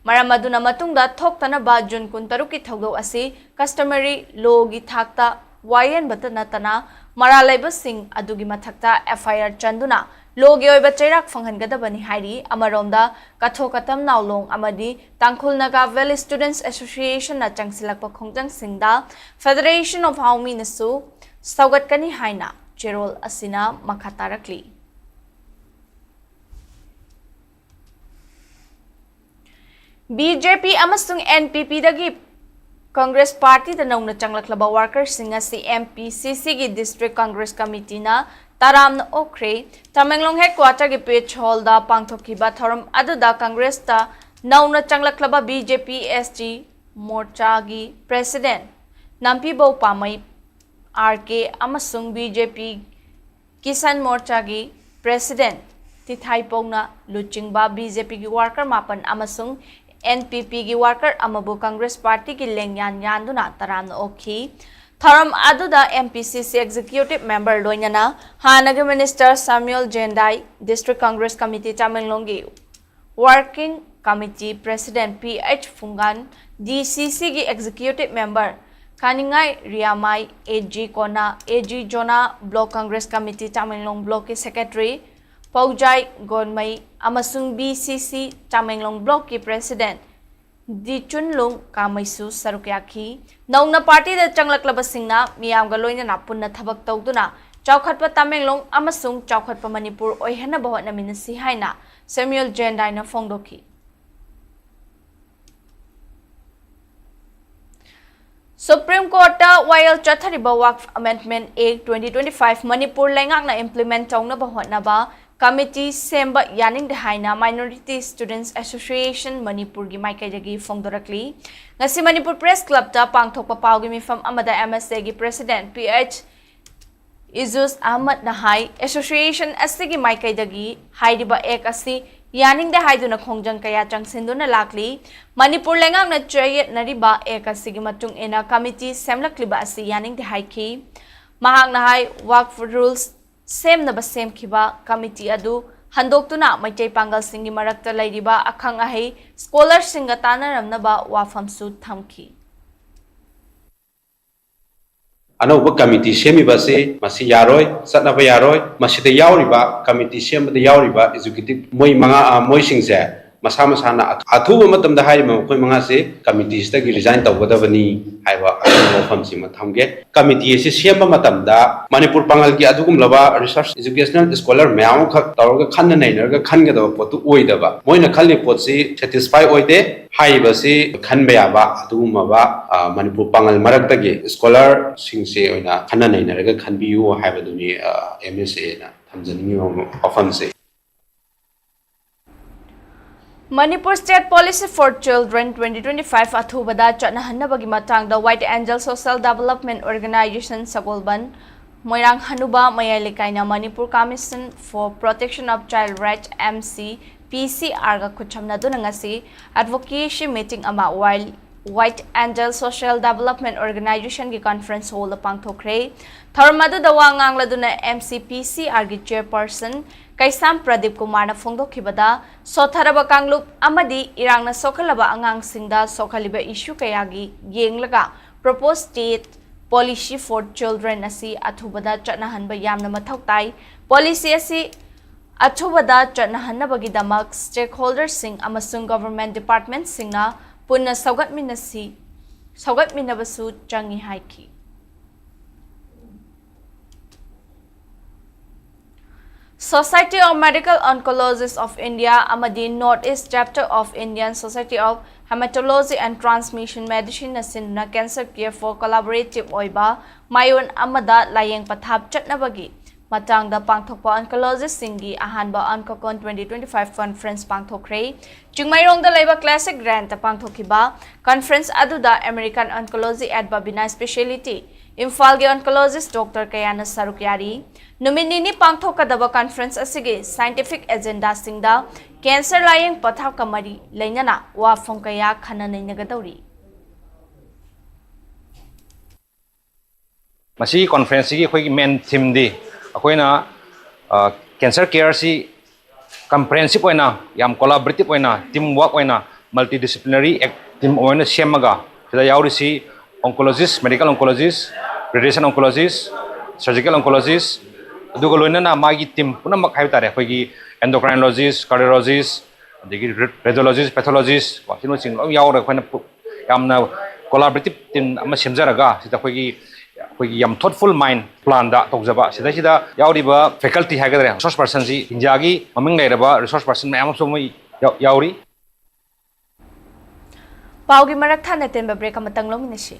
ꯃꯔꯝ ꯑꯗꯨꯅ ꯃꯇꯨꯡꯗ ꯊꯣꯛꯇꯅꯕ ꯖꯨꯟ ꯀꯨꯟꯇꯔꯨꯛꯀꯤ ꯊꯧꯗꯣꯛ ꯑꯁꯤ customary lawꯒꯤ ꯊꯥꯛꯇ ꯋꯥꯌꯦꯟꯕꯇ ꯅꯠꯇꯅ ꯃꯔꯥꯜ ꯂꯩꯕꯁꯤꯡ ꯑꯗꯨꯒꯤ ꯃꯊꯛꯇ F I R ꯆꯟꯗꯨꯅ lawꯒꯤ ꯑꯣꯏꯕ ꯆꯩꯔꯥꯛ ꯐꯪꯍꯟꯒꯗꯕꯅꯤ ꯍꯥꯏꯔꯤ꯫ ꯑꯃꯔꯣꯝꯗ ꯀꯊꯣ ꯀꯇꯝ ꯅꯥꯎꯂꯣꯡ ꯑꯃꯗꯤ ꯇꯥꯡꯈꯨꯜ ꯅꯥꯒꯥ ꯚꯦꯂꯤ ꯁ꯭ꯇꯨꯗꯦꯟꯠꯁ ꯑꯦꯁꯣꯁꯤꯌꯦꯁꯟꯅ ꯆꯪꯁꯤꯜꯂꯛꯄ ꯈꯣꯡꯖꯪꯁꯤꯡꯗ Federation of Haomyꯅꯁꯨ ꯁꯧꯒꯠꯀꯅꯤ ꯍꯥꯏꯅ ꯆꯦꯔꯣꯜ ꯑꯁꯤꯅ ꯃꯈꯥ ꯇꯥꯔꯛꯂꯤ꯫ B J P ꯑꯃꯁꯨꯡ N P Pꯗꯒꯤ ꯀꯪꯒ꯭ꯔꯦꯁ ꯄꯥꯔꯇꯤꯗ ꯅꯧꯅ ꯆꯪꯂꯛꯂꯕ ꯋꯥꯔꯀꯔꯁꯤꯡ ꯑꯁꯤ M P C Cꯒꯤ ꯗꯤꯁꯇ꯭ꯔꯤꯛ ꯀꯪꯒ꯭ꯔꯦꯁ ꯀꯃꯤꯇꯤꯅ ꯇꯔꯥꯝꯅ ꯑꯣꯛꯈ꯭ꯔꯦ꯫ ꯇꯃꯦꯡꯂꯣꯡ ꯍꯦꯗꯀ꯭ꯋꯥꯇꯔꯒꯤ ꯄꯦꯖ ꯍꯣꯜꯗ ꯄꯥꯡꯊꯣꯛꯈꯤꯕ ꯊꯧꯔꯝ ꯑꯗꯨꯗ ꯀꯪꯒ꯭ꯔꯦꯁꯇ ꯅꯧꯅ ꯆꯪꯂꯛꯂꯕ B J P S T ꯃꯣꯔꯆꯥꯒꯤ president Nampibou Pamei R K ꯑꯃꯁꯨꯡ B J P ꯀꯤꯁꯥꯟ ꯃꯣꯔꯆꯥꯒꯤ ꯄ꯭ꯔꯦꯁꯤꯗꯦꯟꯠ ꯇꯤꯊꯥꯏꯄꯣꯛꯅ ꯂꯨꯆꯤꯡꯕ B J Pꯒꯤ ꯋꯥꯔꯀꯔ ꯃꯥꯄꯟ ꯑꯃꯁꯨꯡ N P Pꯒꯤ ꯋꯥꯔꯀꯔ ꯑꯃꯕꯨ ꯀꯪꯒ꯭ꯔꯦꯁ ꯄꯥꯔꯇꯤꯒꯤ ꯂꯦꯡꯌꯥꯟ ꯌꯥꯟꯗꯨꯅ ꯇꯔꯥꯝꯅ ꯑꯣꯛꯈꯤ꯫ ꯊꯧꯔꯝ ꯑꯗꯨꯗ M P C C executive member ꯂꯣꯏꯅꯅ ꯍꯥꯟꯅꯒꯤ minister Samuel Jendai, district Congress committee ꯇꯃꯦꯡꯂꯣꯡꯒꯤ working committee president P H Phungan, D C Cꯒꯤ executive member Kaningai Riamai, A G Kona, A G Jona, block Congress committee Tamenglong ꯕ꯭ꯂꯣꯛꯀꯤ ꯁꯦꯀ꯭ꯔꯦꯇꯔꯤ ꯄꯧꯖꯥꯏ ꯒꯣꯟꯃꯩ ꯑꯃꯁꯨꯡ B C C ꯇꯃꯦꯡꯂꯣꯡ ꯕ꯭ꯂꯣꯛꯀꯤ president Dichunlung ꯀꯥꯃꯩꯁꯨ ꯁꯔꯨꯛ ꯌꯥꯈꯤ꯫ ꯅꯧꯅ ꯄꯥꯔꯇꯤꯗ ꯆꯪꯂꯛꯂꯕꯁꯤꯡꯅ ꯃꯤꯌꯥꯝꯒ ꯂꯣꯏꯅꯅ ꯄꯨꯟꯅ ꯊꯕꯛ ꯇꯧꯗꯨꯅ ꯆꯥꯎꯈꯠꯄ ꯇꯃꯦꯡꯂꯣꯡ ꯑꯃꯁꯨꯡ ꯆꯥꯎꯈꯠꯄ ꯃꯅꯤꯄꯨꯔ ꯑꯣꯏꯍꯟꯅꯕ ꯍꯣꯠꯅꯃꯤꯟꯅꯁꯤ ꯍꯥꯏꯅ ꯁꯦꯃ꯭ꯌꯨꯑꯦꯜ ꯖꯦꯟꯗꯥꯏꯅ ꯐꯣꯡꯗꯣꯛꯈꯤ꯫ ꯁꯨꯄ꯭ꯔꯤꯝ ꯀꯣꯔꯠꯇ ꯋꯥꯌꯦꯜ ꯆꯠꯊꯔꯤꯕ Waqf Amendment Act twenty twenty-five Manipur ꯂꯩꯉꯥꯛꯅ implement ꯇꯧꯅꯕ ꯍꯣꯠꯅꯕ ꯀꯃꯤꯇꯤ ꯁꯦꯝꯕ ꯌꯥꯅꯤꯡꯗꯦ ꯍꯥꯏꯅ Minority Students Association ꯃꯅꯤꯄꯨꯔꯒꯤ ꯃꯥꯏꯀꯩꯗꯒꯤ ꯐꯣꯡꯗꯣꯔꯛꯂꯤ꯫ ꯉꯁꯤ ꯃꯅꯤꯄꯨꯔ ꯄ꯭ꯔꯦꯁ ꯀ꯭ꯂꯕꯇ ꯄꯥꯡꯊꯣꯛꯄ ꯄꯥꯎꯒꯤ ꯃꯤꯐꯝ ꯑꯃꯗ M S Aꯒꯤ ꯄ꯭ꯔꯦꯁꯤꯗꯦꯟꯠ P H ꯏꯖꯨꯁ ꯑꯍꯃꯗꯅ ꯍꯥꯏ, ꯑꯦꯁꯣꯁꯤꯌꯦꯁꯟ ꯑꯁꯤꯒꯤ ꯃꯥꯏꯀꯩꯗꯒꯤ ꯍꯥꯏꯔꯤꯕ ꯑꯦꯛ ꯑꯁꯤ ꯌꯥꯅꯤꯡꯗꯦ ꯍꯥꯏꯗꯨꯅ ꯈꯣꯡꯖꯪ ꯀꯌꯥ ꯆꯪꯁꯤꯟꯗꯨꯅ ꯂꯥꯛꯂꯤ꯫ ꯃꯅꯤꯄꯨꯔ ꯂꯩꯉꯥꯛꯅ ꯆꯌꯦꯠꯅꯔꯤꯕ ꯑꯦꯛ ꯑꯁꯤꯒꯤ ꯃꯇꯨꯡ ꯏꯟꯅ ꯀꯃꯤꯇꯤ ꯁꯦꯝꯂꯛꯂꯤꯕ ꯑꯁꯤ ꯌꯥꯅꯤꯡꯗꯦ ꯍꯥꯏꯈꯤ꯫ ꯃꯍꯥꯛꯅ ꯍꯥꯏ, ꯋꯥꯛꯐ ꯔꯨꯜꯁ ꯁꯦꯝꯅꯕ ꯁꯦꯝꯈꯤꯕ ꯀꯃꯤꯇꯤ ꯑꯗꯨ ꯍꯟꯗꯣꯛꯇꯨꯅ ꯃꯩꯇꯩ ꯄꯥꯡꯒꯜꯁꯤꯡꯒꯤ ꯃꯔꯛꯇ ꯂꯩꯔꯤꯕ ꯑꯈꯪ ꯑꯍꯩ ꯁ꯭ꯀꯣꯂꯔꯁꯤꯡꯒ ꯇꯥꯟꯅꯔꯝꯅꯕ ꯋꯥꯐꯝꯁꯨ ꯊꯝꯈꯤ꯫ ꯑꯅꯧꯕ ꯀꯃꯤꯇꯤ ꯁꯦꯝꯃꯤꯕ ꯑꯁꯤ ꯃꯁꯤ ꯌꯥꯔꯣꯏ, ꯆꯠꯅꯕ ꯌꯥꯔꯣꯏ꯫ ꯃꯁꯤꯗ ꯌꯥꯎꯔꯤꯕ, ꯀꯃꯤꯇꯤ ꯁꯦꯝꯕꯗ ꯌꯥꯎꯔꯤꯕ ꯑꯦꯖꯨꯀꯦꯇꯤꯚ ꯃꯣꯏ ꯃꯉꯥ, ꯑ, ꯃꯣꯏꯁꯤꯡꯁꯦ ꯃꯁꯥ ꯃꯁꯥꯅ ꯑꯊ-, ꯑꯊꯨꯕ ꯃꯇꯝꯗ ꯍꯥꯏꯔꯤꯕ ꯃꯈꯣꯏ ꯃꯉꯥꯁꯦ ꯀꯃꯤꯇꯤꯁꯤꯗꯒꯤ ꯔꯤꯖꯥꯏꯟ ꯇꯧꯒꯗꯕꯅꯤ ꯍꯥꯏꯕ ꯑꯗꯨꯒꯨꯝꯕ ꯋꯥꯐꯝꯁꯤꯃ ꯊꯝꯒꯦ꯫ ꯀꯃꯤꯇꯤ ꯑꯁꯤ ꯁꯦꯝꯕ ꯃꯇꯝꯗ ꯃꯅꯤꯄꯨꯔ ꯄꯥꯡꯒꯜꯒꯤ ꯑꯗꯨꯒꯨꯝꯂꯕ ꯔꯤꯁꯔꯁ ꯏꯖꯨꯀꯦꯁꯅꯦꯜ ꯁ꯭ꯀꯣꯂꯔ ꯃꯌꯥꯝ ꯑꯃꯈꯛ ꯇꯧꯔꯒ ꯈꯟꯅ ꯅꯩꯅꯔꯒ ꯈꯟꯒꯗꯕ ꯄꯣꯠꯇꯨ ꯑꯣꯏꯗꯕ, ꯃꯣꯏꯅ ꯈꯜꯂꯤ ꯄꯣꯠꯁꯤ ꯁꯦꯇꯤꯁꯐꯥꯏ ꯑꯣꯏꯗꯦ꯫ ꯍꯥꯏꯔꯤꯕꯁꯤ ꯈꯟꯕ ꯌꯥꯕ ꯑꯗꯨꯒꯨꯝꯂꯕ, ꯑ, ꯃꯅꯤꯄꯨꯔ ꯄꯥꯡꯒꯜ ꯃꯔꯛꯇꯒꯤ ꯁ꯭ꯀꯣꯂꯔꯁꯤꯡꯁꯦ ꯑꯣꯏꯅ ꯈꯟꯅ ꯅꯩꯅꯔꯒ ꯈꯟꯕꯤꯌꯨ ꯍꯥꯏꯕꯗꯨꯅꯤ, ꯑ, ꯑꯦꯝ ꯑꯦꯁ ꯑꯦꯅ ꯊꯝꯖꯅꯤꯡꯉꯤꯕ ꯋꯥꯐꯝꯁꯦ꯫ Manipur State Policy for Children twenty twenty-five ꯑꯊꯨꯕꯗ ꯆꯠꯅꯍꯟꯅꯕꯒꯤ ꯃꯇꯥꯡꯗ White Angel Social Development Organization ꯁꯒꯣꯜꯕꯟ, ꯃꯣꯏꯔꯥꯡ ꯍꯅꯨꯕ ꯃꯌꯥꯏ ꯂꯩꯀꯥꯏꯅ Manipur Commission for Protection of Child Rights, M C P C R ꯒ ꯈꯨꯠꯁꯝꯅꯗꯨꯅ ꯉꯁꯤ advocacy meeting ꯑꯃ White Angel Social Development Organization ꯒꯤ conference hall ꯗ ꯄꯥꯡꯊꯣꯛꯈ꯭ꯔꯦ꯫ ꯊꯧꯔꯝ ꯑꯗꯨꯗ ꯋꯥ ꯉꯥꯡꯂꯗꯨꯅ M C P C R ꯒꯤ chairperson ꯀꯩꯁꯥꯝ ꯄ꯭ꯔꯗꯤꯞ ꯀꯨꯃꯥꯔꯅ ꯐꯣꯡꯗꯣꯛꯈꯤꯕꯗ, ꯁꯣꯠꯊꯔꯕ ꯀꯥꯡꯂꯨꯞ ꯑꯃꯗꯤ ꯏꯔꯥꯡꯅ ꯁꯣꯛꯍꯜꯂꯕ ꯑꯉꯥꯡꯁꯤꯡꯗ ꯁꯣꯛꯍꯜꯂꯤꯕ issue ꯀꯌꯥꯒꯤ ꯌꯦꯡꯂꯒ Proposed State Policy for Children ꯑꯁꯤ ꯑꯊꯨꯕꯗ ꯆꯠꯅꯍꯟꯕ ꯌꯥꯝꯅ ꯃꯊꯧ ꯇꯥꯏ꯫ Policy ꯑꯁꯤ ꯑꯊꯨꯕꯗ ꯆꯠꯅꯍꯟꯅꯕꯒꯤꯗꯃꯛ stakeholder ꯁꯤꯡ ꯑꯃꯁꯨꯡ government department ꯁꯤꯡꯅ ꯄꯨꯟꯅ ꯁꯧꯒꯠꯃꯤꯟꯅꯁꯤ, ꯁꯧꯒꯠꯃꯤꯟꯅꯕꯁꯨ ꯆꯪꯏ ꯍꯥꯏꯈꯤ꯫ Society of Medical Oncologists of India ꯑꯃꯗꯤ North East Chapter of Indian Society of Hematology and Transmission Medicine ꯅ ꯁꯤꯟꯗꯨꯅ cancer care for collaborative ꯑꯣꯏꯕ ꯃꯥꯏꯑꯣꯟ ꯑꯃꯗ ꯂꯥꯌꯦꯡ ꯄꯊꯥꯞ ꯆꯠꯅꯕꯒꯤ ꯃꯇꯥꯡꯗ ꯄꯥꯡꯊꯣꯛꯄ oncologist ꯁꯤꯡꯒꯤ ꯑꯍꯥꯟꯕ OncoCon twenty twenty-five conference ꯄꯥꯡꯊꯣꯛꯈ꯭ꯔꯦ꯫ ꯆꯤꯡꯃꯩꯔꯣꯡꯗ ꯂꯩꯕ Classic Grand ꯇ ꯄꯥꯡꯊꯣꯛꯈꯤꯕ conference ꯑꯗꯨꯗ American Oncology at Babina Specialty ꯏꯝꯐꯥꯜꯒꯤ oncologist doctor ꯀꯌꯥꯅ ꯁꯔꯨꯛ ꯌꯥꯔꯤ꯫ ꯅꯨꯃꯤꯠ ꯅꯤꯅꯤ ꯄꯥꯡꯊꯣꯛꯀꯗꯕ conference ꯑꯁꯤꯒꯤ scientific agenda ꯁꯤꯡꯗ cancer ꯂꯥꯌꯦꯡ ꯄꯊꯥꯞꯀ ꯃꯔꯤ ꯂꯩꯅꯅ ꯋꯥꯐꯝ ꯀꯌꯥ ꯈꯟꯅ ꯅꯩꯅꯒꯗꯧꯔꯤ꯫ ꯃꯁꯤꯒꯤ conference ꯁꯤꯒꯤ ꯑꯩꯈꯣꯏꯒꯤ main theme ꯗꯤ ꯑꯩꯈꯣꯏꯅ, ꯑ, cancer care ꯁꯤ ꯀꯝꯄ꯭ꯔꯦꯍꯦꯟꯁꯤꯞ ꯑꯣꯏꯅ, ꯌꯥꯝ ꯀꯣꯂꯥꯕꯣꯔꯦꯇꯤꯞ ꯑꯣꯏꯅ, ꯇꯤꯝ ꯋꯥꯔꯛ ꯑꯣꯏꯅ, ꯃꯜꯇꯤ ꯗꯤꯁꯤꯄ꯭ꯂꯤꯅꯔꯤ ꯇꯤꯝ ꯑꯣꯏꯅ ꯁꯦꯝꯃꯒ ꯁꯤꯗ ꯌꯥꯎꯔꯤꯁꯤ oncologist, medical oncologist, radiation oncologist, surgical oncologist, ꯑꯗꯨꯒ ꯂꯣꯏꯅꯅ ꯃꯥꯒꯤ ꯇꯤꯝ ꯄꯨꯝꯅꯃꯛ ꯍꯥꯏꯕ ꯇꯥꯔꯦ, ꯑꯩꯈꯣꯏꯒꯤ endocrinologist, cardiologist, ꯑꯗꯒꯤ radiologist, pathologist, ꯀꯣ, ꯁꯤꯅꯆꯤꯡꯕ ꯂꯣꯏ ꯌꯥꯎꯔꯒ ꯑꯩꯈꯣꯏꯅ ꯄꯨ-, ꯌꯥꯝꯅ ꯀꯣꯂꯥꯕꯣꯔꯦꯇꯤꯞ ꯇꯤꯝ ꯑꯃ ꯁꯦꯝꯖꯔꯒ ꯁꯤꯗ ꯑꯩꯈꯣꯏꯒꯤ, ꯑꯩꯈꯣꯏꯒꯤ ꯌꯥꯝ ꯊꯣꯠꯐꯨꯜ ꯃꯥꯏꯟ ꯄ꯭ꯂꯥꯟꯗ ꯇꯧꯖꯕ꯫ ꯁꯤꯗꯩꯁꯤꯗ ꯌꯥꯎꯔꯤꯕ ꯐꯦꯀꯜꯇꯤ ꯍꯥꯏꯒꯗ꯭ꯔꯥ, ꯔꯤꯁꯣꯔꯁ ꯄꯔꯁꯟꯁꯤ ꯏꯟꯗꯤꯌꯥꯒꯤ ꯃꯃꯤꯡ ꯂꯩꯔꯕ ꯔꯤꯁꯣꯔꯁ ꯄꯔꯁꯟ ꯃꯌꯥꯝ ꯑꯃꯁꯨ ꯑꯃ ꯌꯥꯎ-, ꯌꯥꯎꯔꯤ꯫ ꯄꯥꯎꯒꯤ ꯃꯔꯛ ꯊꯠꯅ ꯑꯇꯦꯟꯕ ꯕ꯭ꯔꯦꯛ ꯑꯃꯇꯪ ꯂꯧꯃꯤꯟꯅꯁꯤ꯫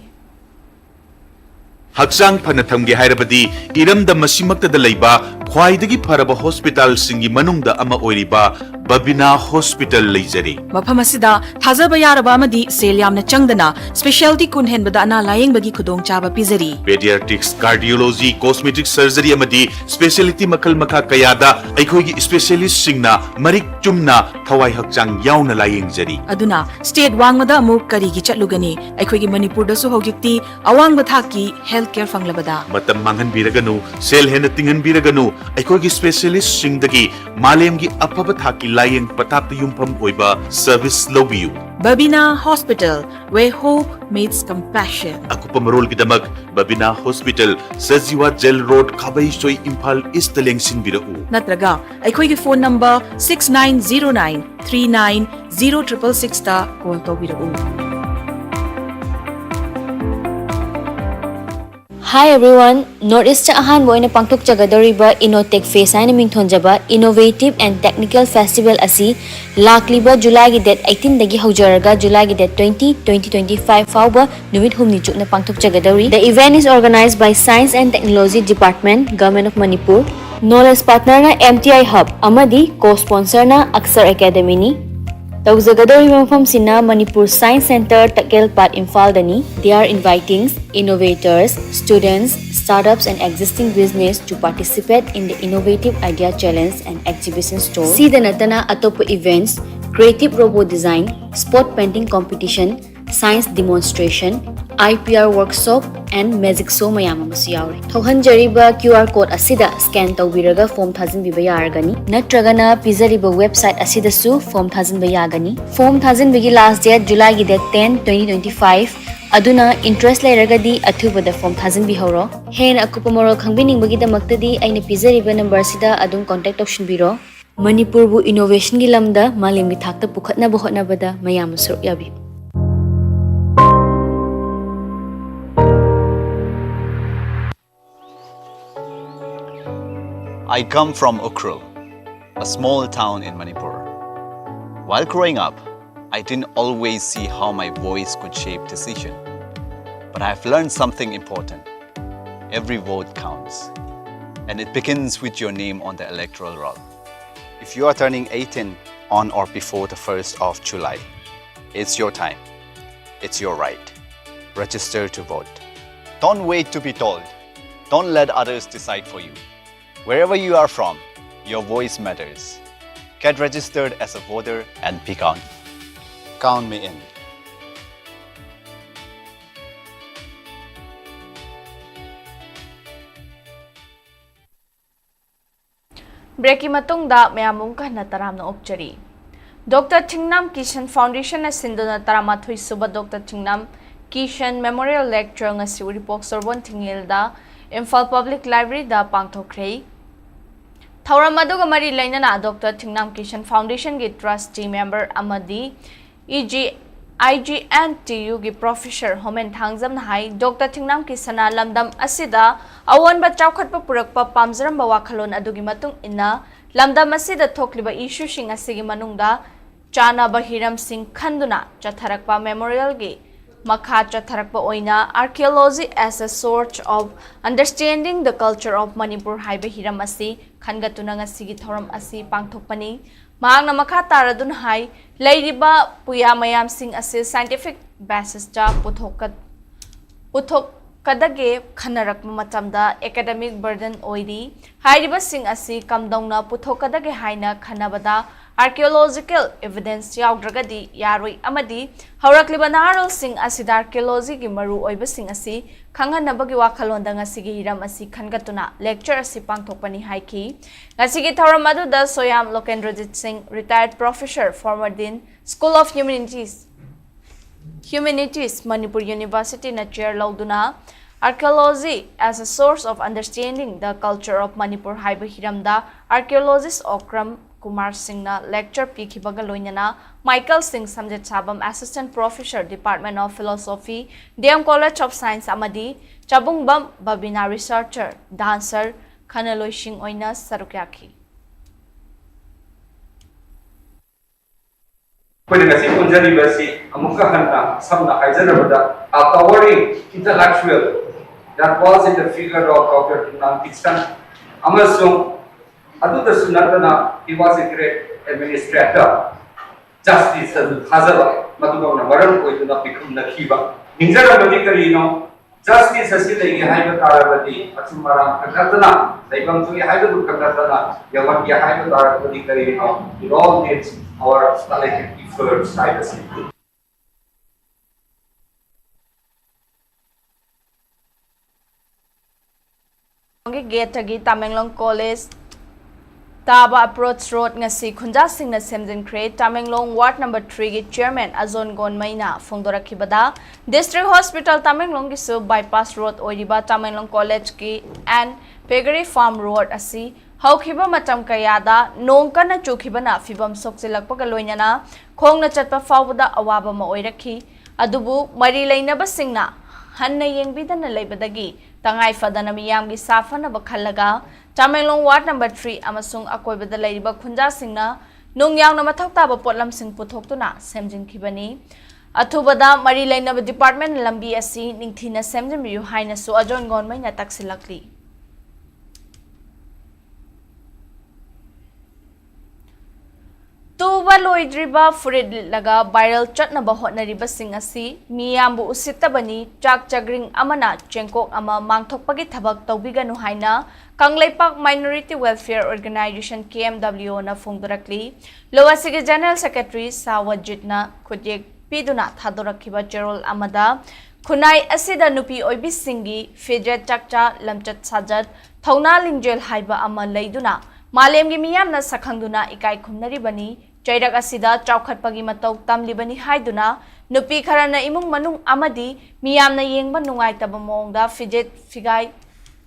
ꯍꯛꯆꯥꯡ ꯐꯅ ꯊꯝꯒꯦ ꯍꯥꯏꯔꯕꯗꯤ ꯏꯔꯝꯗꯝ ꯑꯁꯤꯃꯛꯇꯗ ꯂꯩꯕ ꯈ꯭ꯋꯥꯏꯗꯒꯤ ꯐꯔꯕ ꯍꯣꯁꯄꯤꯇꯥꯜꯁꯤꯡꯒꯤ ꯃꯅꯨꯡꯗ ꯑꯃ ꯑꯣꯏꯔꯤꯕ ꯕꯕꯤꯅꯥ ꯍꯣꯁꯄꯤꯇꯥꯜ ꯂꯩꯖꯔꯤ꯫ ꯃꯐꯝ ꯑꯁꯤꯗ ꯊꯥꯖꯕ ꯌꯥꯔꯕ ꯑꯃꯗꯤ ꯁꯦꯜ ꯌꯥꯝꯅ ꯆꯪꯗꯅ ꯁ꯭ꯄꯦꯁꯤꯌꯥꯂꯤꯇꯤ ꯀꯨꯟ ꯍꯦꯟꯕꯗ ꯑꯅꯥ ꯂꯥꯌꯦꯡꯕꯒꯤ ꯈꯨꯗꯣꯡꯆꯥꯕ ꯄꯤꯖꯔꯤ꯫ Pediatrics, cardiology, cosmetic surgery ꯑꯃꯗꯤ specialty ꯃꯈꯜ ꯃꯈꯥ ꯀꯌꯥꯗ ꯑꯩꯈꯣꯏꯒꯤ ꯏꯁꯄꯦꯁꯤꯌꯦꯂꯤꯁꯁꯤꯡꯅ ꯃꯔꯤꯛ ꯆꯨꯝꯅ ꯊꯋꯥꯏ ꯍꯛꯆꯥꯡ ꯌꯥꯎꯅ ꯂꯥꯌꯦꯡꯖꯔꯤ꯫ ꯑꯗꯨꯅ ꯁ꯭ꯇꯦꯠ ꯋꯥꯡꯃꯗ ꯑꯃꯨꯛ ꯀꯔꯤꯒꯤ ꯆꯠꯂꯨꯒꯅꯤ? ꯑꯩꯈꯣꯏꯒꯤ ꯃꯅꯤꯄꯨꯔꯗꯁꯨ ꯍꯧꯖꯤꯛꯇꯤ ꯑꯋꯥꯡꯕ ꯊꯥꯛꯀꯤ ꯍꯦꯜꯊ ꯀꯦꯌꯔ ꯐꯪꯂꯕꯗ꯫ ꯃꯇꯝ ꯃꯥꯡꯍꯟꯕꯤꯔꯒꯅꯨ, ꯁꯦꯜ ꯍꯦꯟꯅ ꯇꯤꯡꯍꯟꯕꯤꯔꯒꯅꯨ, ꯑꯩꯈꯣꯏꯒꯤ ꯁ꯭ꯄꯦꯁꯤꯌꯦꯂꯤꯁꯁꯤꯡꯗꯒꯤ ꯃꯥꯂꯦꯝꯒꯤ ꯑꯐꯕ ꯊꯥꯛꯀꯤ ꯂꯥꯌꯦꯡ ꯄꯊꯥꯞꯇ ꯌꯨꯝꯐꯝ ꯑꯣꯏꯕ ꯁꯔꯚꯤꯁ ꯂꯧꯕꯤꯌꯨ꯫ Babina Hospital, where hope meets compassion. ꯑꯀꯨꯞꯄ ꯃꯔꯣꯜꯒꯤꯗꯃꯛ Babina hospital, Sajiwa jail road, Khabeisoi, Imphal east ꯂꯦꯡꯁꯤꯟꯕꯤꯔꯛꯎ꯫ ꯅꯠꯇ꯭ꯔꯒ ꯑꯩꯈꯣꯏꯒꯤ phone number six nine zero nine three nine zero triple six ꯇ ꯀꯣꯜ ꯇꯧꯕꯤꯔꯛꯎ꯫ Hi everyone, North East ꯑꯍꯥꯟꯕ ꯑꯣꯏꯅ ꯄꯥꯡꯊꯣꯛꯆꯒꯗꯧꯔꯤꯕ Innotech Fest ꯍꯥꯏꯅ ꯃꯤꯡꯊꯣꯟꯖꯕ Innovative and Technical Festival ꯑꯁꯤ ꯂꯥꯛꯂꯤꯕ ꯖꯨꯂꯥꯏꯒꯤ ꯗꯦꯠ ꯑꯩꯠꯇꯤꯟꯗꯒꯤ ꯍꯧꯖꯔꯒ ꯖꯨꯂꯥꯏꯒꯤ date twenty, twenty twenty five ꯐꯥꯎꯕ ꯅꯨꯃꯤꯠ ꯍꯨꯝꯅꯤ ꯆꯨꯞꯅ ꯄꯥꯡꯊꯣꯛꯆꯒꯗꯧꯔꯤ꯫ The event is organized by Science and Technology Department, Government of Manipur. Knowledge partnerꯅ M T I Hub ꯑꯃꯗꯤ co-sponsorꯅ Aksar Academyꯅꯤ꯫ ꯇꯧꯖꯒꯗꯧꯔꯤꯕ ꯃꯐꯝꯁꯤꯅ Manipur Science Centre, ꯇꯛꯌꯦꯜ ꯄꯥꯠ, ꯏꯝꯐꯥꯜꯗꯅꯤ꯫ They are inviting innovators, students, startups and existing business to participate in the innovative idea challenge and exhibition stall. ꯁꯤꯗ ꯅꯠꯇꯅ ꯑꯇꯣꯞꯄ events, creative robot design, spot painting competition, science demonstration, I P R workshop and magic show ꯃꯌꯥꯝ ꯑꯃꯁꯨ ꯌꯥꯎꯔꯤ꯫ ꯊꯣꯛꯍꯟꯖꯔꯤꯕ Q R code ꯑꯁꯤꯗ scan ꯇꯧꯕꯤꯔꯒ form ꯊꯥꯖꯤꯟꯕꯤꯕ ꯌꯥꯔꯒꯅꯤ, ꯅꯠꯇ꯭ꯔꯒꯅ ꯄꯤꯖꯔꯤꯕ website ꯑꯁꯤꯗꯁꯨ form ꯊꯥꯖꯤꯟꯕ ꯌꯥꯒꯅꯤ꯫ Form ꯊꯥꯖꯤꯟꯕꯒꯤ last date July ꯒꯤ date ten, twenty twenty-five꯫ ꯑꯗꯨꯅ interest ꯂꯩꯔꯒꯗꯤ ꯑꯊꯨꯕꯗ form ꯊꯥꯖꯤꯟꯕꯤꯍꯧꯔꯣ꯫ ꯍꯦꯟꯅ ꯑꯀꯨꯞꯄ ꯃꯔꯣꯜ ꯈꯪꯕꯤꯅꯤꯡꯕꯒꯤꯗꯃꯛꯇꯗꯤ ꯑꯩꯅ ꯄꯤꯖꯔꯤꯕ number ꯁꯤꯗ ꯑꯗꯨꯝ contact ꯇꯧꯁꯤꯟꯕꯤꯔꯣ꯫ ꯃꯅꯤꯄꯨꯔꯕꯨ innovation ꯒꯤ ꯂꯝꯗ ꯃꯥꯂꯦꯝꯒꯤ ꯊꯥꯛꯇ ꯄꯨꯈꯠꯅꯕ ꯍꯣꯠꯅꯕꯗ ꯃꯌꯥꯝꯅ ꯁꯔꯨꯛ ꯌꯥꯕꯤꯌꯨ꯫ I come from Ukhrul, a small town in Manipur. While growing up, I didn't always see how my voice could shape decision. But I've learned something important. Every vote counts. And it begins with your name on the electoral roll. If you are turning eighteen on or before the first of July, it's your time. It's your right. Register to vote. Don't wait to be told. Don't let others decide for you. Wherever you are from, your voice matters. Get registered as a voter and be counted. Count me in. Break ꯀꯤ ꯃꯇꯨꯡꯗ ꯃꯌꯥꯝ ꯑꯃꯨꯛ ꯍꯟꯅ ꯇꯔꯥꯝꯅ ꯑꯣꯛꯆꯔꯤ꯫ Doctor ꯊꯤꯡꯅꯥꯝ Kisan Foundation ꯅ ꯁꯤꯟꯗꯨꯅ ꯇꯔꯥꯃꯥꯊꯣꯏ ꯁꯨꯕ Doctor ꯊꯤꯡꯅꯥꯝ ꯀꯤꯁꯟ Memorial Lecture ꯉꯁꯤ ꯎꯔꯤꯄꯣꯛ ꯁꯣꯔꯣꯛꯄꯝ ꯊꯤꯡꯉꯦꯜꯗ ꯏꯝꯐꯥꯜ Public Library ꯗ ꯄꯥꯡꯊꯣꯛꯈ꯭ꯔꯦ꯫ ꯊꯧꯔꯝ ꯑꯗꯨꯒ ꯃꯔꯤ ꯂꯩꯅꯅ Doctor ꯊꯤꯡꯅꯥꯝ ꯀꯤꯁꯟ Foundation ꯒꯤ Trustee Member ꯑꯃꯗꯤ E G I G N T U ꯒꯤ Professor ꯍꯣꯃꯦꯟ ꯊꯥꯡꯖꯝꯅ ꯍꯥꯏ, Doctor ꯊꯤꯡꯅꯥꯝ ꯀꯤꯁꯟꯅ ꯂꯝꯗꯝ ꯑꯁꯤꯗ ꯑꯑꯣꯟꯕ ꯆꯥꯎꯈꯠꯄ ꯄꯨꯔꯛꯄ ꯄꯥꯝꯖꯔꯝꯕ ꯋꯥꯈꯜꯂꯣꯟ ꯑꯗꯨꯒꯤ ꯃꯇꯨꯡ ꯏꯟꯅ ꯂꯝꯗꯝ ꯑꯁꯤꯗ ꯊꯣꯛꯂꯤꯕ issue ꯁꯤꯡ ꯑꯁꯤꯒꯤ ꯃꯅꯨꯡꯗ ꯆꯥꯅꯕ ꯍꯤꯔꯝꯁꯤꯡ ꯈꯟꯗꯨꯅ ꯆꯠꯊꯔꯛꯄ Memorial ꯒꯤ ꯃꯈꯥ ꯆꯠꯊꯔꯛꯄ ꯑꯣꯏꯅ Archaeology as a Source of Understanding the Culture of Manipur ꯍꯥꯏꯕ ꯍꯤꯔꯝ ꯑꯁꯤ ꯈꯟꯒꯠꯇꯨꯅ ꯉꯁꯤꯒꯤ ꯊꯧꯔꯝ ꯑꯁꯤ ꯄꯥꯡꯊꯣꯛꯄꯅꯤ꯫ ꯃꯍꯥꯛꯅ ꯃꯈꯥ ꯇꯥꯔꯗꯨꯅ ꯍꯥꯏ, ꯂꯩꯔꯤꯕ ꯄꯨꯌꯥ ꯃꯌꯥꯝꯁꯤꯡ ꯑꯁꯤ scientific basis ꯇ ꯄꯨꯊꯣꯛꯀ-, ꯄꯨꯊꯣꯛꯀꯗꯒꯦ ꯈꯟꯅꯔꯛꯄ ꯃꯇꯝꯗ academic burden ꯑꯣꯏꯔꯤ꯫ ꯍꯥꯏꯔꯤꯕꯁꯤꯡ ꯑꯁꯤ ꯀꯝꯗꯧꯅ ꯄꯨꯊꯣꯛꯀꯗꯒꯦ ꯍꯥꯏꯅ ꯈꯟꯅꯕꯗ Archaeological evidence ꯌꯥꯎꯗ꯭ꯔꯒꯗꯤ ꯌꯥꯔꯣꯏ ꯑꯃꯗꯤ ꯍꯧꯔꯛꯂꯤꯕ ꯅꯍꯥꯔꯣꯜꯁꯤꯡ ꯑꯁꯤꯗ archaeology ꯒꯤ ꯃꯔꯨ ꯑꯣꯏꯕꯁꯤꯡ ꯑꯁꯤ ꯈꯪꯍꯟꯅꯕꯒꯤ ꯋꯥꯈꯜꯂꯣꯟꯗ ꯉꯁꯤꯒꯤ ꯍꯤꯔꯝ ꯑꯁꯤ ꯈꯟꯒꯠꯇꯨꯅ lecture ꯑꯁꯤ ꯄꯥꯡꯊꯣꯛꯄꯅꯤ ꯍꯥꯏꯈꯤ꯫ ꯉꯁꯤꯒꯤ ꯊꯧꯔꯝ ꯑꯗꯨꯗ ꯁꯣꯌꯥꯝ ꯂꯣꯀꯦꯟꯗ꯭ꯔꯖꯤꯠ ꯁꯤꯡ, retired professor, former dean, School of Humanities, Humanities, Manipur University ꯅ chair ꯂꯧꯗꯨꯅ Archaeology as a Source of Understanding the Culture of Manipur ꯍꯥꯏꯕ ꯍꯤꯔꯝꯗ archaeologist ꯑꯣꯀ꯭ꯔꯝ ꯀꯨꯃꯥꯔ ꯁꯤꯡꯅ lecture ꯄꯤꯈꯤꯕꯒ ꯂꯣꯏꯅꯅ ꯃꯥꯏꯀꯦꯜ ꯁꯤꯡ ꯁꯝꯖꯦꯠꯁꯥꯕꯝ, assistant professor, Department of Philosophy, D M College of Science ꯑꯃꯗꯤ ꯆꯕꯨꯡꯕꯝ ꯕꯕꯤꯅꯥ, researcher, dancer, ꯈꯟꯅꯂꯣꯏꯁꯤꯡ ꯑꯣꯏꯅ ꯁꯔꯨꯛ ꯌꯥꯈꯤ꯫ ꯑꯩꯈꯣꯏꯅ ꯉꯁꯤ ꯄꯨꯟꯖꯔꯤꯕꯁꯤ ꯑꯃꯨꯛꯀ ꯍꯟꯅ ꯁꯝꯅ ꯍꯥꯏꯖꯔꯕꯗ, a towering intellectual that was in the figure of Doctor Tumnam Kitsan ꯑꯃꯁꯨꯡ ꯑꯗꯨꯗꯁꯨ ꯅꯠꯇꯅ he was a great administrator, justice ꯑꯗꯨ ꯊꯥꯖꯕ ꯃꯗꯨꯃꯛꯅ ꯃꯔꯝ ꯑꯣꯏꯗꯨꯅ ꯄꯤꯈꯨꯝꯅꯈꯤꯕ꯫ ꯅꯤꯡꯖꯔꯝꯕꯗꯤ ꯀꯔꯤꯅꯣ? Justice ꯑꯁꯤ ꯂꯩꯒꯦ ꯍꯥꯏꯕ ꯇꯥꯔꯕꯗꯤ ꯑꯆꯨꯝ ꯑꯔꯥꯟ ꯈꯛ ꯅꯠꯇꯅ, ꯂꯩꯐꯝ ꯊꯣꯛꯏ ꯍꯥꯏꯕꯗꯨ ꯈꯛ ꯅꯠꯇꯅ ꯌꯧꯍꯟꯒꯦ ꯍꯥꯏꯕ ꯇꯥꯔꯕꯗꯤ ꯀꯔꯤꯅꯣ? It all needs our collective efforts ꯍꯥꯏꯕꯁꯤ꯫ ꯒꯤ ꯒꯦꯠꯇꯒꯤ ꯇꯥꯃꯦꯡꯂꯣꯡ ꯀꯣꯂꯦꯖ ꯇꯥꯕ approach road ꯉꯁꯤ ꯈꯨꯟꯖꯥꯁꯤꯡꯅ ꯁꯦꯝꯖꯤꯟꯈ꯭ꯔꯦ꯫ ꯇꯥꯃꯦꯡꯂꯣꯡ ward number three ꯒꯤ chairman ꯑꯖꯣꯟ ꯒꯣꯟꯃꯩꯅ ꯐꯣꯡꯗꯣꯔꯛꯈꯤꯕꯗ, district hospital ꯇꯥꯃꯦꯡꯂꯣꯡꯒꯤꯁꯨ bypass road ꯑꯣꯏꯔꯤꯕ ꯇꯥꯃꯦꯡꯂꯣꯡ ꯀꯣꯂꯦꯖꯀꯤ and piggery farm road ꯑꯁꯤ ꯍꯧꯈꯤꯕ ꯃꯇꯝ ꯀꯌꯥꯗ ꯅꯣꯡ ꯀꯟꯅ ꯆꯨꯈꯤꯕꯅ ꯐꯤꯕꯝ ꯁꯣꯛꯆꯤꯜꯂꯛꯄꯒ ꯂꯣꯏꯅꯅ ꯈꯣꯡꯅ ꯆꯠꯄ ꯐꯥꯎꯕꯗ ꯑꯋꯥꯕ ꯑꯃ ꯑꯣꯏꯔꯛꯈꯤ꯫ ꯑꯗꯨꯕꯨ ꯃꯔꯤ ꯂꯩꯅꯕꯁꯤꯡꯅ ꯍꯟꯅ ꯌꯦꯡꯕꯤꯗꯅ ꯂꯩꯕꯗꯒꯤ ꯇꯉꯥꯏ ꯐꯗꯅ ꯃꯤꯌꯥꯝꯒꯤ ꯁꯥꯐꯅꯕ ꯈꯜꯂꯒ ꯇꯥꯃꯦꯡꯂꯣꯡ ward number three ꯑꯃꯁꯨꯡ ꯑꯀꯣꯏꯕꯗ ꯂꯩꯔꯤꯕ ꯈꯨꯟꯖꯥꯁꯤꯡꯅ ꯅꯨꯡ ꯌꯥꯎꯅ ꯃꯊꯧ ꯇꯥꯕ ꯄꯣꯠꯂꯝꯁꯤꯡ ꯄꯨꯊꯣꯛꯇꯨꯅ ꯁꯦꯝꯖꯤꯟꯈꯤꯕꯅꯤ꯫ ꯑꯊꯨꯕꯗ ꯃꯔꯤ ꯂꯩꯅꯕ department ꯂꯝꯕꯤ ꯑꯁꯤ ꯅꯤꯡꯊꯤꯅ ꯁꯦꯝꯖꯤꯟꯕꯤꯌꯨ ꯍꯥꯏꯅꯁꯨ ꯑꯖꯣꯟ ꯒꯣꯟꯃꯩꯅ ꯇꯛꯁꯤꯜꯂꯛꯂꯤ꯫ ꯇꯨ ꯂꯣꯏꯗ꯭ꯔꯤꯕ ꯐꯨꯔꯤꯠ ꯂꯤꯠꯂꯒ viral ꯆꯠꯅꯕ ꯍꯣꯠꯅꯔꯤꯕꯁꯤꯡ ꯑꯁꯤ ꯃꯤꯌꯥꯝꯕꯨ ꯎꯁꯤꯠꯇꯕꯅꯤ, ꯆꯥꯛ ꯆꯒ꯭ꯔꯤꯡ ꯑꯃꯅ ꯆꯦꯡꯀꯣꯛ ꯑꯃ ꯃꯥꯡꯊꯣꯛꯄꯒꯤ ꯊꯕꯛ ꯇꯧꯕꯤꯒꯅꯨ ꯍꯥꯏꯅ Kangleipak Minority Welfare Organization, K M W O ꯅ ꯐꯣꯡꯗꯣꯔꯛꯂꯤ꯫ ꯂꯣ ꯑꯁꯤꯒꯤ General Secretary ꯁꯥ ꯋꯥꯖꯤꯠꯅ ꯈꯨꯠꯌꯦꯛ ꯄꯤꯗꯨꯅ ꯊꯥꯗꯣꯔꯛꯈꯤꯕ ꯆꯦꯔꯣꯜ ꯑꯃꯗ ꯈꯨꯟꯅꯥꯏ ꯑꯁꯤꯗ ꯅꯨꯄꯤ ꯑꯣꯏꯕꯤꯁꯤꯡꯒꯤ ꯐꯤꯖꯦꯠ ꯆꯥꯛꯆꯥ, ꯂꯝꯆꯠ ꯁꯥꯖꯠ, ꯊꯧꯅꯥ ꯂꯤꯡꯖꯦꯜ ꯍꯥꯏꯕ ꯑꯃ ꯂꯩꯗꯨꯅ ꯃꯥꯂꯦꯝꯒꯤ ꯃꯤꯌꯥꯝꯅ ꯁꯛꯈꯪꯗꯨꯅ ꯏꯀꯥꯏ ꯈꯨꯝꯅꯔꯤꯕꯅꯤ꯫ ꯆꯩꯔꯛ ꯑꯁꯤꯗ ꯆꯥꯎꯈꯠꯄꯒꯤ ꯃꯇꯧ ꯇꯝꯂꯤꯕꯅꯤ ꯍꯥꯏꯗꯨꯅ ꯅꯨꯄꯤ ꯈꯔꯅ ꯏꯃꯨꯡ ꯃꯅꯨꯡ ꯑꯃꯗꯤ ꯃꯤꯌꯥꯝꯅ ꯌꯦꯡꯕ ꯅꯨꯡꯉꯥꯏꯇꯕ ꯃꯑꯣꯡꯗ ꯐꯤꯖꯦꯠ ꯐꯤꯒꯥꯏ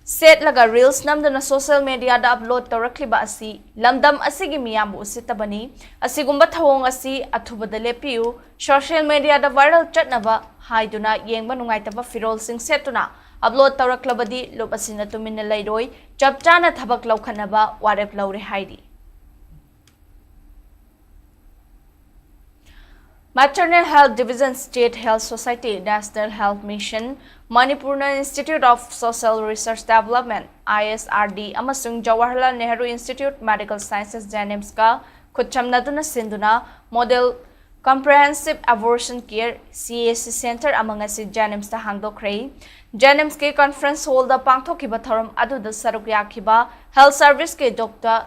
ꯁꯦꯠꯂꯒ reels ꯅꯝꯗꯨꯅ social media ꯗ upload ꯇꯧꯔꯛꯂꯤꯕ ꯑꯁꯤ ꯂꯝꯗꯝ ꯑꯁꯤꯒꯤ ꯃꯤꯌꯥꯝꯕꯨ ꯎꯁꯤꯠꯇꯕꯅꯤ꯫ ꯑꯁꯤꯒꯨꯝꯕ ꯊꯧꯑꯣꯡ ꯑꯁꯤ ꯑꯊꯨꯕꯗ ꯂꯦꯞꯄꯤꯌꯨ꯫ Social media ꯗ viral ꯆꯠꯅꯕ ꯍꯥꯏꯗꯨꯅ ꯌꯦꯡꯕ ꯅꯨꯡꯉꯥꯏꯇꯕ ꯐꯤꯔꯣꯜꯁꯤꯡ ꯁꯦꯠꯇꯨꯅ upload ꯇꯧꯔꯛꯂꯕꯗꯤ ꯂꯨꯞ ꯑꯁꯤꯅ ꯇꯨꯃꯤꯟꯅ ꯂꯩꯔꯣꯏ, ꯆꯞ ꯆꯥꯅ ꯊꯕꯛ ꯂꯧꯈꯠꯅꯕ ꯋꯥꯔꯦꯞ ꯂꯧꯔꯦ ꯍꯥꯏꯔꯤ꯫ Maternal Health Division, State Health Society, National Health Mission, ꯃꯅꯤꯄꯨꯔꯅ Institute of Social Research Development, I S R D, ꯑꯃꯁꯨꯡ Jawaharlal Nehru Institute Medical Sciences, JNIMS ꯀ ꯈꯨꯠꯁꯝꯅꯗꯨꯅ ꯁꯤꯟꯗꯨꯅ Model Comprehensive Abortion Care, C A C, Center ꯑꯃ ꯉꯁꯤ JNIMS ꯇ ꯍꯥꯡꯗꯣꯛꯈ꯭ꯔꯦ꯫ JNIMS ꯀꯤ conference hall ꯗ ꯄꯥꯡꯊꯣꯛꯈꯤꯕ ꯊꯧꯔꯝ ꯑꯗꯨꯗ ꯁꯔꯨꯛ ꯌꯥꯈꯤꯕ Health Service ꯀꯤ Doctor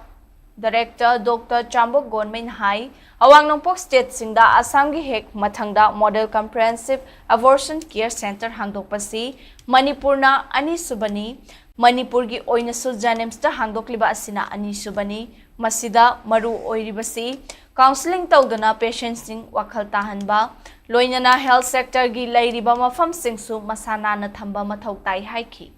Director Doctor ꯆꯥꯝꯕꯣꯛ ꯒꯣꯟꯃꯩꯅ ꯍꯥꯏ, ꯑꯋꯥꯡ ꯅꯣꯡꯄꯣꯛ state ꯁꯤꯡꯗ ꯑꯁꯥꯝꯒꯤ ꯍꯦꯛ ꯃꯊꯪꯗ Model Comprehensive Abortion Care Center ꯍꯥꯡꯗꯣꯛꯄꯁꯤ ꯃꯅꯤꯄꯨꯔꯅ ꯑꯅꯤꯁꯨꯕꯅꯤ꯫ ꯃꯅꯤꯄꯨꯔꯒꯤ ꯑꯣꯏꯅꯁꯨ JNIMS ꯇ ꯍꯥꯡꯗꯣꯛꯂꯤꯕ ꯑꯁꯤꯅ ꯑꯅꯤꯁꯨꯕꯅꯤ꯫ ꯃꯁꯤꯗ ꯃꯔꯨ ꯑꯣꯏꯔꯤꯕꯁꯤ counselling ꯇꯧꯗꯨꯅ patient ꯁꯤꯡ ꯋꯥꯈꯜ ꯇꯥꯍꯟꯕ, ꯂꯣꯏꯅꯅ health sector ꯒꯤ ꯂꯩꯔꯤꯕ ꯃꯐꯝꯁꯤꯡꯁꯨ ꯃꯁꯥ ꯅꯥꯟꯅ ꯊꯝꯕ ꯃꯊꯧ ꯇꯥꯏ ꯍꯥꯏꯈꯤ꯫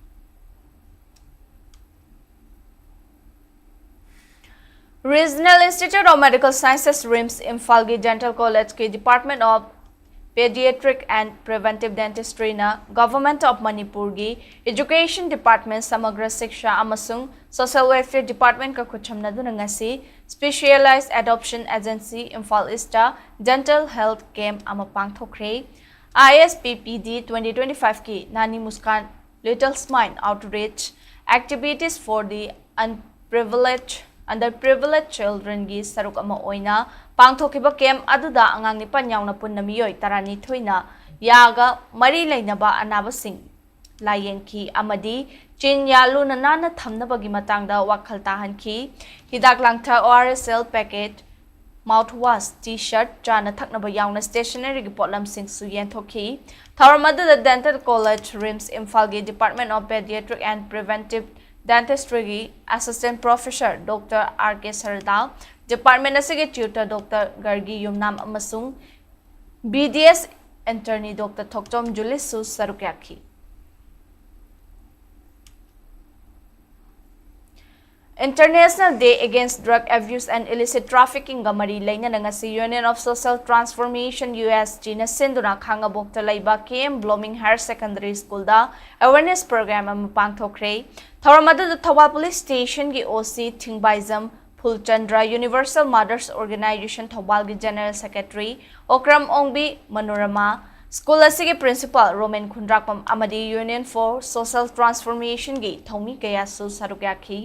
Regional Institute of Medical Sciences, RIMS, ꯏꯝꯐꯥꯜꯒꯤ Dental College ꯀꯤ Department of Pediatric and Preventive Dentistry ꯅ Government of ꯃꯅꯤꯄꯨꯔꯒꯤ Education Department, ꯁꯃꯒ꯭ꯔ ꯁꯤꯛꯁꯥ ꯑꯃꯁꯨꯡ Social Welfare Department ꯀ ꯈꯨꯠꯁꯝꯅꯗꯨꯅ ꯉꯁꯤ Specialized Adoption Agency, Imphal East ꯇ dental health camp ꯑꯃ ꯄꯥꯡꯊꯣꯛꯈ꯭ꯔꯦ꯫ I S P P D twenty twenty-five ꯀꯤ Nani Muskaan Little Smile Outreach Activities for the Unprivileged, Underprivileged Children ꯒꯤ ꯁꯔꯨꯛ ꯑꯃ ꯑꯣꯏꯅ ꯄꯥꯡꯊꯣꯛꯈꯤꯕ ꯀꯦꯝꯞ ꯑꯗꯨꯗ ꯑꯉꯥꯡ ꯅꯤꯄꯥꯟ ꯌꯥꯎꯅ ꯄꯨꯟꯅ ꯃꯤꯑꯣꯏ ꯇꯔꯥꯅꯤꯊꯣꯏꯅ ꯌꯥꯒ ꯃꯔꯤ ꯂꯩꯅꯕ ꯑꯅꯥꯕꯁꯤꯡ ꯂꯥꯌꯦꯡꯈꯤ ꯑꯃꯗꯤ ꯆꯤꯟꯌꯥ ꯂꯨꯅ ꯅꯥꯟꯅ ꯊꯝꯅꯕꯒꯤ ꯃꯇꯥꯡꯗ ꯋꯥꯈꯜ ꯇꯥꯍꯟꯈꯤ꯫ ꯍꯤꯗꯥꯛ ꯂꯥꯡꯊꯛ, ꯑꯣ ꯑꯥꯔ ꯑꯦꯁ ꯑꯦꯜ ꯄꯦꯀꯦꯠ, ꯃꯥꯎꯊ ꯋꯥꯁ, ꯇꯤ ꯁꯔꯠ, ꯆꯥꯅ ꯊꯛꯅꯕ ꯌꯥꯎꯅ ꯁ꯭ꯇꯦꯁꯅꯔꯤꯒꯤ ꯄꯣꯠꯂꯝꯁꯤꯡꯁꯨ ꯌꯦꯟꯊꯣꯛꯈꯤ꯫ ꯊꯧꯔꯝ ꯑꯗꯨꯗ ꯗꯦꯟꯇꯦꯜ ꯀꯣꯂꯦꯖ, ꯔꯤꯝꯁ ꯏꯝꯐꯥꯜꯒꯤ Department of Pediatric and Preventive Dentistryꯒꯤ assistant professor doctor R K Sarda, department ꯑꯁꯤꯒꯤ ꯇ꯭ꯌꯨꯇꯔ ꯗꯣꯛꯇꯔ ꯒꯔꯒꯤ ꯌꯨꯝꯅꯥꯝ ꯑꯃꯁꯨꯡ ꯕꯤ ꯗꯤ ꯑꯦꯁ ꯏꯟꯇꯔꯅꯤ ꯗꯣꯛꯇꯔ ꯊꯣꯛꯆꯣꯝ ꯖꯨꯂꯤꯁꯁꯨ ꯁꯔꯨꯛ ꯌꯥꯈꯤ꯫ International Day Against Drug Abuse and Illicit Traffickingꯒ ꯃꯔꯤ ꯂꯩꯅꯅ ꯉꯁꯤ Union of Social Transformation, U S ꯖꯤꯅ ꯁꯤꯟꯗꯨꯅ ꯈꯥꯡꯉꯕꯣꯛꯇ ꯂꯩꯕ K M blooming higher secondary ꯁ꯭ꯀꯨꯜꯗ ꯑꯦꯋꯦꯔꯅꯦꯁ ꯄ꯭ꯔꯣꯒ꯭ꯔꯥꯝ ꯑꯃ ꯄꯥꯡꯊꯣꯛꯈ꯭ꯔꯦ꯫ ꯊꯧꯔꯝ ꯑꯗꯨꯗ ꯊꯧꯕꯥꯜ ꯄꯨꯂꯤꯁ ꯁ꯭ꯇꯦꯁꯟꯒꯤ O C Thingbaijam Phulchandra, Universal Mothers Organization ꯊꯧꯕꯥꯜꯒꯤ general secretary Okram Ongbi Manorama, school ꯑꯁꯤꯒꯤ ꯄ꯭ꯔꯤꯟꯁꯤꯄꯥꯜ ꯔꯣꯃꯦꯟ ꯈꯨꯟꯗ꯭ꯔꯥꯛꯄꯝ ꯑꯃꯗꯤ Union for Social Transformationꯒꯤ ꯊꯧꯃꯤ ꯀꯌꯥꯁꯨ ꯁꯔꯨꯛ ꯌꯥꯈꯤ꯫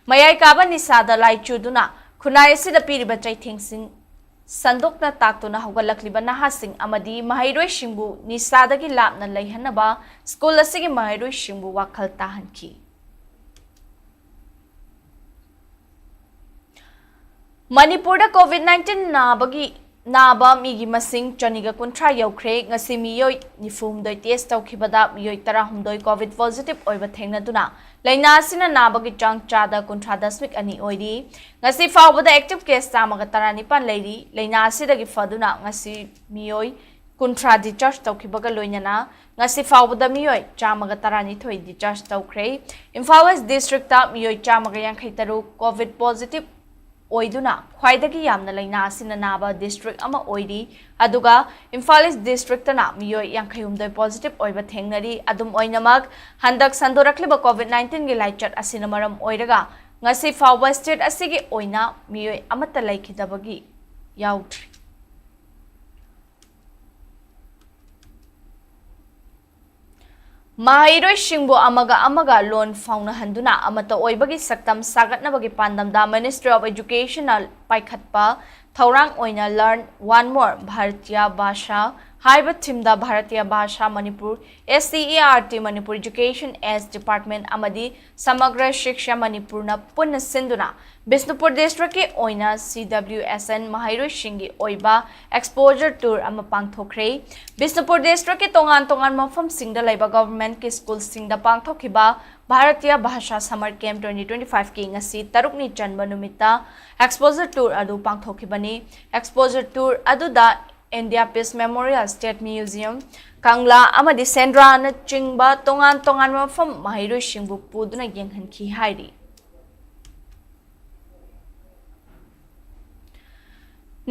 ꯃꯌꯥꯏ ꯀꯥꯕ ꯅꯤꯁꯥꯗ ꯂꯥꯏꯆꯨꯗꯨꯅ ꯈꯨꯟꯅꯥꯏ ꯑꯁꯤꯗ ꯄꯤꯔꯤꯕ ꯆꯩꯊꯦꯡꯁꯤꯡ ꯁꯟꯗꯣꯛꯅ ꯇꯥꯛꯇꯨꯅ ꯍꯧꯒꯠꯂꯛꯂꯤꯕ ꯅꯍꯥꯁꯤꯡ ꯑꯃꯗꯤ ꯃꯍꯩꯔꯣꯏꯁꯤꯡꯕꯨ ꯅꯤꯁꯥꯗꯒꯤ ꯂꯥꯞꯅ ꯂꯩꯍꯟꯅꯕ ꯁ꯭ꯀꯨꯜ ꯑꯁꯤꯒꯤ ꯃꯍꯩꯔꯣꯏꯁꯤꯡꯕꯨ ꯋꯥꯈꯜ ꯇꯥꯍꯟꯈꯤ꯫ ꯃꯅꯤꯄꯨꯔꯗ ꯀꯣꯚꯤꯗ ꯅꯥꯏꯟꯇꯤꯟ ꯅꯥꯕꯒꯤ, ꯅꯥꯕ ꯃꯤꯒꯤ ꯃꯁꯤꯡ ꯆꯅꯤꯒ ꯀꯨꯟꯊ꯭ꯔꯥ ꯌꯧꯈ꯭ꯔꯦ꯫ ꯉꯁꯤ ꯃꯤꯑꯣꯏ ꯅꯤꯐꯨ ꯍꯨꯝꯗꯣꯏ ꯇꯦꯁ ꯇꯧꯈꯤꯕꯗ ꯃꯤꯑꯣꯏ ꯇꯔꯥꯍꯨꯝꯗꯣꯏ ꯀꯣꯚꯤꯗ ꯄꯣꯖꯤꯇꯤꯚ ꯑꯣꯏꯕ ꯊꯦꯡꯅꯗꯨꯅ ꯂꯥꯏꯅꯥ ꯑꯁꯤꯅ ꯅꯥꯕꯒꯤ ꯆꯥꯡ ꯆꯥꯗ ꯀꯨꯟꯊ꯭ꯔꯥ ꯗꯁꯃꯤꯛ ꯑꯅꯤ ꯑꯣꯏꯔꯤ꯫ ꯉꯁꯤ ꯐꯥꯎꯕꯗ ꯑꯦꯛꯇꯤꯚ ꯀꯦꯁ ꯆꯥꯝꯃꯒ ꯇꯔꯥꯅꯤꯄꯥꯟ ꯂꯩꯔꯤ꯫ ꯂꯥꯏꯅꯥ ꯑꯁꯤꯗꯒꯤ ꯐꯗꯨꯅ ꯉꯁꯤ ꯃꯤꯑꯣꯏ ꯀꯨꯟꯊ꯭ꯔꯥ ꯗꯤꯁꯆꯥꯔꯖ ꯇꯧꯈꯤꯕꯒ ꯂꯣꯏꯅꯅ ꯉꯁꯤ ꯐꯥꯎꯕꯗ ꯃꯤꯑꯣꯏ ꯆꯥꯝꯃꯒ ꯇꯔꯥꯅꯤꯊꯣꯏ ꯗꯤꯁꯆꯥꯔꯖ ꯇꯧꯈ꯭ꯔꯦ꯫ ꯏꯝꯐꯥꯜ ꯋꯦꯁ ꯗꯤꯁꯇ꯭ꯔꯤꯛꯇ ꯃꯤꯑꯣꯏ ꯆꯥꯝꯃꯒ ꯌꯥꯡꯈꯩ ꯇꯔꯨꯛ ꯀꯣꯚꯤꯗ ꯄꯣꯖꯤꯇꯤꯚ ꯑꯣꯏꯗꯨꯅ ꯈ꯭ꯋꯥꯏꯗꯒꯤ ꯌꯥꯝꯅ ꯂꯥꯏꯅꯥ ꯑꯁꯤꯅ ꯅꯥꯕ ꯗꯤꯁꯇ꯭ꯔꯤꯛ ꯑꯃ ꯑꯣꯏꯔꯤ꯫ ꯑꯗꯨꯒ ꯏꯝꯐꯥꯜ ꯏꯁ ꯗꯤꯁꯇ꯭ꯔꯤꯛꯇꯅ ꯃꯤꯑꯣꯏ ꯌꯥꯡꯈꯩ ꯍꯨꯝꯗꯣꯏ ꯄꯣꯖꯤꯇꯤꯚ ꯑꯣꯏꯕ ꯊꯦꯡꯅꯔꯤ꯫ ꯑꯗꯨꯝ ꯑꯣꯏꯅꯃꯛ, ꯍꯟꯗꯛ ꯁꯟꯗꯣꯔꯛꯂꯤꯕ ꯀꯣꯚꯤꯗ ꯅꯥꯏꯟꯇꯤꯟꯒꯤ ꯂꯥꯏꯆꯠ ꯑꯁꯤꯅ ꯃꯔꯝ ꯑꯣꯏꯔꯒ ꯉꯁꯤ ꯐꯥꯎꯕ ꯁ꯭ꯇꯦꯠ ꯑꯁꯤꯒꯤ ꯑꯣꯏꯅ ꯃꯤꯑꯣꯏ ꯑꯃꯠꯇ ꯂꯩꯈꯤꯗꯕꯒꯤ ꯌꯥꯎꯗ꯭ꯔꯤ꯫ ꯃꯍꯩꯔꯣꯏꯁꯤꯡꯕꯨ ꯑꯃꯒ ꯑꯃꯒ ꯂꯣꯟ ꯐꯥꯎꯅꯍꯟꯗꯨꯅ ꯑꯃꯠꯇ ꯑꯣꯏꯕꯒꯤ ꯁꯛꯇꯝ ꯁꯥꯒꯠꯅꯕꯒꯤ ꯄꯥꯟꯗꯝꯗ Ministry of Educationꯅ ꯄꯥꯏꯈꯠꯄ ꯊꯧꯔꯥꯡ ꯑꯣꯏꯅ Learn One More Bharatiya Bhasha ꯍꯥꯏꯕ ꯊꯤꯝꯗ Bharatiya ꯚꯥꯁꯥ Manipur, S C E R T Manipur, Education S Department ꯑꯃꯗꯤ ꯁꯃꯒ꯭ꯔ ꯁꯤꯛꯁꯥ ꯃꯅꯤꯄꯨꯔꯅ ꯄꯨꯟꯅ ꯁꯤꯟꯗꯨꯅ ꯕꯤꯁꯅꯨꯄꯨꯔ ꯗꯤꯁꯇ꯭ꯔꯤꯛꯀꯤ ꯑꯣꯏꯅ C W S N ꯃꯍꯩꯔꯣꯏꯁꯤꯡꯒꯤ ꯑꯣꯏꯕ exposure tour ꯑꯃ ꯄꯥꯡꯊꯣꯛꯈ꯭ꯔꯦ꯫ ꯕꯤꯁꯅꯨꯄꯨꯔ ꯗꯤꯁꯇ꯭ꯔꯤꯛꯀꯤ ꯇꯣꯉꯥꯟ ꯇꯣꯉꯥꯟꯕ ꯃꯐꯝꯁꯤꯡꯗ ꯂꯩꯕ ꯒꯚꯔꯟꯃꯦꯟꯠꯀꯤ ꯁ꯭ꯀꯨꯜꯁꯤꯡꯗ ꯄꯥꯡꯊꯣꯛꯈꯤꯕ Bharatiya ꯚꯥꯁꯥ Summer Camp twenty twenty five ꯀꯤ ꯉꯁꯤ ꯇꯔꯨꯛꯅꯤ ꯆꯟꯕ ꯅꯨꯃꯤꯠꯇ exposure tour ꯑꯗꯨ ꯄꯥꯡꯊꯣꯛꯈꯤꯕꯅꯤ꯫ Exposure tour ꯑꯗꯨꯗ India Peace Memorial, State Museum, ꯀꯪꯂꯥ ꯑꯃꯗꯤ ꯁꯦꯟꯗ꯭ꯔꯥꯅꯆꯤꯡꯕ ꯇꯣꯉꯥꯟ ꯇꯣꯉꯥꯟꯕ ꯃꯐꯝ ꯃꯍꯩꯔꯣꯏꯁꯤꯡꯕꯨ ꯄꯨꯗꯨꯅ ꯌꯦꯡꯍꯟꯈꯤ ꯍꯥꯏꯔꯤ꯫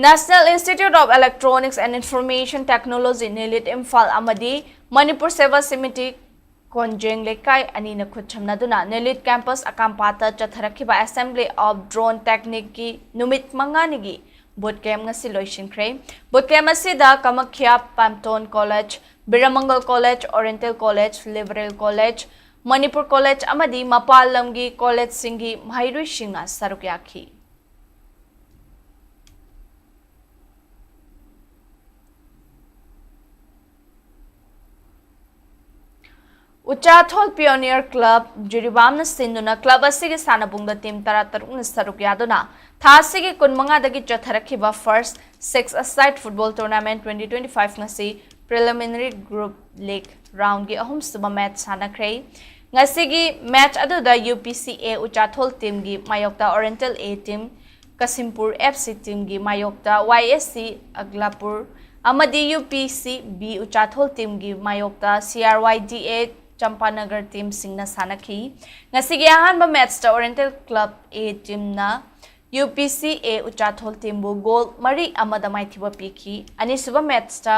National Institute of Electronics and Information Technology, NIELIT, Imphal ꯑꯃꯗꯤ ꯃꯅꯤꯄꯨꯔ ꯁꯦꯕꯥ ꯁꯤꯃꯤꯇꯤ ꯀꯣꯟꯖꯦꯡ ꯂꯩꯀꯥꯏ ꯑꯅꯤꯅ ꯈꯨꯠꯁꯝꯅꯗꯨꯅ NIELIT campus ꯑꯀꯥꯝꯄꯥꯠꯇ ꯆꯠꯊꯔꯛꯈꯤꯕ Assembly of Drone Technique ꯀꯤ ꯅꯨꯃꯤꯠ ꯃꯉꯥꯅꯤꯒꯤ boot camp ꯉꯁꯤ ꯂꯣꯏꯁꯤꯟꯈ꯭ꯔꯦ꯫ Boot camp ꯑꯁꯤꯗ Kamakhya ꯄꯥꯝꯇꯣꯟ College, ꯕꯤꯔꯃꯪꯒꯜ College, Oriental College, Liberal College, Manipur College ꯑꯃꯗꯤ ꯃꯄꯥꯟ ꯂꯝꯒꯤ collegeꯁꯤꯡꯒꯤ ꯃꯍꯩꯔꯣꯏꯁꯤꯡꯅ ꯁꯔꯨꯛ ꯌꯥꯈꯤ꯫ ꯎꯆꯥꯊꯣꯜ Pioneer Club, ꯖꯤꯔꯤꯕꯥꯝꯅ ꯁꯤꯟꯗꯨꯅ club ꯑꯁꯤꯒꯤ ꯁꯥꯟꯅꯄꯨꯡꯗ team ꯇꯔꯥꯇꯔꯨꯛꯅ ꯁꯔꯨꯛ ꯌꯥꯗꯨꯅ ꯊꯥ ꯑꯁꯤꯒꯤ ꯀꯨꯟꯃꯉꯥꯗꯒꯤ ꯆꯠꯊꯔꯛꯈꯤꯕ First Six-a-side Football Tournament twenty twenty five ꯉꯁꯤ preliminary group leg roundꯒꯤ ꯑꯍꯨꯝꯁꯨꯕ match ꯁꯥꯟꯅꯈ꯭ꯔꯦ꯫ ꯉꯁꯤꯒꯤ match ꯑꯗꯨꯗ U P C A ꯎꯆꯥꯊꯣꯜ teamꯒꯤ ꯃꯥꯌꯣꯛꯇ Oriental A team, ꯀꯁꯤꯝꯄꯨꯔ F C teamꯒꯤ ꯃꯥꯌꯣꯛꯇ Y S C ꯑꯒꯂꯥꯄꯨꯔ ꯑꯃꯗꯤ U P C B ꯎꯆꯥꯊꯣꯜ teamꯒꯤ ꯃꯥꯌꯣꯛꯇ C R Y D A ꯆꯝꯄꯥꯅꯒꯔ teamꯁꯤꯡꯅ ꯁꯥꯟꯅꯈꯤ꯫ ꯉꯁꯤꯒꯤ ꯑꯍꯥꯟꯕ matchꯇ Oriental Club A teamꯅ U P C A ꯎꯆꯥꯊꯣꯜ teamꯕꯨ goal ꯃꯔꯤ ꯑꯃꯗ ꯃꯥꯏꯊꯤꯕ ꯄꯤꯈꯤ꯫ ꯑꯅꯤꯁꯨꯕ matchꯇ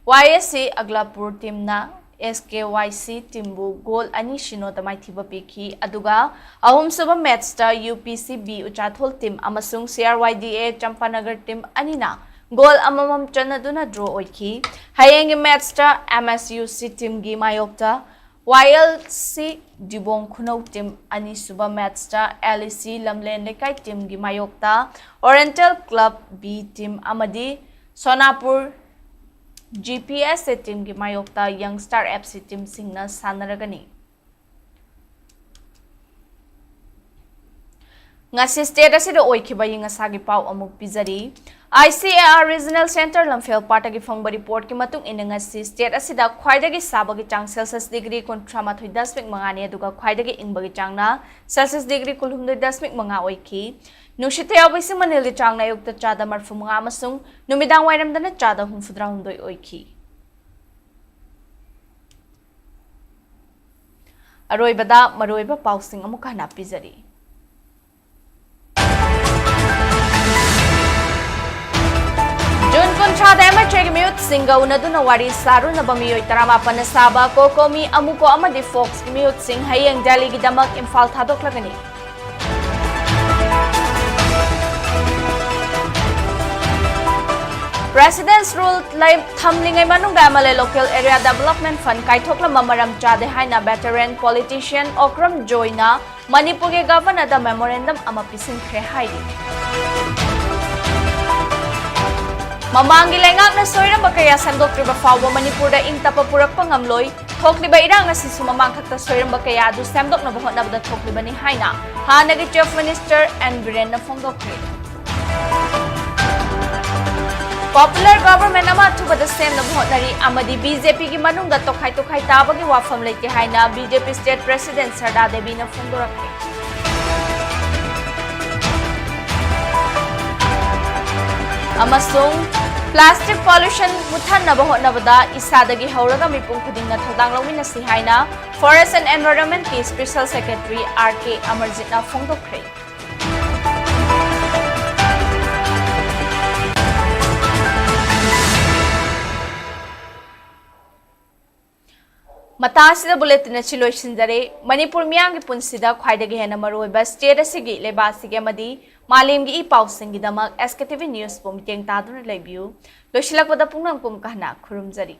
Y S C ꯑꯒꯂꯥꯄꯨꯔ teamꯅ S K Y C teamꯕꯨ goal ꯑꯅꯤ ꯁꯤꯅꯣꯗ ꯃꯥꯏꯊꯤꯕ ꯄꯤꯈꯤ꯫ ꯑꯗꯨꯒ ꯑꯍꯨꯝꯁꯨꯕ matchꯇ U P C B ꯎꯆꯥꯊꯣꯜ team ꯑꯃꯁꯨꯡ C R Y D A ꯆꯝꯄꯥꯅꯒꯔ team ꯑꯅꯤꯅ goal ꯑꯃꯃꯝ ꯆꯟꯅꯗꯨꯅ draw ꯑꯣꯏꯈꯤ꯫ ꯍꯌꯦꯡꯒꯤ matchꯇ M S U C teamꯒꯤ ꯃꯥꯌꯣꯛꯇ ꯋꯥꯏ ꯑꯦꯜ ꯁꯤ ꯗꯤꯕꯣꯡ ꯈꯨꯅꯧ team ꯑꯅꯤꯁꯨꯕ matchꯇ ꯑꯦꯜ ꯏ ꯁꯤ ꯂꯝꯂꯦꯟ ꯂꯩꯀꯥꯏ teamꯒꯤ ꯃꯥꯌꯣꯛꯇ Oriental Club B team ꯑꯃꯗꯤ ꯁꯣꯅꯥꯄꯨꯔ G P S A teamꯒꯤ ꯃꯥꯌꯣꯛꯇ Young Star F C teamꯁꯤꯡꯅ ꯁꯥꯟꯅꯔꯒꯅꯤ꯫ ꯉꯁꯤ state ꯑꯁꯤꯗ ꯑꯣꯏꯈꯤꯕ ꯑꯏꯪ ꯑꯁꯥꯒꯤ ꯄꯥꯎ ꯑꯃꯨꯛ ꯄꯤꯖꯔꯤ꯫ I C A R Regional Centre ꯂꯝꯐꯦꯜ ꯄꯥꯠꯇꯒꯤ ꯐꯪꯕ reportꯀꯤ ꯃꯇꯨꯡ ꯏꯟꯅ, ꯉꯁꯤ state ꯑꯁꯤꯗ ꯈ꯭ꯋꯥꯏꯗꯒꯤ ꯁꯥꯕꯒꯤ ꯆꯥꯡ Celsius degree ꯀꯨꯟꯊ꯭ꯔꯥ ꯃꯥꯊꯣꯏ ꯗꯁꯃꯤꯛ ꯃꯉꯥꯅꯤ, ꯑꯗꯨꯒ ꯈ꯭ꯋꯥꯏꯗꯒꯤ ꯏꯪꯕꯒꯤ ꯆꯥꯡꯅ Celsius degree ꯀꯨꯟꯍꯨꯝꯗꯣꯏ ꯗꯁꯃꯤꯛ ꯃꯉꯥ ꯑꯣꯏꯈꯤ꯫ ꯅꯨꯡꯁꯤꯠꯇ ꯌꯥꯎꯕ ꯏꯁꯤꯡ ꯃꯅꯤꯜꯗꯤ ꯆꯥꯡꯅ ꯑꯌꯨꯛꯇ ꯆꯥꯗ ꯃꯔꯐꯨ ꯃꯉꯥ ꯑꯃꯁꯨꯡ ꯅꯨꯃꯤꯗꯥꯡ ꯋꯥꯏꯔꯝꯗꯅ ꯆꯥꯗ ꯍꯨꯝꯐꯨꯇꯔꯥꯍꯨꯝꯗꯣꯏ ꯑꯣꯏꯈꯤ꯫ ꯑꯔꯣꯏꯕꯗ ꯃꯔꯨꯑꯣꯏꯕ ꯄꯥꯎꯁꯤꯡ ꯑꯃꯨꯛ ꯍꯟꯅ ꯄꯤꯖꯔꯤ꯫ ꯖꯨꯟ ꯀꯨꯟꯊ꯭ꯔꯥꯗ M H A ꯒꯤ ꯃꯤꯍꯨꯠꯁꯤꯡꯒ ꯎꯅꯗꯨꯅ ꯋꯥꯔꯤ ꯁꯥꯔꯨꯅꯕ ꯃꯤꯑꯣꯏ ꯇꯔꯥꯃꯥꯄꯟꯅ ꯁꯥꯕ COCOMI AMUCO ꯑꯃꯗꯤ Fox ꯀꯤ ꯃꯤꯍꯨꯠꯁꯤꯡ ꯍꯌꯦꯡ ꯗꯦꯜꯂꯤꯒꯤꯗꯃꯛ ꯏꯝꯐꯥꯜ ꯊꯥꯗꯣꯛꯂꯒꯅꯤ꯫ President's Rule ꯂꯩ-, ꯊꯝꯂꯤꯉꯩ ꯃꯅꯨꯡꯗ M L A Local Area Development Fund ꯀꯥꯏꯊꯣꯛꯂꯝꯕ ꯃꯔꯝ ꯆꯥꯗꯦ ꯍꯥꯏꯅ veteran politician ꯑꯣꯀ꯭ꯔꯝ ꯖꯣꯏꯅ ꯃꯅꯤꯄꯨꯔꯒꯤ Governor ꯗ memorandum ꯑꯃ ꯄꯤꯁꯤꯟꯈ꯭ꯔꯦ ꯍꯥꯏꯔꯤ꯫ ꯃꯃꯥꯡꯒꯤ ꯂꯩꯉꯥꯛꯅ ꯁꯣꯏꯔꯝꯕ ꯀꯌꯥ ꯁꯦꯝꯗꯣꯛꯇ꯭ꯔꯤꯕ ꯐꯥꯎꯕ ꯃꯅꯤꯄꯨꯔꯗ ꯏꯪ ꯇꯞꯄ ꯄꯨꯔꯛꯄ ꯉꯝꯂꯣꯏ, ꯊꯣꯛꯂꯤꯕ ꯏꯔꯥꯡ ꯑꯁꯤꯁꯨ ꯃꯃꯥꯡꯊꯛꯇ ꯁꯣꯏꯔꯝꯕ ꯀꯌꯥ ꯑꯗꯨ ꯁꯦꯝꯗꯣꯛꯅꯕ ꯍꯣꯠꯅꯕꯗ ꯊꯣꯛꯂꯤꯕꯅꯤ ꯍꯥꯏꯅ ꯍꯥꯟꯅꯒꯤ Chief Minister N ꯕꯤꯔꯦꯟꯅ ꯐꯣꯡꯗꯣꯛꯈ꯭ꯔꯦ꯫ Popular government ꯑꯃ ꯑꯊꯨꯕꯗ ꯁꯦꯝꯅꯕ ꯍꯣꯠꯅꯔꯤ ꯑꯃꯗꯤ B J P ꯒꯤ ꯃꯅꯨꯡꯗ ꯇꯣꯈꯥꯏ ꯇꯣꯈꯥꯏ ꯇꯥꯕꯒꯤ ꯋꯥꯐꯝ ꯂꯩꯇꯦ ꯍꯥꯏꯅ B J P State President ꯁꯔꯗꯥ ꯗꯦꯕꯤꯅ ꯐꯣꯡꯗꯣꯔꯛꯈ꯭ꯔꯦ꯫ ꯑꯃꯁꯨꯡ plastic pollution ꯃꯨꯠꯊꯠꯅꯕ ꯍꯣꯠꯅꯕꯗ ꯏꯁꯥꯗꯒꯤ ꯍꯧꯔꯒ ꯃꯤꯄꯨꯝ ꯈꯨꯗꯤꯡꯅ ꯊꯧꯗꯥꯡ ꯂꯧꯃꯤꯟꯅꯁꯤ ꯍꯥꯏꯅ Forest and Environment ꯀꯤ Special Secretary R K ꯑꯃꯔꯖꯤꯠꯅ ꯐꯣꯡꯗꯣꯛꯈ꯭ꯔꯦ꯫ ꯃꯇꯥꯡ ꯑꯁꯤꯗ bulletin ꯑꯁꯤ ꯂꯣꯏꯁꯤꯟꯖꯔꯦ꯫ ꯃꯅꯤꯄꯨꯔ ꯃꯤꯌꯥꯝꯒꯤ ꯄꯨꯟꯁꯤꯗ ꯈ꯭ꯋꯥꯏꯗꯒꯤ ꯍꯦꯟꯅ ꯃꯔꯨꯑꯣꯏꯕ state ꯑꯁꯤꯒꯤ, ꯂꯩꯕꯥꯛ ꯑꯁꯤꯒꯤ ꯑꯃꯗꯤ ꯃꯥꯂꯦꯝꯒꯤ E ꯄꯥꯎꯁꯤꯡꯒꯤꯗꯃꯛ S K T V News ꯄꯨ ꯃꯤꯠꯌꯦꯡ ꯇꯥꯗꯨꯅ ꯂꯩꯕꯤꯌꯨ꯫ ꯂꯣꯏꯁꯤꯜꯂꯛꯄꯗ ꯄꯨꯝꯅꯃꯛꯄꯨ ꯑꯃꯨꯛꯀ ꯍꯟꯅ ꯈꯨꯔꯨꯝꯖꯔꯤ꯫